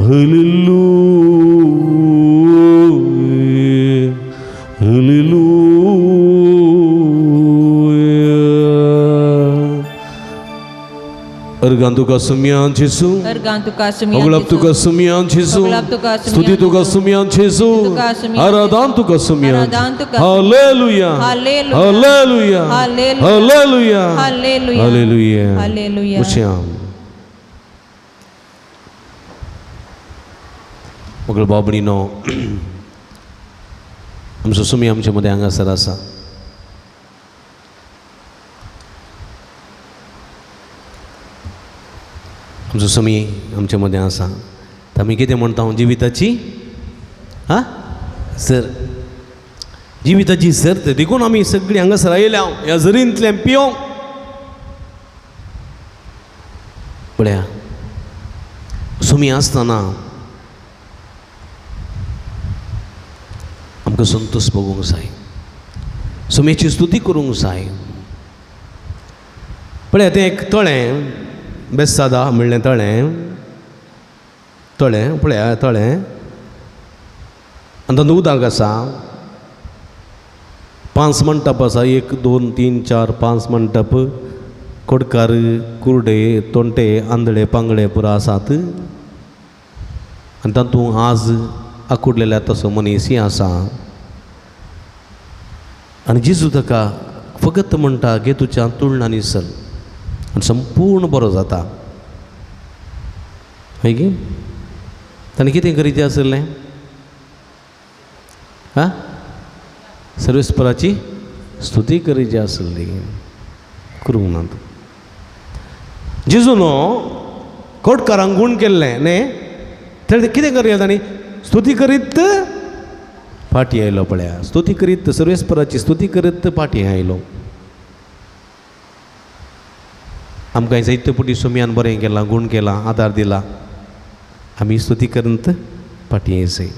Hallelujah, hallelujah. अर्गान तुका सुमयान जेजू, अर्गान तुका सुमयान अगलाप तुका सुमयान जेजू, अगलाप तुका सुमयान स्तुती तुका जेजू, सुमयान जेजू, स्तुती तुका सुमयान आराधन तुका सुमयान। आराधन तुका hallelujah, hallelujah, hallelujah, hallelujah, hallelujah, hallelujah, hallelujah. Hallelujah. मुश्याम मगळ बाबणीनो, आमचो सुमी आमचे मदें हांगासर आसा. आमचो सुमी आमचे मदें आसा. आमी कितें म्हणटा? जिविताची आं सर, जिविताची सर्त. देखून आमी सगळीं हांगासर आयल्या ह्या जरींतल्यान पियोंक. पळया सुमी आसतना आमकां संतोश भोगूंक जाय, सुमेची स्तुती करूंक जाय. पळया तें एक तळें, बेसादा म्हणलें तळें, तळें पळया तळें, आनी तातूंत उदक आसा. 5 मंटप आसा, 1 2 3 4 5 मंटप. कोडकार, कुर्डे, तोंटे, आंदळे, पांगळे पुरा आसात. आनी तातूंत आज आकुडलेल्या तसो मनीसय आसा. आनी जेजू ताका फकत म्हणटा, घे तुज्या तुळणां चल, आनी संपूर्ण बरो जाता. हय की ताणें कितें करीत आसलें? आं, सर्वेस्पराची स्तुती करीची आसली, करूंक ना. जेजू न्हू कोटकारांक गूण केल्लें न्ही, तेणें कितें करी तांणी? स्तुती करीत फाटीं आयलो. पळया स्तुती करीत, सर्वेस्पराची स्तुती करीत फाटीं आयलो. आमकां जायते पुटी सुमयान बरें केलां, गूण केलां, आदार दिला, आमी स्तुती करीत फाटीं येयसय.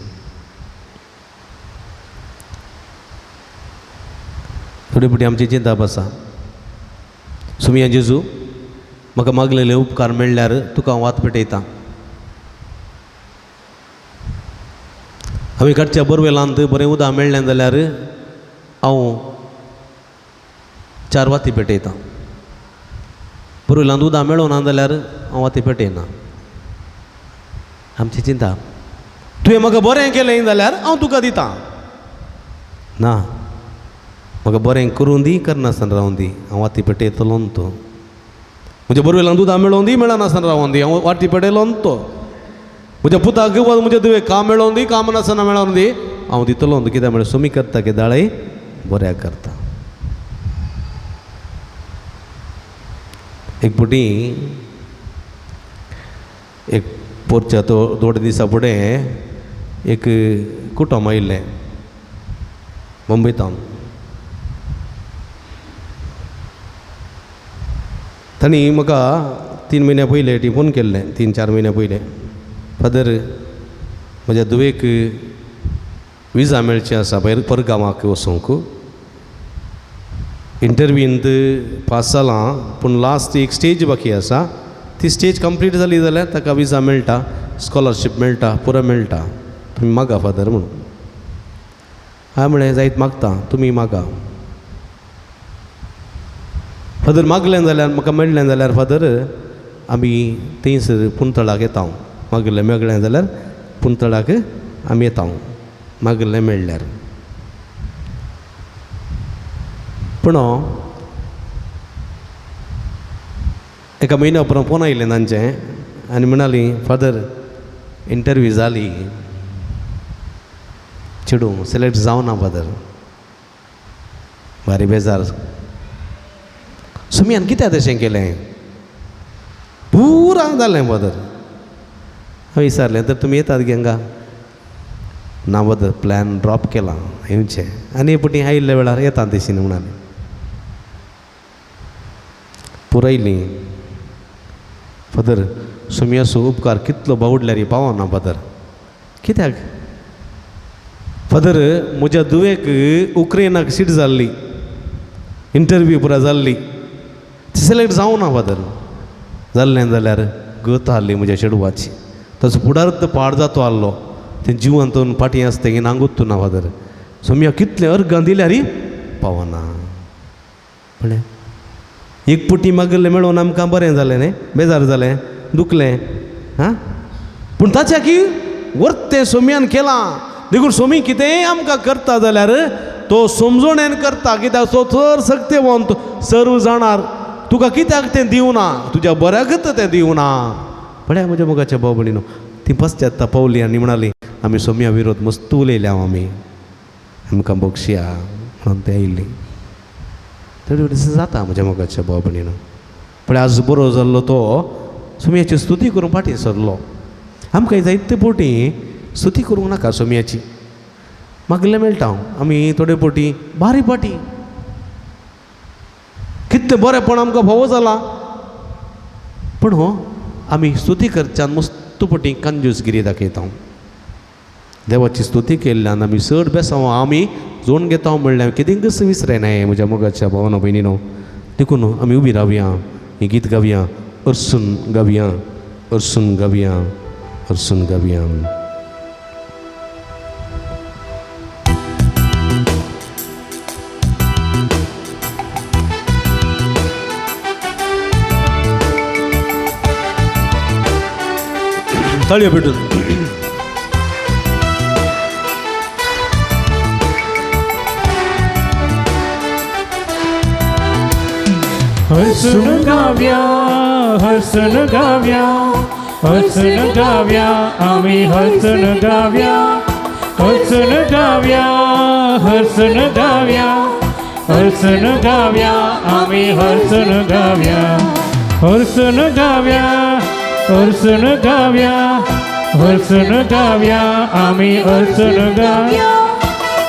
थोडे पुटी आमचें चिंताप आसा, सुमया जेजू म्हाका मागलेले उपकार मेळ्ळ्यार तुका हांव वात पेटयता. आमी काडच्या बोरवेलांत बरें उदक मेळ्ळें जाल्यार हांव 4 वाती पेटयता. बोरवेलांत उदक मेळना जाल्यार हांव वाती पेटयना. आमची चिंता, तुवें म्हाका बरें केलें जाल्यार हांव तुका दिता. ना, म्हाका बरें करूं दी, करनासतना रावूं दी, हांव वाती पेटयतलो न्हू तो. म्हज्या बोरवेलांत उदक मेळों दी, मेळनासतना रावूं दी, हांव वाती पेटयलो न्हू तो. म्हज्या पुताक वा म्हज्या धुवेक काम मेळों दी, काम नासतना मेळों दी, हांव दितलो न्हू. कित्याक म्हळ्यार सुमी करता की दाळय बऱ्याक करता. एक पुटी एक पोरच्या तो थोडे दिसा फुडें एक कुटुंब आयिल्लें मुंबयतावन. तांणी म्हाका 3 म्हयन्या पयलें टी फोन केल्लें, 3-4 म्हयन्या पयलें, फादर म्हज्या धुवेक विजा मेळची आसा भायर परगांवाक वचूंक. इंटरव्यूंत पास जालां पूण लास्ट एक स्टेज बाकी आसा, ती स्टेज कंप्लीट जाली जाल्यार ताका विजा मेळटा, स्कॉलरशीप मेळटा, पुरो मेळटा. तुमी मागा फादर म्हणून. हांवें म्हळें जायत मागता, तुमी मागा फादर. मागलें जाल्यार म्हाका मेळ्ळें जाल्यार फादर आमी थंयसर पुंतळाक येता. मागलें मेळ्ळें जाल्यार पुंतळाक आमी येता, मागलें मेळ्ळ्यार. पूण एका म्हयन्या उपरांत फोन आयलें तांचें आनी म्हणाली, फादर इंटरव्यू जाली, चेडूं सिलेक्ट जावना फादर. भारी बेजार. सुमयान कित्याक तशें केलें? पुरा जालें फादर. हांवें विचारलें, तर तुमी येतात गे हांगा? ना फादर, प्लॅन ड्रॉप केला येवचें आनी हे पटी आयिल्ल्या वेळार येता तशी म्हणाली. पुरयली फादर, सुमयाचो उपकार कितलो बावडल्यार पावना फादर. कित्याक फादर? म्हज्या धुवेक उक्रेनाक सीट जाल्ली, इंटरव्यू पुरा जाल्ली, सिलेक्ट जावना फादर. जाल्लें जाल्यार गत आहली म्हज्या चेडवाची, ताचो फुडार पाड जातो आहलो तें जिवंत फाटीं आसता तें नांगोत्तू ना फादर सोम्या कितलें अर्गां दिल्यार पावना पळय एक पुटी मागलें मेळोन आमकां बरें जालें न्ही बेजार जालें दुखलें हां पूण ताच्या की वर्तें सोम्यान केलां देखून सोमी कितेंय आमकां करता जाल्यार तो समजोणेन करता कित्याक तो चड सक्तेवंत सर्व जाणार तुका कित्याक तें दिवना तुज्या बऱ्याकच तें दिवना पळया म्हज्या मोगाच्या भाव भयणीनो ती पश्चात्ता पावली आनी म्हणाली आमी सोम्या विरोध मस्त उलयल्या आमी आमकां बक्षया म्हणून ते आयिल्ली थोडे दीस जाता म्हज्या मोगाच्या भाव भयणीनो पळय आज बरो जाल्लो तो सोम्याची स्तुती करूंक फाटीं सरलो आमकां जायते पोटी स्तुती करूंक नाका सोम्याची मागलें मेळटा आमी थोडे पोटी बारी पाटी कितलें बरेंपण आमकां फावो जालां पूण हो आमी स्तुती करच्यान मस्त पटी कंजूसगिरी दाखयता देवाची स्तुती केल्ल्यान आमी चड बेसांव आमी जोड घेता म्हणल्यार कितेंकच विसरनाय म्हज्या मोगाच्या भावना भयणीनो देखून आमी उबी रावया हें गीत गावया अर्सून गावया अर्सून गावया अर्सून गावया. ताळयो पेटून हसून गाव्या हसून गाव्या हसून गाव्या आम्ही हसून गाव्या हसून गाव्या हसून गाव्या हसून गाव्या आम्ही हसून गाव्या हसून गाव्या हसून गाव्या हसून गाव्या आम्ही हसून गाव्या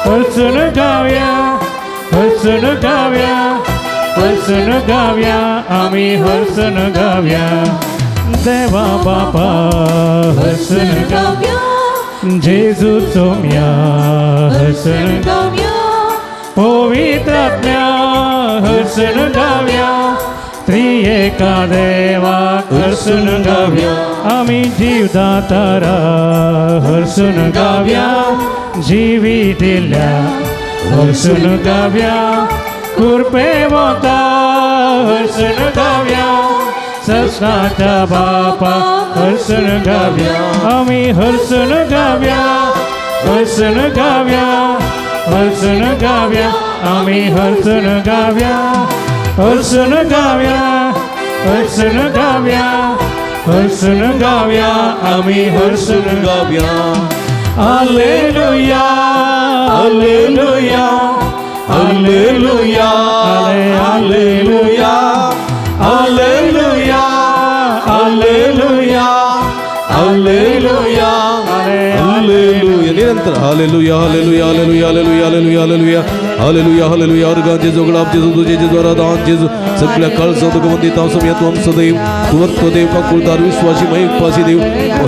हसून गाव्या हसून गाव्या हसून गाव्या आम्ही हसून गाव्या देवा बापा हसून गाव्या जेजू सोम्या हसून गाव्या पवित्र आत्म्या हसून गाव्या त्रिएका देवा हसून गाव्या आम्ही जीवदातारा हसून गाव्या जीवी दिल्या हसून गाव्या कृपे मोता हसून गाव्या ससनाच्या बापा हसून गाव्या आम्ही हसून गाव्या हसून गाव्या हसून गाव्या आम्ही हसून गाव्या हसून गाव्या हसून गाव्या हसून गाव्या आम्ही हसून गाव्या. Hallelujah hallelujah hallelujah hallelujah hallelujah hallelujah hallelujah hallelujah निरंतर hallelujah hallelujah hallelujah hallelujah hallelujah hallelujah hallelujah hallelujah. अर्गां जेजू गुलाब जेजू तुझे जेजू आराधन जेजू सगळ्या काळजां तुका वंदिता सोम्या तूं आमचो देव तूं देव काकुळदार विश्वासी मयपासी देव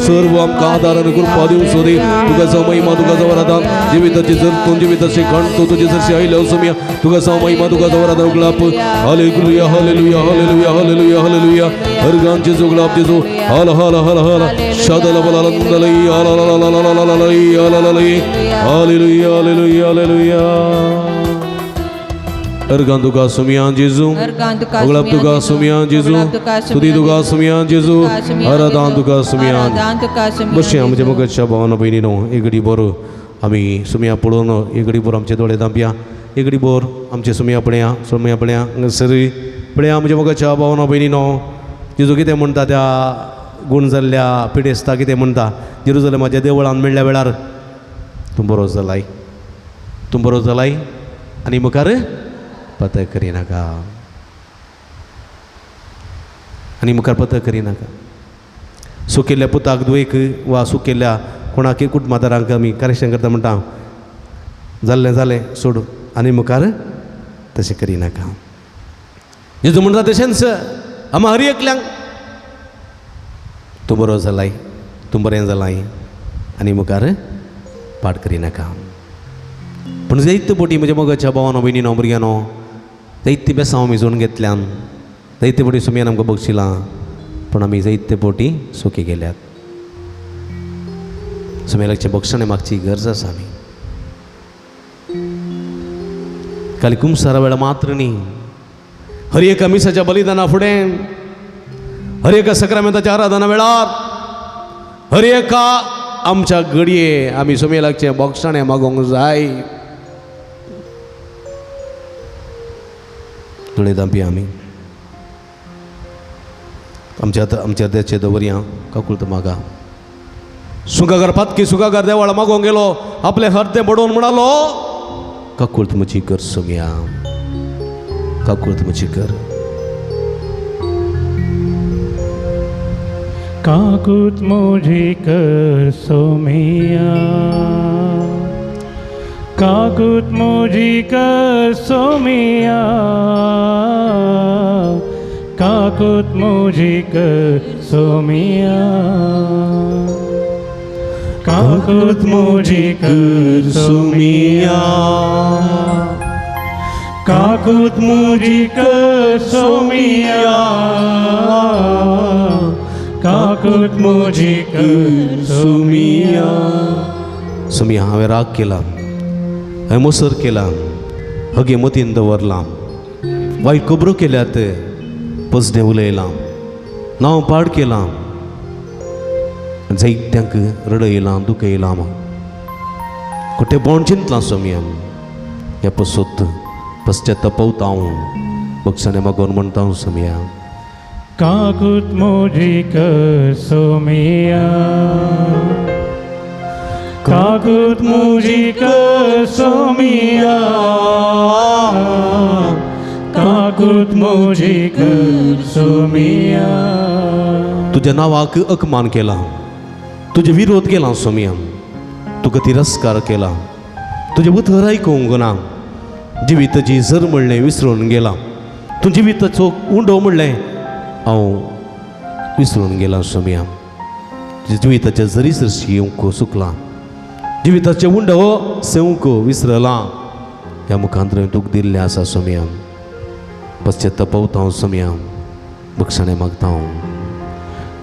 सर्व आमकां आदार आनी कृपा दिवचो देव तुका जावं महिमा तुका जावं आराधन जिविताची जर तूं जिविताची खण तूं तुजे सरशी आयल्या सोम्या तुका जावं महिमा तुका जावं आराधन गुलाब. Hallelujah hallelujah hallelujah hallelujah hallelujah. अर्गां जेजू गुलाब जेजू हल हल हल हल शदल बललंदलई हलललललललई हलललई. Hallelujah hallelujah hallelujah. अर्गां तुका सुमियान जेजू गुलाब तुका सुमियान जेजू स्तुती तुका सुमियान जेजू आराधन तुका सुमियान. बसया म्हज्या मोगाच्या भावानो भयणीनो एक घडी बरो आमी सुमिया पळोवन एक घडी बरो आमचे दोळे धांपया एक घडी बोर आमचे सुमिया पळया सुमिया पळया हांगासर पळया म्हज्या मोगाच्या भावानो भयणीनो जेजू कितें म्हणटा त्या गूण जाल्ल्या पिडेस्ता कितें म्हणटा जेरुजलेमाच्या देवळान मेळ्ळ्या वेळार तूं बरो जालाय तूं बरो जालाय आनी मुखार पत करिनाका आनी मुखार पत करिनाका. सुकिल्ल्या पुताक दुयेक वा सुकिल्ल्या कोणाक कुटुंबादारांक आमी करेक्शन करता म्हणटा जाल्लें जालें सोड आनी मुखार तशें करिनाका. जेजू म्हणटा तशेंच आमा हर एकल्यांक तूं बरो जालाय तूं बरें जालाय आनी मुखार पाड करिनाका. पूण जायते बोटी म्हज्या मोगाच्या भावानो भयणीनो भुरग्यानो जायते बेसांव आमी जोडून घेतल्यान जायते बोटी सुमयान आमकां बक्षिलां पूण आमी जायते बोटी सुखी गेल्यात. सुमेलाचे बक्षाणे मागची गरज आसा आमी खाली कुमसारा वेळा मात्र न्ही, हर एका मिसाच्या बलिदाना फुडें, हर एका सक्रामेंताच्या आराधना वेळार, हर एका आमच्या घडये आमी सुमेलाचे बक्षाणे मागोंक जाय. दोळे धांपी आमी आमच्या आमच्या देचे दवरया काकुळत मागा. सुखागर पातकी सुखागर देवाळा मागोंक गेलो, आपले हरतें बडोवन म्हणालो काकुळत म्हजी कर सोम्या, काकुळत म्हजी कर. काकूत म्हजी कर सोमिया, काकूत म्हजी कर सोमिया, काकूत म्हजी कर सोमिया, काकूत म्हजी कर सोमिया, काकूत म्हजी कर सोमिया, काकूत म्हजी कर सोमिया. सोमिया, हांवें राग केला, हांवें मोसर केला, हगे मतीन दवरलां, वायट खबरो केल्यात, पसडें उलयलां, नांव पाड केलां, जायत्यांक रडयलां दुखयलां, खोटें बोंड चिंतलां सोमिया. ह्या पसत पश्चातापवता हांव, बक्षाणे मागोवन म्हणटा हांव सोमिया. काकूत म्हजी कर सोमिया, काकूत म्हजी कर सोमिया, काकूत म्हजी कर सोमिया. तुज्या नांवाक अपमान केला, तुजे विरोध केला सोमिया, तुका तिरस्कार केला, तुजें उतर आयकूंक ना, जिविताची जर म्हणलें विसरून गेला, तूं जिविताचो उंडो म्हणलें हांव विसरून गेला सोमिया. जिविताच्या जरी सरशी येवंक चुकलां, जिविताचें उंडो सेवंक विसरलां, ह्या मुखांत तुका दिल्लें आसा सोमिया. पश्चातापवता हांव सोमिया, बक्षाणे मागता हांव.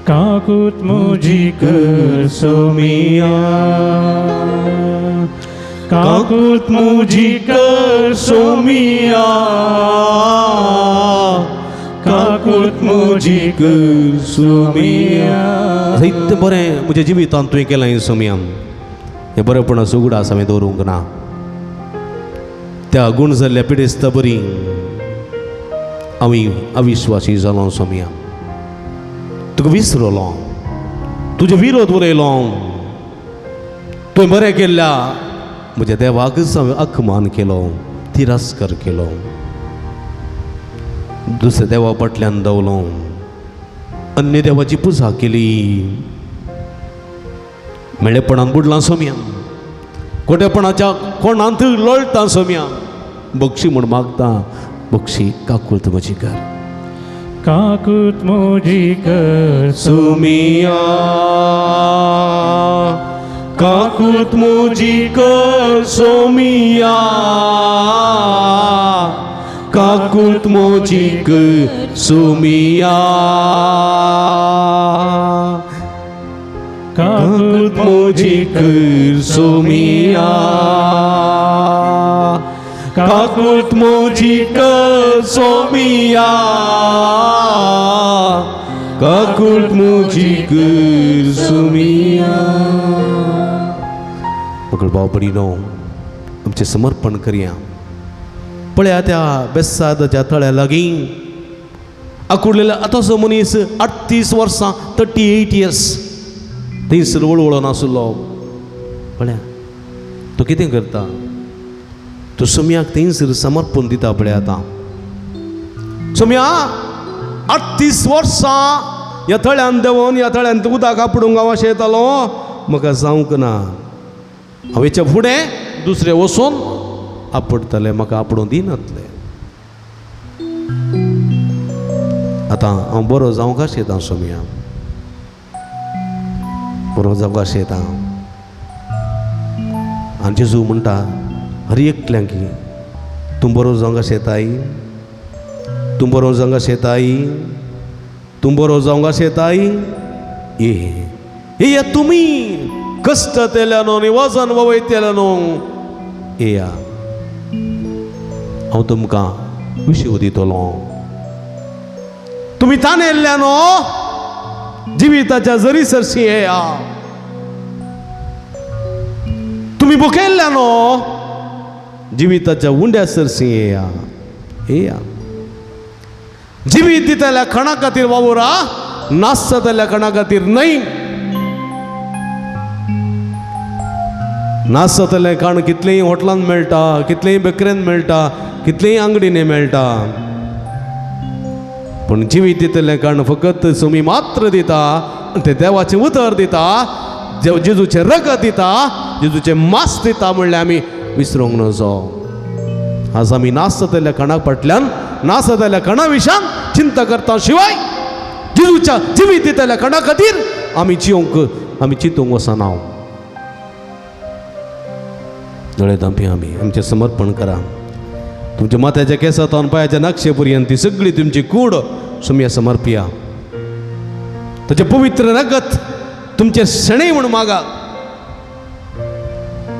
काकूत म्हजी कर सोमिया, काकूत म्हजी कर सोमिया, काकूत म्हजी कर सोमिया. जायतें बरें म्हज्या जिवितांत तुवें केलां सोमिया, हें बरेपणाचो उगडास हांवें दवरूंक ना. त्या गूण जाल्ल्या पिडेस्ता बरी हांव अविश्वासी जालो सोमिया, तुका विसरलो, तुजे विरोध उलयलो, तुवें बरें केल्ल्या म्हज्या देवाकच हांवें अपमान केलो, तिरस्कार केलो, दुसऱ्या देवा फाटल्यान धांवलो, अन्य देवाची पुजा केली, मेळेपणान बुडलां सोम्या, खोटेपणाच्या कोणांत लोळटा सोम्या. बक्षी म्हूण मागता, बक्षी काकूळत म्हजी कर. काकूत म्हजी कर सोमिया, काकूत म्हजी कर सोमिया, काकूत म्हजी कर सोमिया, काकूत म्हजी कर सोमिया, काकूत म्हजी कर सोमिया, काकूत म्हजी कर सोमिया. पकड भाव भयणीनो, आमचें समर्पण करया. पळया त्या बेसादाच्या तळ्या लागीं आकुडलेल्या आतांचो मनीस 38 वर्सां, 38 इयर्स थंयसर वळवळोन आसलो. पळया तो कितें करता, तो सोम्याक थंयसर समर्पण दिता. पळया आतां सोम्या 38 वर्सां ह्या तळ्यान देंवोन ह्या तळ्यान उदक आपडूंक हांव अशें येतालो, म्हाका जावंक ना, हांव हेच्या फुडें दुसरें वचून आपडटलें, म्हाका आपडूं दिनातलें. आतां हांव बरो जावंक आशेतां सोम्या, बरो जावंक आशेतां. आनी जेजू म्हणटा हर एकल्यांक, तूं बरो जावंक आशेताय, तूं बरो जावंक आशेताय, तूं बरो जावंक आशेताय, ये ये तुमी कश्टांतल्यानो आनी वजन वयतल्यानो येया, हांव तुमकां विशीव दितलो. तुमी तानेल्ल्यानो जिविताच्या जरी सरशी येया. तुमी भुकेल्ल्यानो जिविताच्या उंड्या सरशी येया येया. जिवीत दितल्या खणा खातीर वावुरा, नासतल्या खणा खातीर न्हय. नासतलें खाण कितलेंय हॉटलांत मेळटा, कितलेंय बेकरेंत मेळटा, कितलेंय आंगडींनी मेळटा, पूण जिवीत दितलें खाण फकत सुमी मात्र दिता, तें देवाचें उतर दिता, जेजूचें रगत दिता, जेजूचें मास दिता म्हणल्यार आमी विसरूंक नजो. आज आमी नासतल्या खाणा फाटल्यान, नासतल्या खाणा विशयान चिंता करता शिवाय जेजूच्या जिवीत दितल्या खाणा खातीर आमी जिवंक, आमी चिंतूंक वचना. दोळे धांपी आमी आमचें समर्पण करा. तुमच्या माथ्याच्या केसांत पांयाच्या नक्षे पर्यंत ती सगळी तुमची कूड सुमया समर्पिया. ताचें पवित्र रगत तुमचें शणै म्हूण मागा.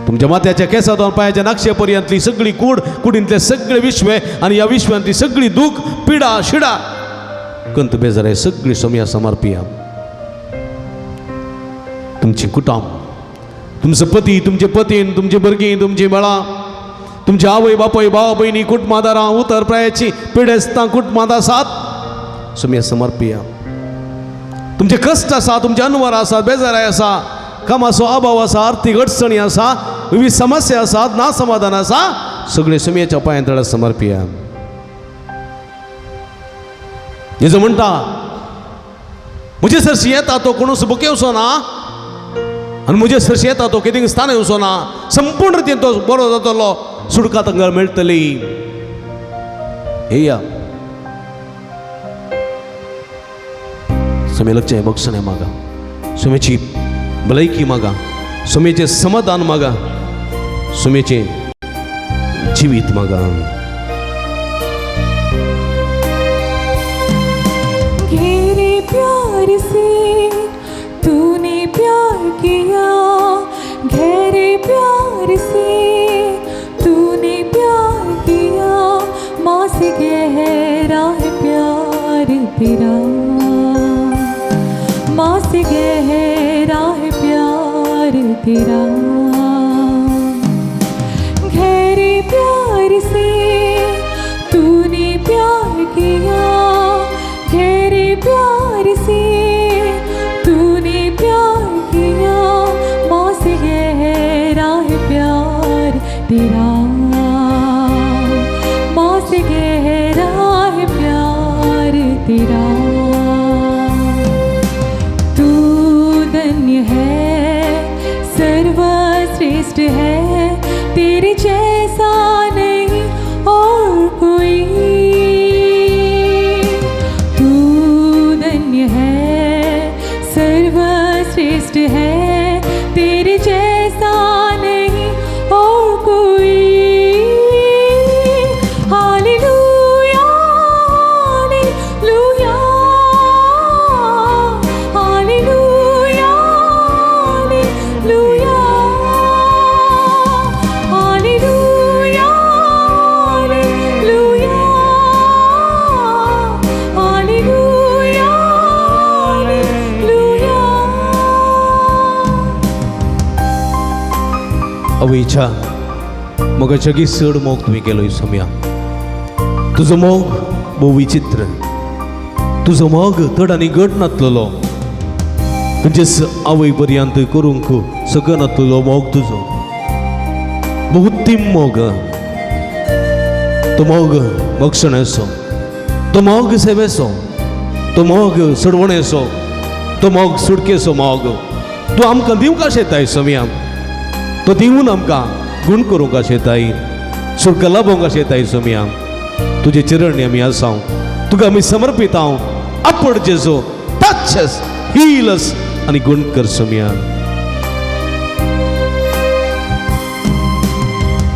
तुमच्या माथ्याच्या केसांत पांयाच्या नक्षे पर्यंतली सगळी कूड, कुडींतले सगळे विश्वे आनी ह्या विश्वांतली सगळी दूख, पिडा, शिडा, कंत, बेजार हे सगळी सुमया समर्पिया. तुमची कुटुंब, तुमचो पती, तुमचे पतीन, तुमची भुरगीं, तुमची बाळां, तुमचे आवय बापूय, भाव भयणी, कुटुंबादारां, उतर प्रायाची पिडेस्तां कुटुंबांत आसात, सुमया समर्पिया. तुमचे कश्ट आसा, तुमचे अनवर आसा, बेजाराय आसा, कामाचो अभाव आसा, आर्थीक अडचणी आसा, विविध समस्या आसात, ना समाधान आसा, सगळे सुमयेच्या पांयां तळा समर्पिया. जेजू म्हणटा, म्हजे सरशी येता तो कोणूच भुकेवचो ना आनी म्हजे सरशी येता तो कितें स्थान येवचो ना, संपूर्ण रितीन तो बरो जातलो, सुटका तांकां मेळटली. येया सुमे लक्षां बक्षणें मागा, सुमेची भलायकी मागा, सुमेचें समाधान मागा, सुमेचें जिवीत मागा. घेरे प्यार से तूने प्यार किया, गहरे प्यार से तूने प्यार किया, माँ से गहरा है प्यार तेरा, माँ से गहरा है प्यार तेरा. गहरे प्यार से तूने प्यार किया, गहरे प्यार से तूने प्यार किया, माँ से गहरा है प्यार तेरा, माँ से गहरा है प्यार तेरा. तू धन्य है, सर्वश्रेष्ठ है, तेरे जैसा नहीं और कोई. तू धन्य है, सर्वश्रेष्ठ है, तेरे जैसा नहीं और कोई. Hallelujah, hallelujah, hallelujah, hallelujah, hallelujah, hallelujah, hallelujah, hallelujah. अवयच्या मोगाच्या की चड मोग तुवें केलो सोम्या. तुजो मोग भोव विचित्र, तुजो मोग थड आनी घट नातलेलो, तुजेच आवय पर्यंत करूंक शकनातलेलो मोग तुजो, बहुत्तीम मोग. तो मोग बक्षणेचो, तो मोग सेवेचो, तो मोग सोडवणेचो, तो मोग सुटकेचो मोग तूं आमकां दिवंक शेताय सोम्या. तो दिवन आमकां गुण करूंक शेताय, सुटका लाभोवंक शेताय सोम्या. तुजे चरणी आमी आसा, तुका आमी समर्पित हांव. आपण जेजो टच अस, हील अस आनी गुण कर सोम्या.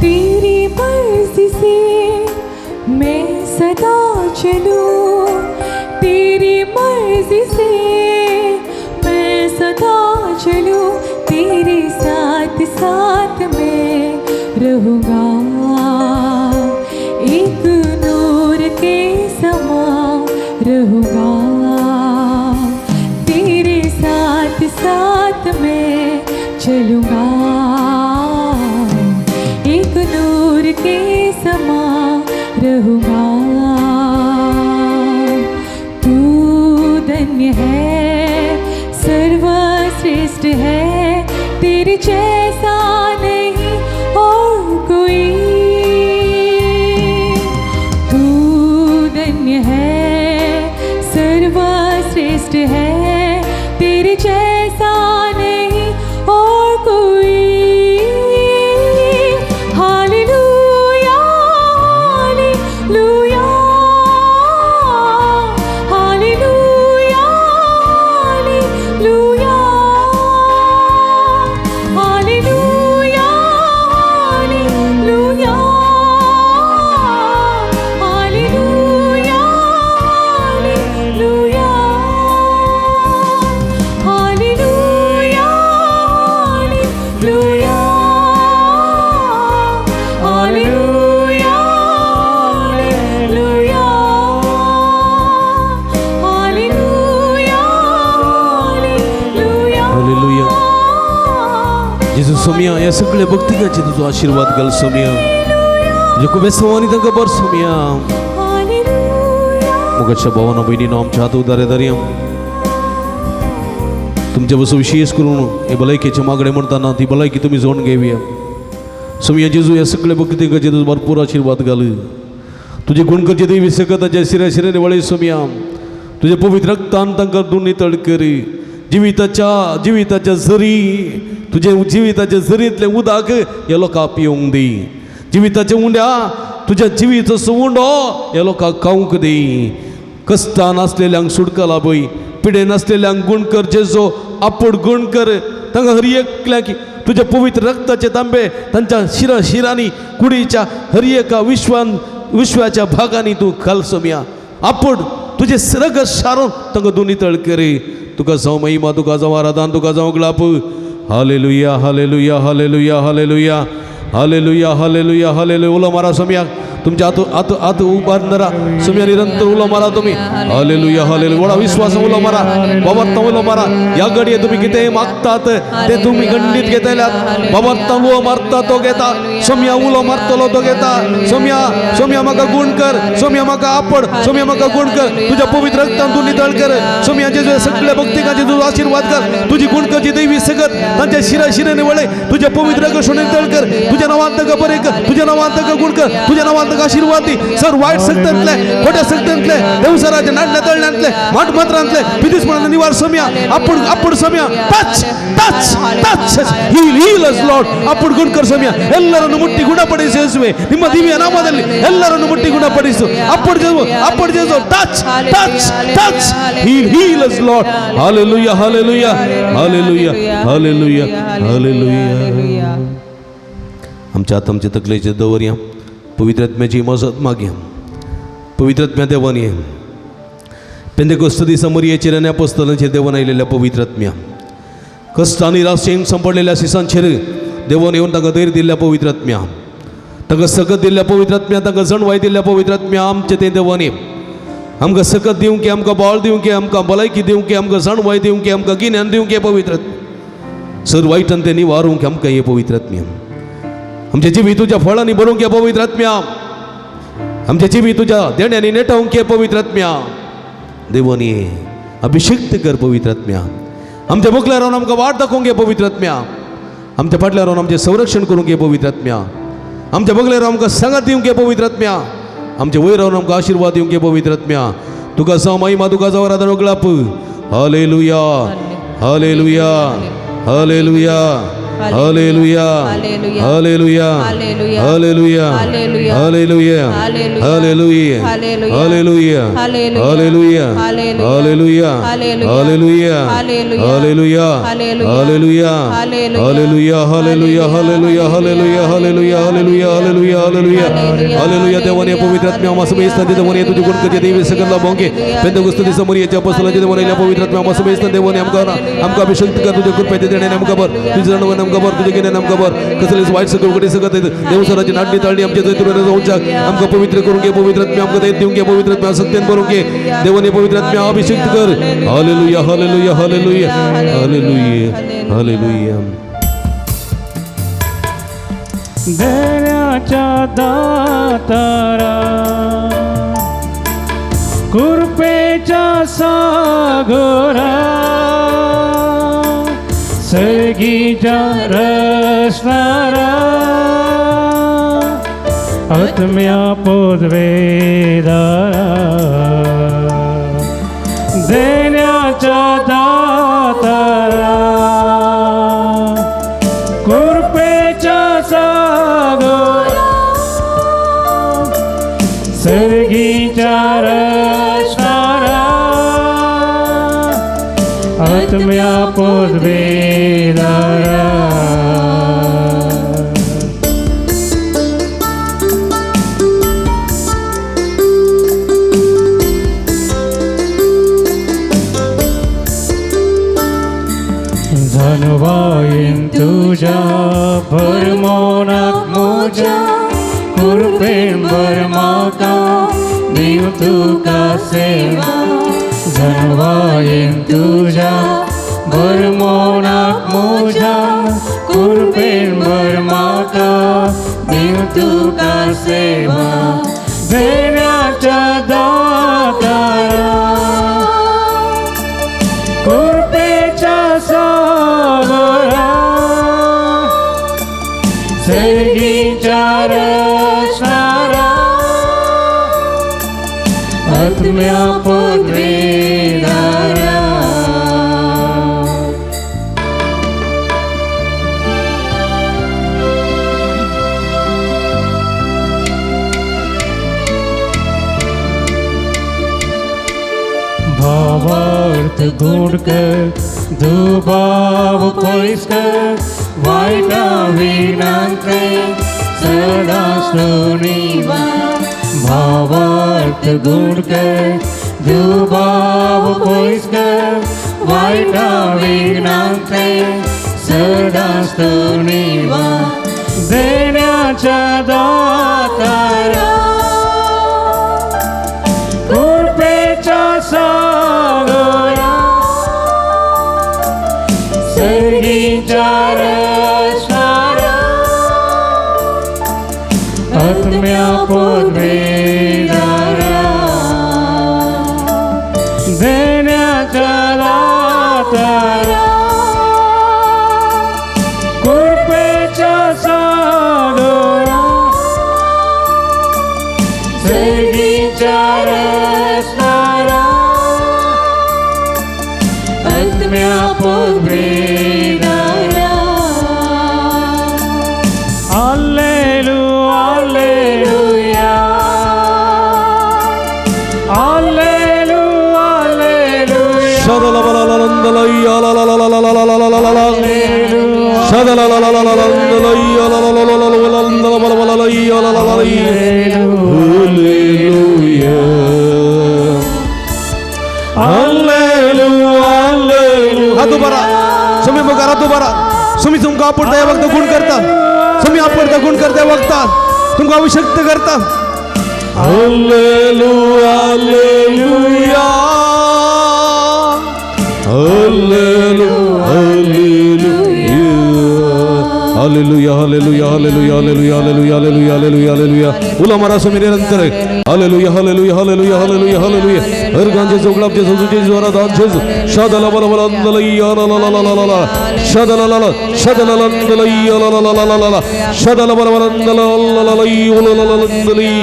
तेरी मर्जी से मैं सदा चलूं, तेरी मर्जी से मैं सदा चलूं, तेरे साथ साथ मैं रहूँगा, एक नूर के समा रहूँगा, तेरे साथ साथ मैं चलूँगा, एक नूर के समा रहूँगा। तू धन्य है, सर्वश्रेष्ठ है, तेरे जैसा नहीं और कोई। तू धन्य है, सर्वश्रेष्ठ है, तेरे जैसा नहीं और कोई। Hallelujah, hallelujah, hallelujah, hallelujah, hallelujah, hallelujah, hallelujah, hallelujah, hallelujah, hallelujah, hallelujah, hallelujah, hallelujah, hallelujah. Hallelujah. जेजू सोमया, ह्या सगळ्या भक्तिकाचे तुजो आशिर्वाद घाल सोमया. तुज्या कुबेसवानी तांकां बर सोमया. मुखाच्या भावानो भयणीनो, आमच्या हात उदारे धरया. तुमच्या बसून विशेष करून हे भलायकेचे मागणे म्हणताना ती भलायकी तुमी जोडून घेवया सोमया. जेजू, ह्या सगळ्या भक्तिकाचे तुजो भरपूर आशिर्वाद घाल. तुजे गुणकरचे देवी सकताच्या शिऱ्या शिऱ्याने वळय सोमया. तुझ्या पवित्र रक्तान तांकां धुवन नितळ करी. जिविताच्या जिविताच्या झरी, तुझ्या जिविताच्या झरींतलें उदक ह्या लोकांक पिवंक दी. जिविताच्या उंड्या, तुज्या जिविताचो उंडो ह्या लोकांक खावंक दी. कश्टान आसलेल्यांक सुटका लाभय, पिडेन आसलेल्यांक गुण कर जेजो, आपूण गुण कर तांकां. हर एकल्याक तुज्या पवित्र रक्ताचे तांबे तांच्या शिरा शिरांनी, कुडीच्या हर एका विश्वान विश्वाच्या भागांनी तूं घाल सोमया. आपूण तुजें रगत सारून तांकां तूं नितळ करी. तुका जावं महिमा, तुका जावं आराधन, तुका जावं ग्लाप. Hallelujah, hallelujah, hallelujah, hallelujah, hallelujah, hallelujah, hallelujah. उलो मारा सोमया. तुमच्या हात हात हात उबारणारा सोमया, निरंतर उलो मारा तुम्ही. Hallelujah, hallelujah. व्हडा विश्वास उलो मारा, बाबार्थ उलो मारा. ह्या घडये तुम्ही कितें मागतात ते तुम्ही खंडीत घेतल्यात. बाबार्थ उलो मारता तो घेता सोमया. उलो मारतलो तो घेता सोमया. सोमया, म्हाका गुण कर. सोमया, म्हाका आपड. सोमया, म्हाका गुण कर. तुज्या पवित्र रक्तान तूं नितळ कर सोमया. जेजू, सगळ्या भक्तिकाचे तुजो आशिर्वाद कर. तुजी गुण करची दैवी सगत तांच्या शिरा शिरेने वळय. तुझ्या पवित्र रक्तान नितळ कर. तुझ्या नावान तांकां बरें कर. तुझ्या नावान तांकां गुण कर. तुझ्या नावान तांकां आशिर्वाद दी. सर वायट शक्तांतले, खोट्या शक्तांतले, देवसराचे नाडल्या तळण्यांतले, माट मात्रांतले पिदिसपणान निवार सोमया. आपूण आपूण Somaiya. Touch, touch, touch. Heal, heal us, Lord. ಆಪುಡ್ ಗುಣ ಕರ್ ಸೋಮ್ಯ. ಎಲ್ಲರನ್ನು ಮುಟ್ಟಿ ಗುಣಪಡಿಸು ಯೇಸುವೆ. ನಿಮ್ಮ ದಿವ್ಯ ನಾಮದಲ್ಲಿ ಎಲ್ಲರನ್ನು ಮುಟ್ಟಿ ಗುಣಪಡಿಸು. ಅಪ್ಪಡ್ ಜೇಸು, ಅಪ್ಪಡ್ ಜೇಸು. Touch, touch, touch. Heal, heal us, Lord. Hallelujah, hallelujah, hallelujah, hallelujah, hallelujah. आमच्या हात आमच्या तकलेचे दवरया. पवित्र आत्म्याची मजत मागया. पवित्र आत्म्या देवान ये. पेंदेकोस्त दिसा मरियेचेर आनी अपोस्तलांचेर देवान आयलेल्या पवित्र आत्म्या, कश्ट आनी राशेन सांपडलेल्या शिसांचेर देवान येवन तांकां धैर्य दिल्ल्या पवित्र आत्म्या, तांकां सकत दिल्ल्या पवित्र आत्म्या, तांकां जणवाय दिल्ल्या पवित्र आत्म्या, आमचे तें देवान ये. आमकां सकत दिवंक, आमकां बळ दिवंक, आमकां भलायकी दिवंक, आमकां जाणवाय दिवंक, आमकां गिन्यान दिवंक पवित्र आत्म्या. सर वायटान तें निवारूंक आमकां हे पवित्र आत्म्या. आमचें जिवीत तुज्या फळांनी भरूंक हे पवित्र आत्म्या. आमचें जिवीत तुज्या देण्यांनी नेटावंक हे पवित्र आत्म्या. देवानी अभिषिक्त कर पवित्र आत्म्या. आमच्या मुखल्या रावन आमकां वाट दाखोवंक हे पवित्र आत्म्या. आमच्या फाटल्या रावन आमचें संरक्षण करूंक हे पवित्र आत्म्या. आमच्या बगल्या रावन आमकां सांगात दिवंक हे पवित्र आत्म्या. आमच्या वयर रावन आमकां आशिर्वाद दिवंक हे पवित्र आत्म्या. तुका जावं महिमा, तुका जावं आराधन वगळाप. Hallelujah, hallelujah, hallelujah. Hallelujah, hallelujah, hallelujah, hallelujah, hallelujah, hallelujah, hallelujah, hallelujah, hallelujah, hallelujah, hallelujah, hallelujah, hallelujah, hallelujah, hallelujah, hallelujah, hallelujah, hallelujah, hallelujah, hallelujah. देवाने पवित्र आत्म्या आम्हा समेत देवाने तुझे गुण करचे देवी सकल भोंगे पेंतेकोस्त दिसा मरियेच्या अपोस्तलांच्या देवाने पवित्र आत्म्या आम्हा समेत देवाने आमकां आमकां अभिषेक कर तुझ्या कृपेचे देणे आमकां भर तुझे जाणवण आमकां भर तुझे गिन्यान आमकां भर कसलेच वायट सगळं उघडी सकत देवसराची नाडणी ताळणी आमच्या जैतुराने जाऊच्या आमकां पवित्र करून घे पवित्र आत्म्या आमकां दयेत दिवंक घे पवित्र आत्म्या सत्यान भरून घे देवाने पवित्र आत्म्या अभिषेक कर. Hallelujah, hallelujah, hallelujah, hallelujah, hallelujah. देण्याच्या दातारा कृपेच्या सागरा सर्गीच्या रसणारा आत्म्या पदवेदारा देण्याच्या दातारा कृपेच्या सागरा सर्गीच्या रसणारा आत्म्या पदवेदारा. धनवायेन तुझ्या भरमोनाक म्हज्या कृपेन भर म्हाका दिव तुका सेवा. धनवायेन तुझ्या भरमोनाक म्हज्या कृपेन भर म्हाका दिव तुका सेवा. देण्याच्या दातारा कृपेच्या सागरा सर्गीच्या रसणारा आत्म्या पदवेदारा. भावार्थ गुण कर दुभाव पयस कर वायटा विघ्नांतले सदां निवार. भावार्थ गुण कर दुभाव पयस कर वायटा विघ्नांतले सदां निवार. देण्याच्या दातारा कृपेच्या सागरा सर्गीच्या रसणारा आत्म्या पदवेदारा. देण्याच्या दातारा कृपेच्या सागरा सर्गीच्या रसणारा आत्म्या पदवेदारा. Hallelujah, hallelujah, hallelujah, hallelujah. हात उभा करा, हात उभा करा. सुमी तुमकां आपोडता वखदां गुण करता, सुमी आपोडता गुण करता वखदां तुमकां अभिषक्त करता. Hallelujah, hallelujah, hallelujah, hallelujah, hallelujah, hallelujah, hallelujah, hallelujah, hallelujah, hallelujah, hallelujah. उला मारा सुमी निरंतर. Hallelujah, hallelujah, hallelujah, hallelujah, hallelujah. हर गांजे जोगलाब जेसू जेसू आराधन जेसू शादला बला बला अंदलई ला ला ला ला ला शादला ला ला शादला ला अंदलई ला ला ला ला ला शादला बला बला अंदला ला ला ला ला ला अंदलई.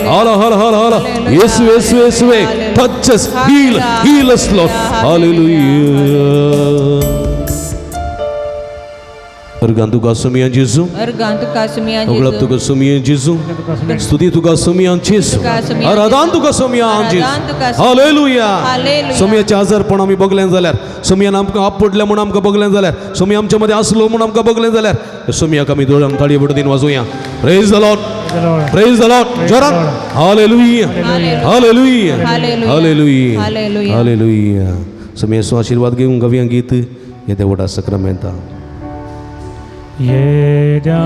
हाला हाला हाला हाला. Yesu Yesu येसुवे. Touch us, heal, heal us, Lord. Hallelujah. Organ तुका सोमया जेजू, अर्गान तुका सोमया उगळप जेजू, तुका सोमया जेजू, स्तुती तुका सोमया जेजू, आराधन तुका सोमया जेजू. हालेलुया. सोमयाचें आजारपण आमी बगलें जाल्यार, सोमयान आमकां आपडलें म्हूण आमकां बगलें जाल्यार, सोमया आमच्या मदें आसलो म्हूण आमकां बगलें जाल्यार, सोमयाक आमी दोळ्यांक ताळये बडदीन वाजोवया. Praise the Lord, praise the Lord. जोरान हालेलुया, हालेलुया, हालेलुया, हालेलुया. सोमयाचो आशिर्वाद घेवन गावया गीत येदें व्हडा सक्रामेंता. येद्या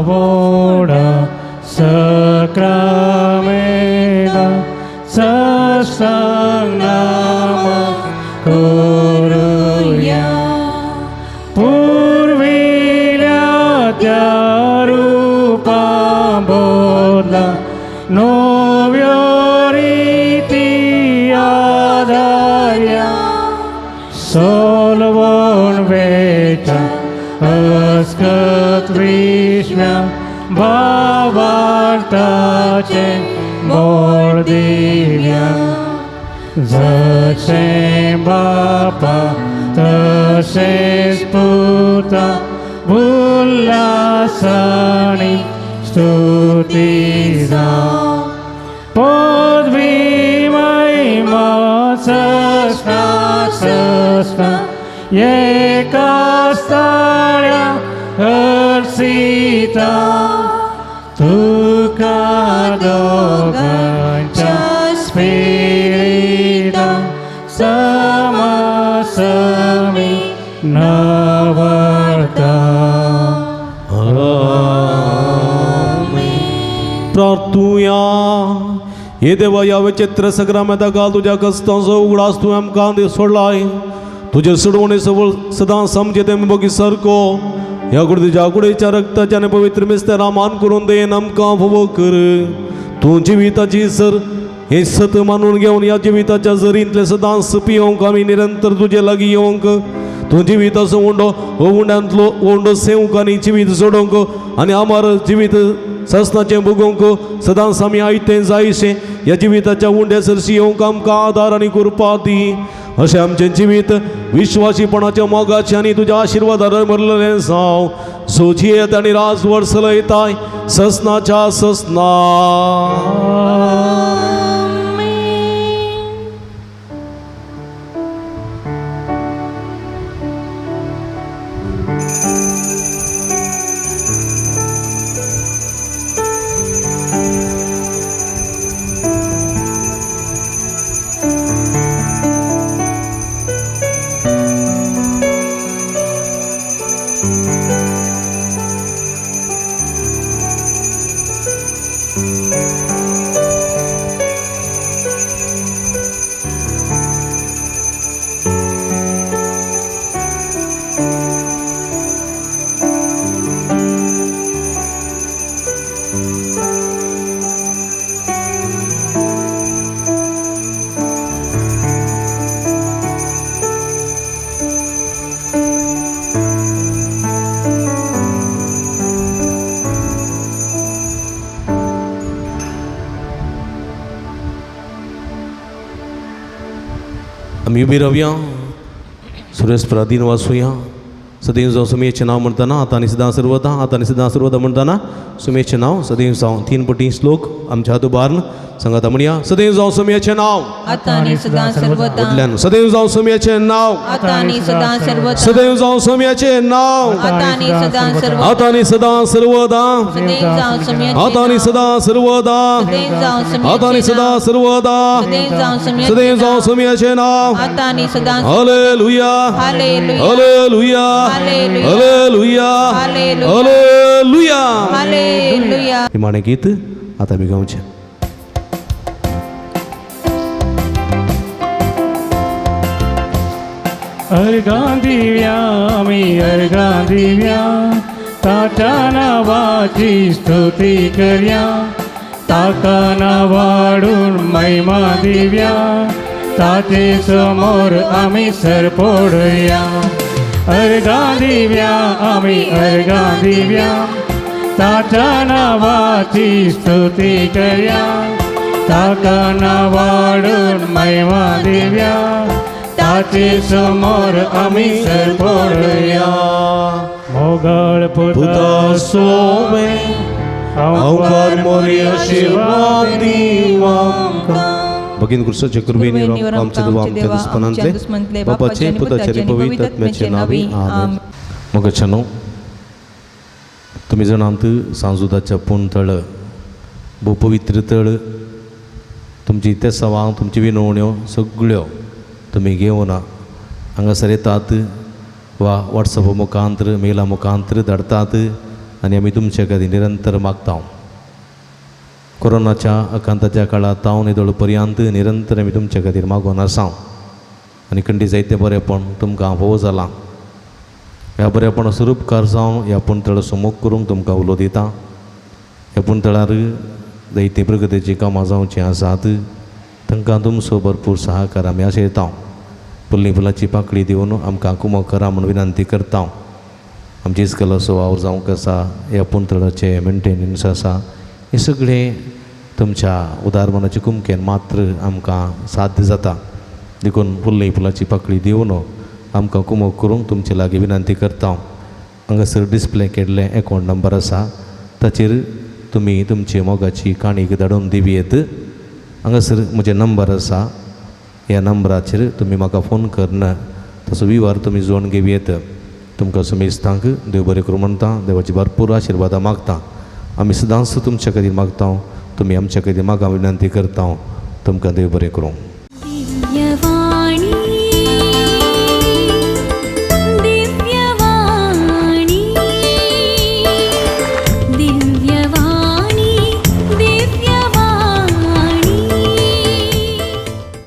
व्हडा सक्रामेंता सत्संग नाम करुया, पुर्विल्या त्या रुपा बदला नव्यो रिती आदार्या, सोलवण वेच्या अस्कत विश्व्या भावार्थाचें बोळ दिव्या, जशें बापा तशेंच पुता उल्हासांनी स्तुती जावं, पदवी महिमा सस्ना सस्ना एका स्थाळ्या हर्षिता, तुका दोगांच्या स्पिरिता समासमी नवरता. प्रार्थुया. हे देवा, ह्या विचित्र सक्रामेंता काल तुज्या कस्तांचो उगडास तुवें आमकां सोडलाय. तुजे सोडवणे सवळ सदां समजे तें बगी सारको ह्या कुडी तुज्या कुडीच्या रक्ताच्या आनी पवित्र मिस्तेरा मान करून देन आमकां फावो कर. तूं जिविताची सर हें सत मानून घेवन ह्या जिविताच्या जरींतलें सदांच पियोवंक आमी निरंतर तुजे लागीं येवंक, तूं जिविताचो उंडो हो उंड्यांतलो उंडो सेवंक आनी जिवीत जोडोवंक आनी आमार जिवीत ससनाचें भोगोवंक सदांच आमी आयतें जायशें ह्या जिविताच्या उंड्या सरशी येवंक आमकां आदार आनी कृपा दी. अशें आमचें जिवीत विश्वासीपणाच्या मोगाचें आनी तुज्या आशिर्वादार भरलेलें जावं, जो जियेत आनी राजवट चलयताय ससनाच्या ससना. आमी उबी रावया, सुरेश प्रादीन वाचुया. सदैव जावं सुमेचें नांव म्हणटना आतां आनी सदां सर्वदा, आतां आनी सदां सर्वदा म्हणटना सुमेचें नांव सदैव जावं. तीन पटी श्लोक आमच्या हात उबारून सांगात म्हणया. सदैव जावं सुमेचें नांव आतां आनी सदां सर्वदा, व्हडल्यान. सदैव जावं सुमेचें नांव, आतां आनी सदां सर्वदा, सदैव जावं सुमेचें नांव, आतां आनी सदां सर्वदा, आतां आनी सदां सर्वदा, सदैव जावं सुमेचें आतां आनी सदां सर्वदा, सदैव जावं आतां आनी सुमेचें सदां सर्वदा, सदैव जावं सुमेचें सदैव जावं सुमेचें नांव. आतां आनी सदां. Hallelujah, hallelujah, hallelujah, hallelujah, hallelujah, hallelujah. Hallelujah. निमाणें गीत आतां आमी गावचें. अर्गां दिव्या आमी अर्गां दिव्या, ताच्या नांवाची स्तुती करया, ताका नांवाडून महिमा दिव्या, ताचे समोर आमी सरपोडया. अर्गां दिव्या आमी अर्गां दिव्या, ताच्या नांवाची स्तुती करया, ताका नांवाडून महिमा दिव्या, ताचे समोर आमी सरपोडया. मोगाळ पुता सोवे हांव मोरी आशिर्वाद दीव आमकां. भगिनी क्रिस्ताच्या कृपेन आमच्या देवा आमच्या दुस्मनांतले बापाचे पुताचे आनी पवित्र आत्म्याचे नावी आमेन. मोगाच्यानो, तुमी जाणात सांजुदाच्या पूण तळ भोव पवित्र तळ. तुमची तेसावां, तुमची विनवण्यो सगळ्यो तुमी घेवन हांगासर येतात वा वॉट्सॅप मुखांतर मेला मुखांतर धाडतात आनी आमी तुमचे खातीर निरंतर मागता. कोरोनाच्या आकांताच्या काळांत हांव निदळ पर्यंत निरंतर आमी तुमचे खातीर मागून आसा आनी खंडी जायते बरेपण तुमकां भोव जालां. ह्या बरेपणा स्वरूपकार जावन ह्या पुणतळ सुमूख करूंक तुमकां उलो दिता. ह्या पुणतळार जायतीं प्रगतीचीं कामां जावचीं आसात, तांकां तुमचो भरपूर सहाकार आमी आशयता. फुल्ली फुलाची पाकळी दिवन आमकां कुमक करा म्हूण विनंती करता. आमची इस्कलाचो वावर जावंक आसा, ह्या पुणतळाचें मेंटेनन्स आसा, हें सगळें तुमच्या उदार मनाचे कुमकेन मात्र आमकां साध्य जाता. देखून फुल्ली फुलाची पाकळी दिवन आमकां कुमक करूंक तुमचे लागीं विनंती करता. हांगासर डिस्प्ले केल्लें एकावंट नंबर आसा, ताचेर तुमी तुमची मोगाची काणीक धाडून दिवयेत. हांगासर म्हजें नंबर आसा, ह्या नंबराचेर तुमी म्हाका फोन करून तसो विवार तुमी जोडून घेवयेत. तुमकां सुमेस्तांक देव बरें करूं म्हणटा, देवाची भरपूर आशिर्वादां मागता. आमी सदांच तुमच्या खातीर मागता, तुमी आमच्या खातीर मागा विनंती करता. तुमकां देव बरें करूं.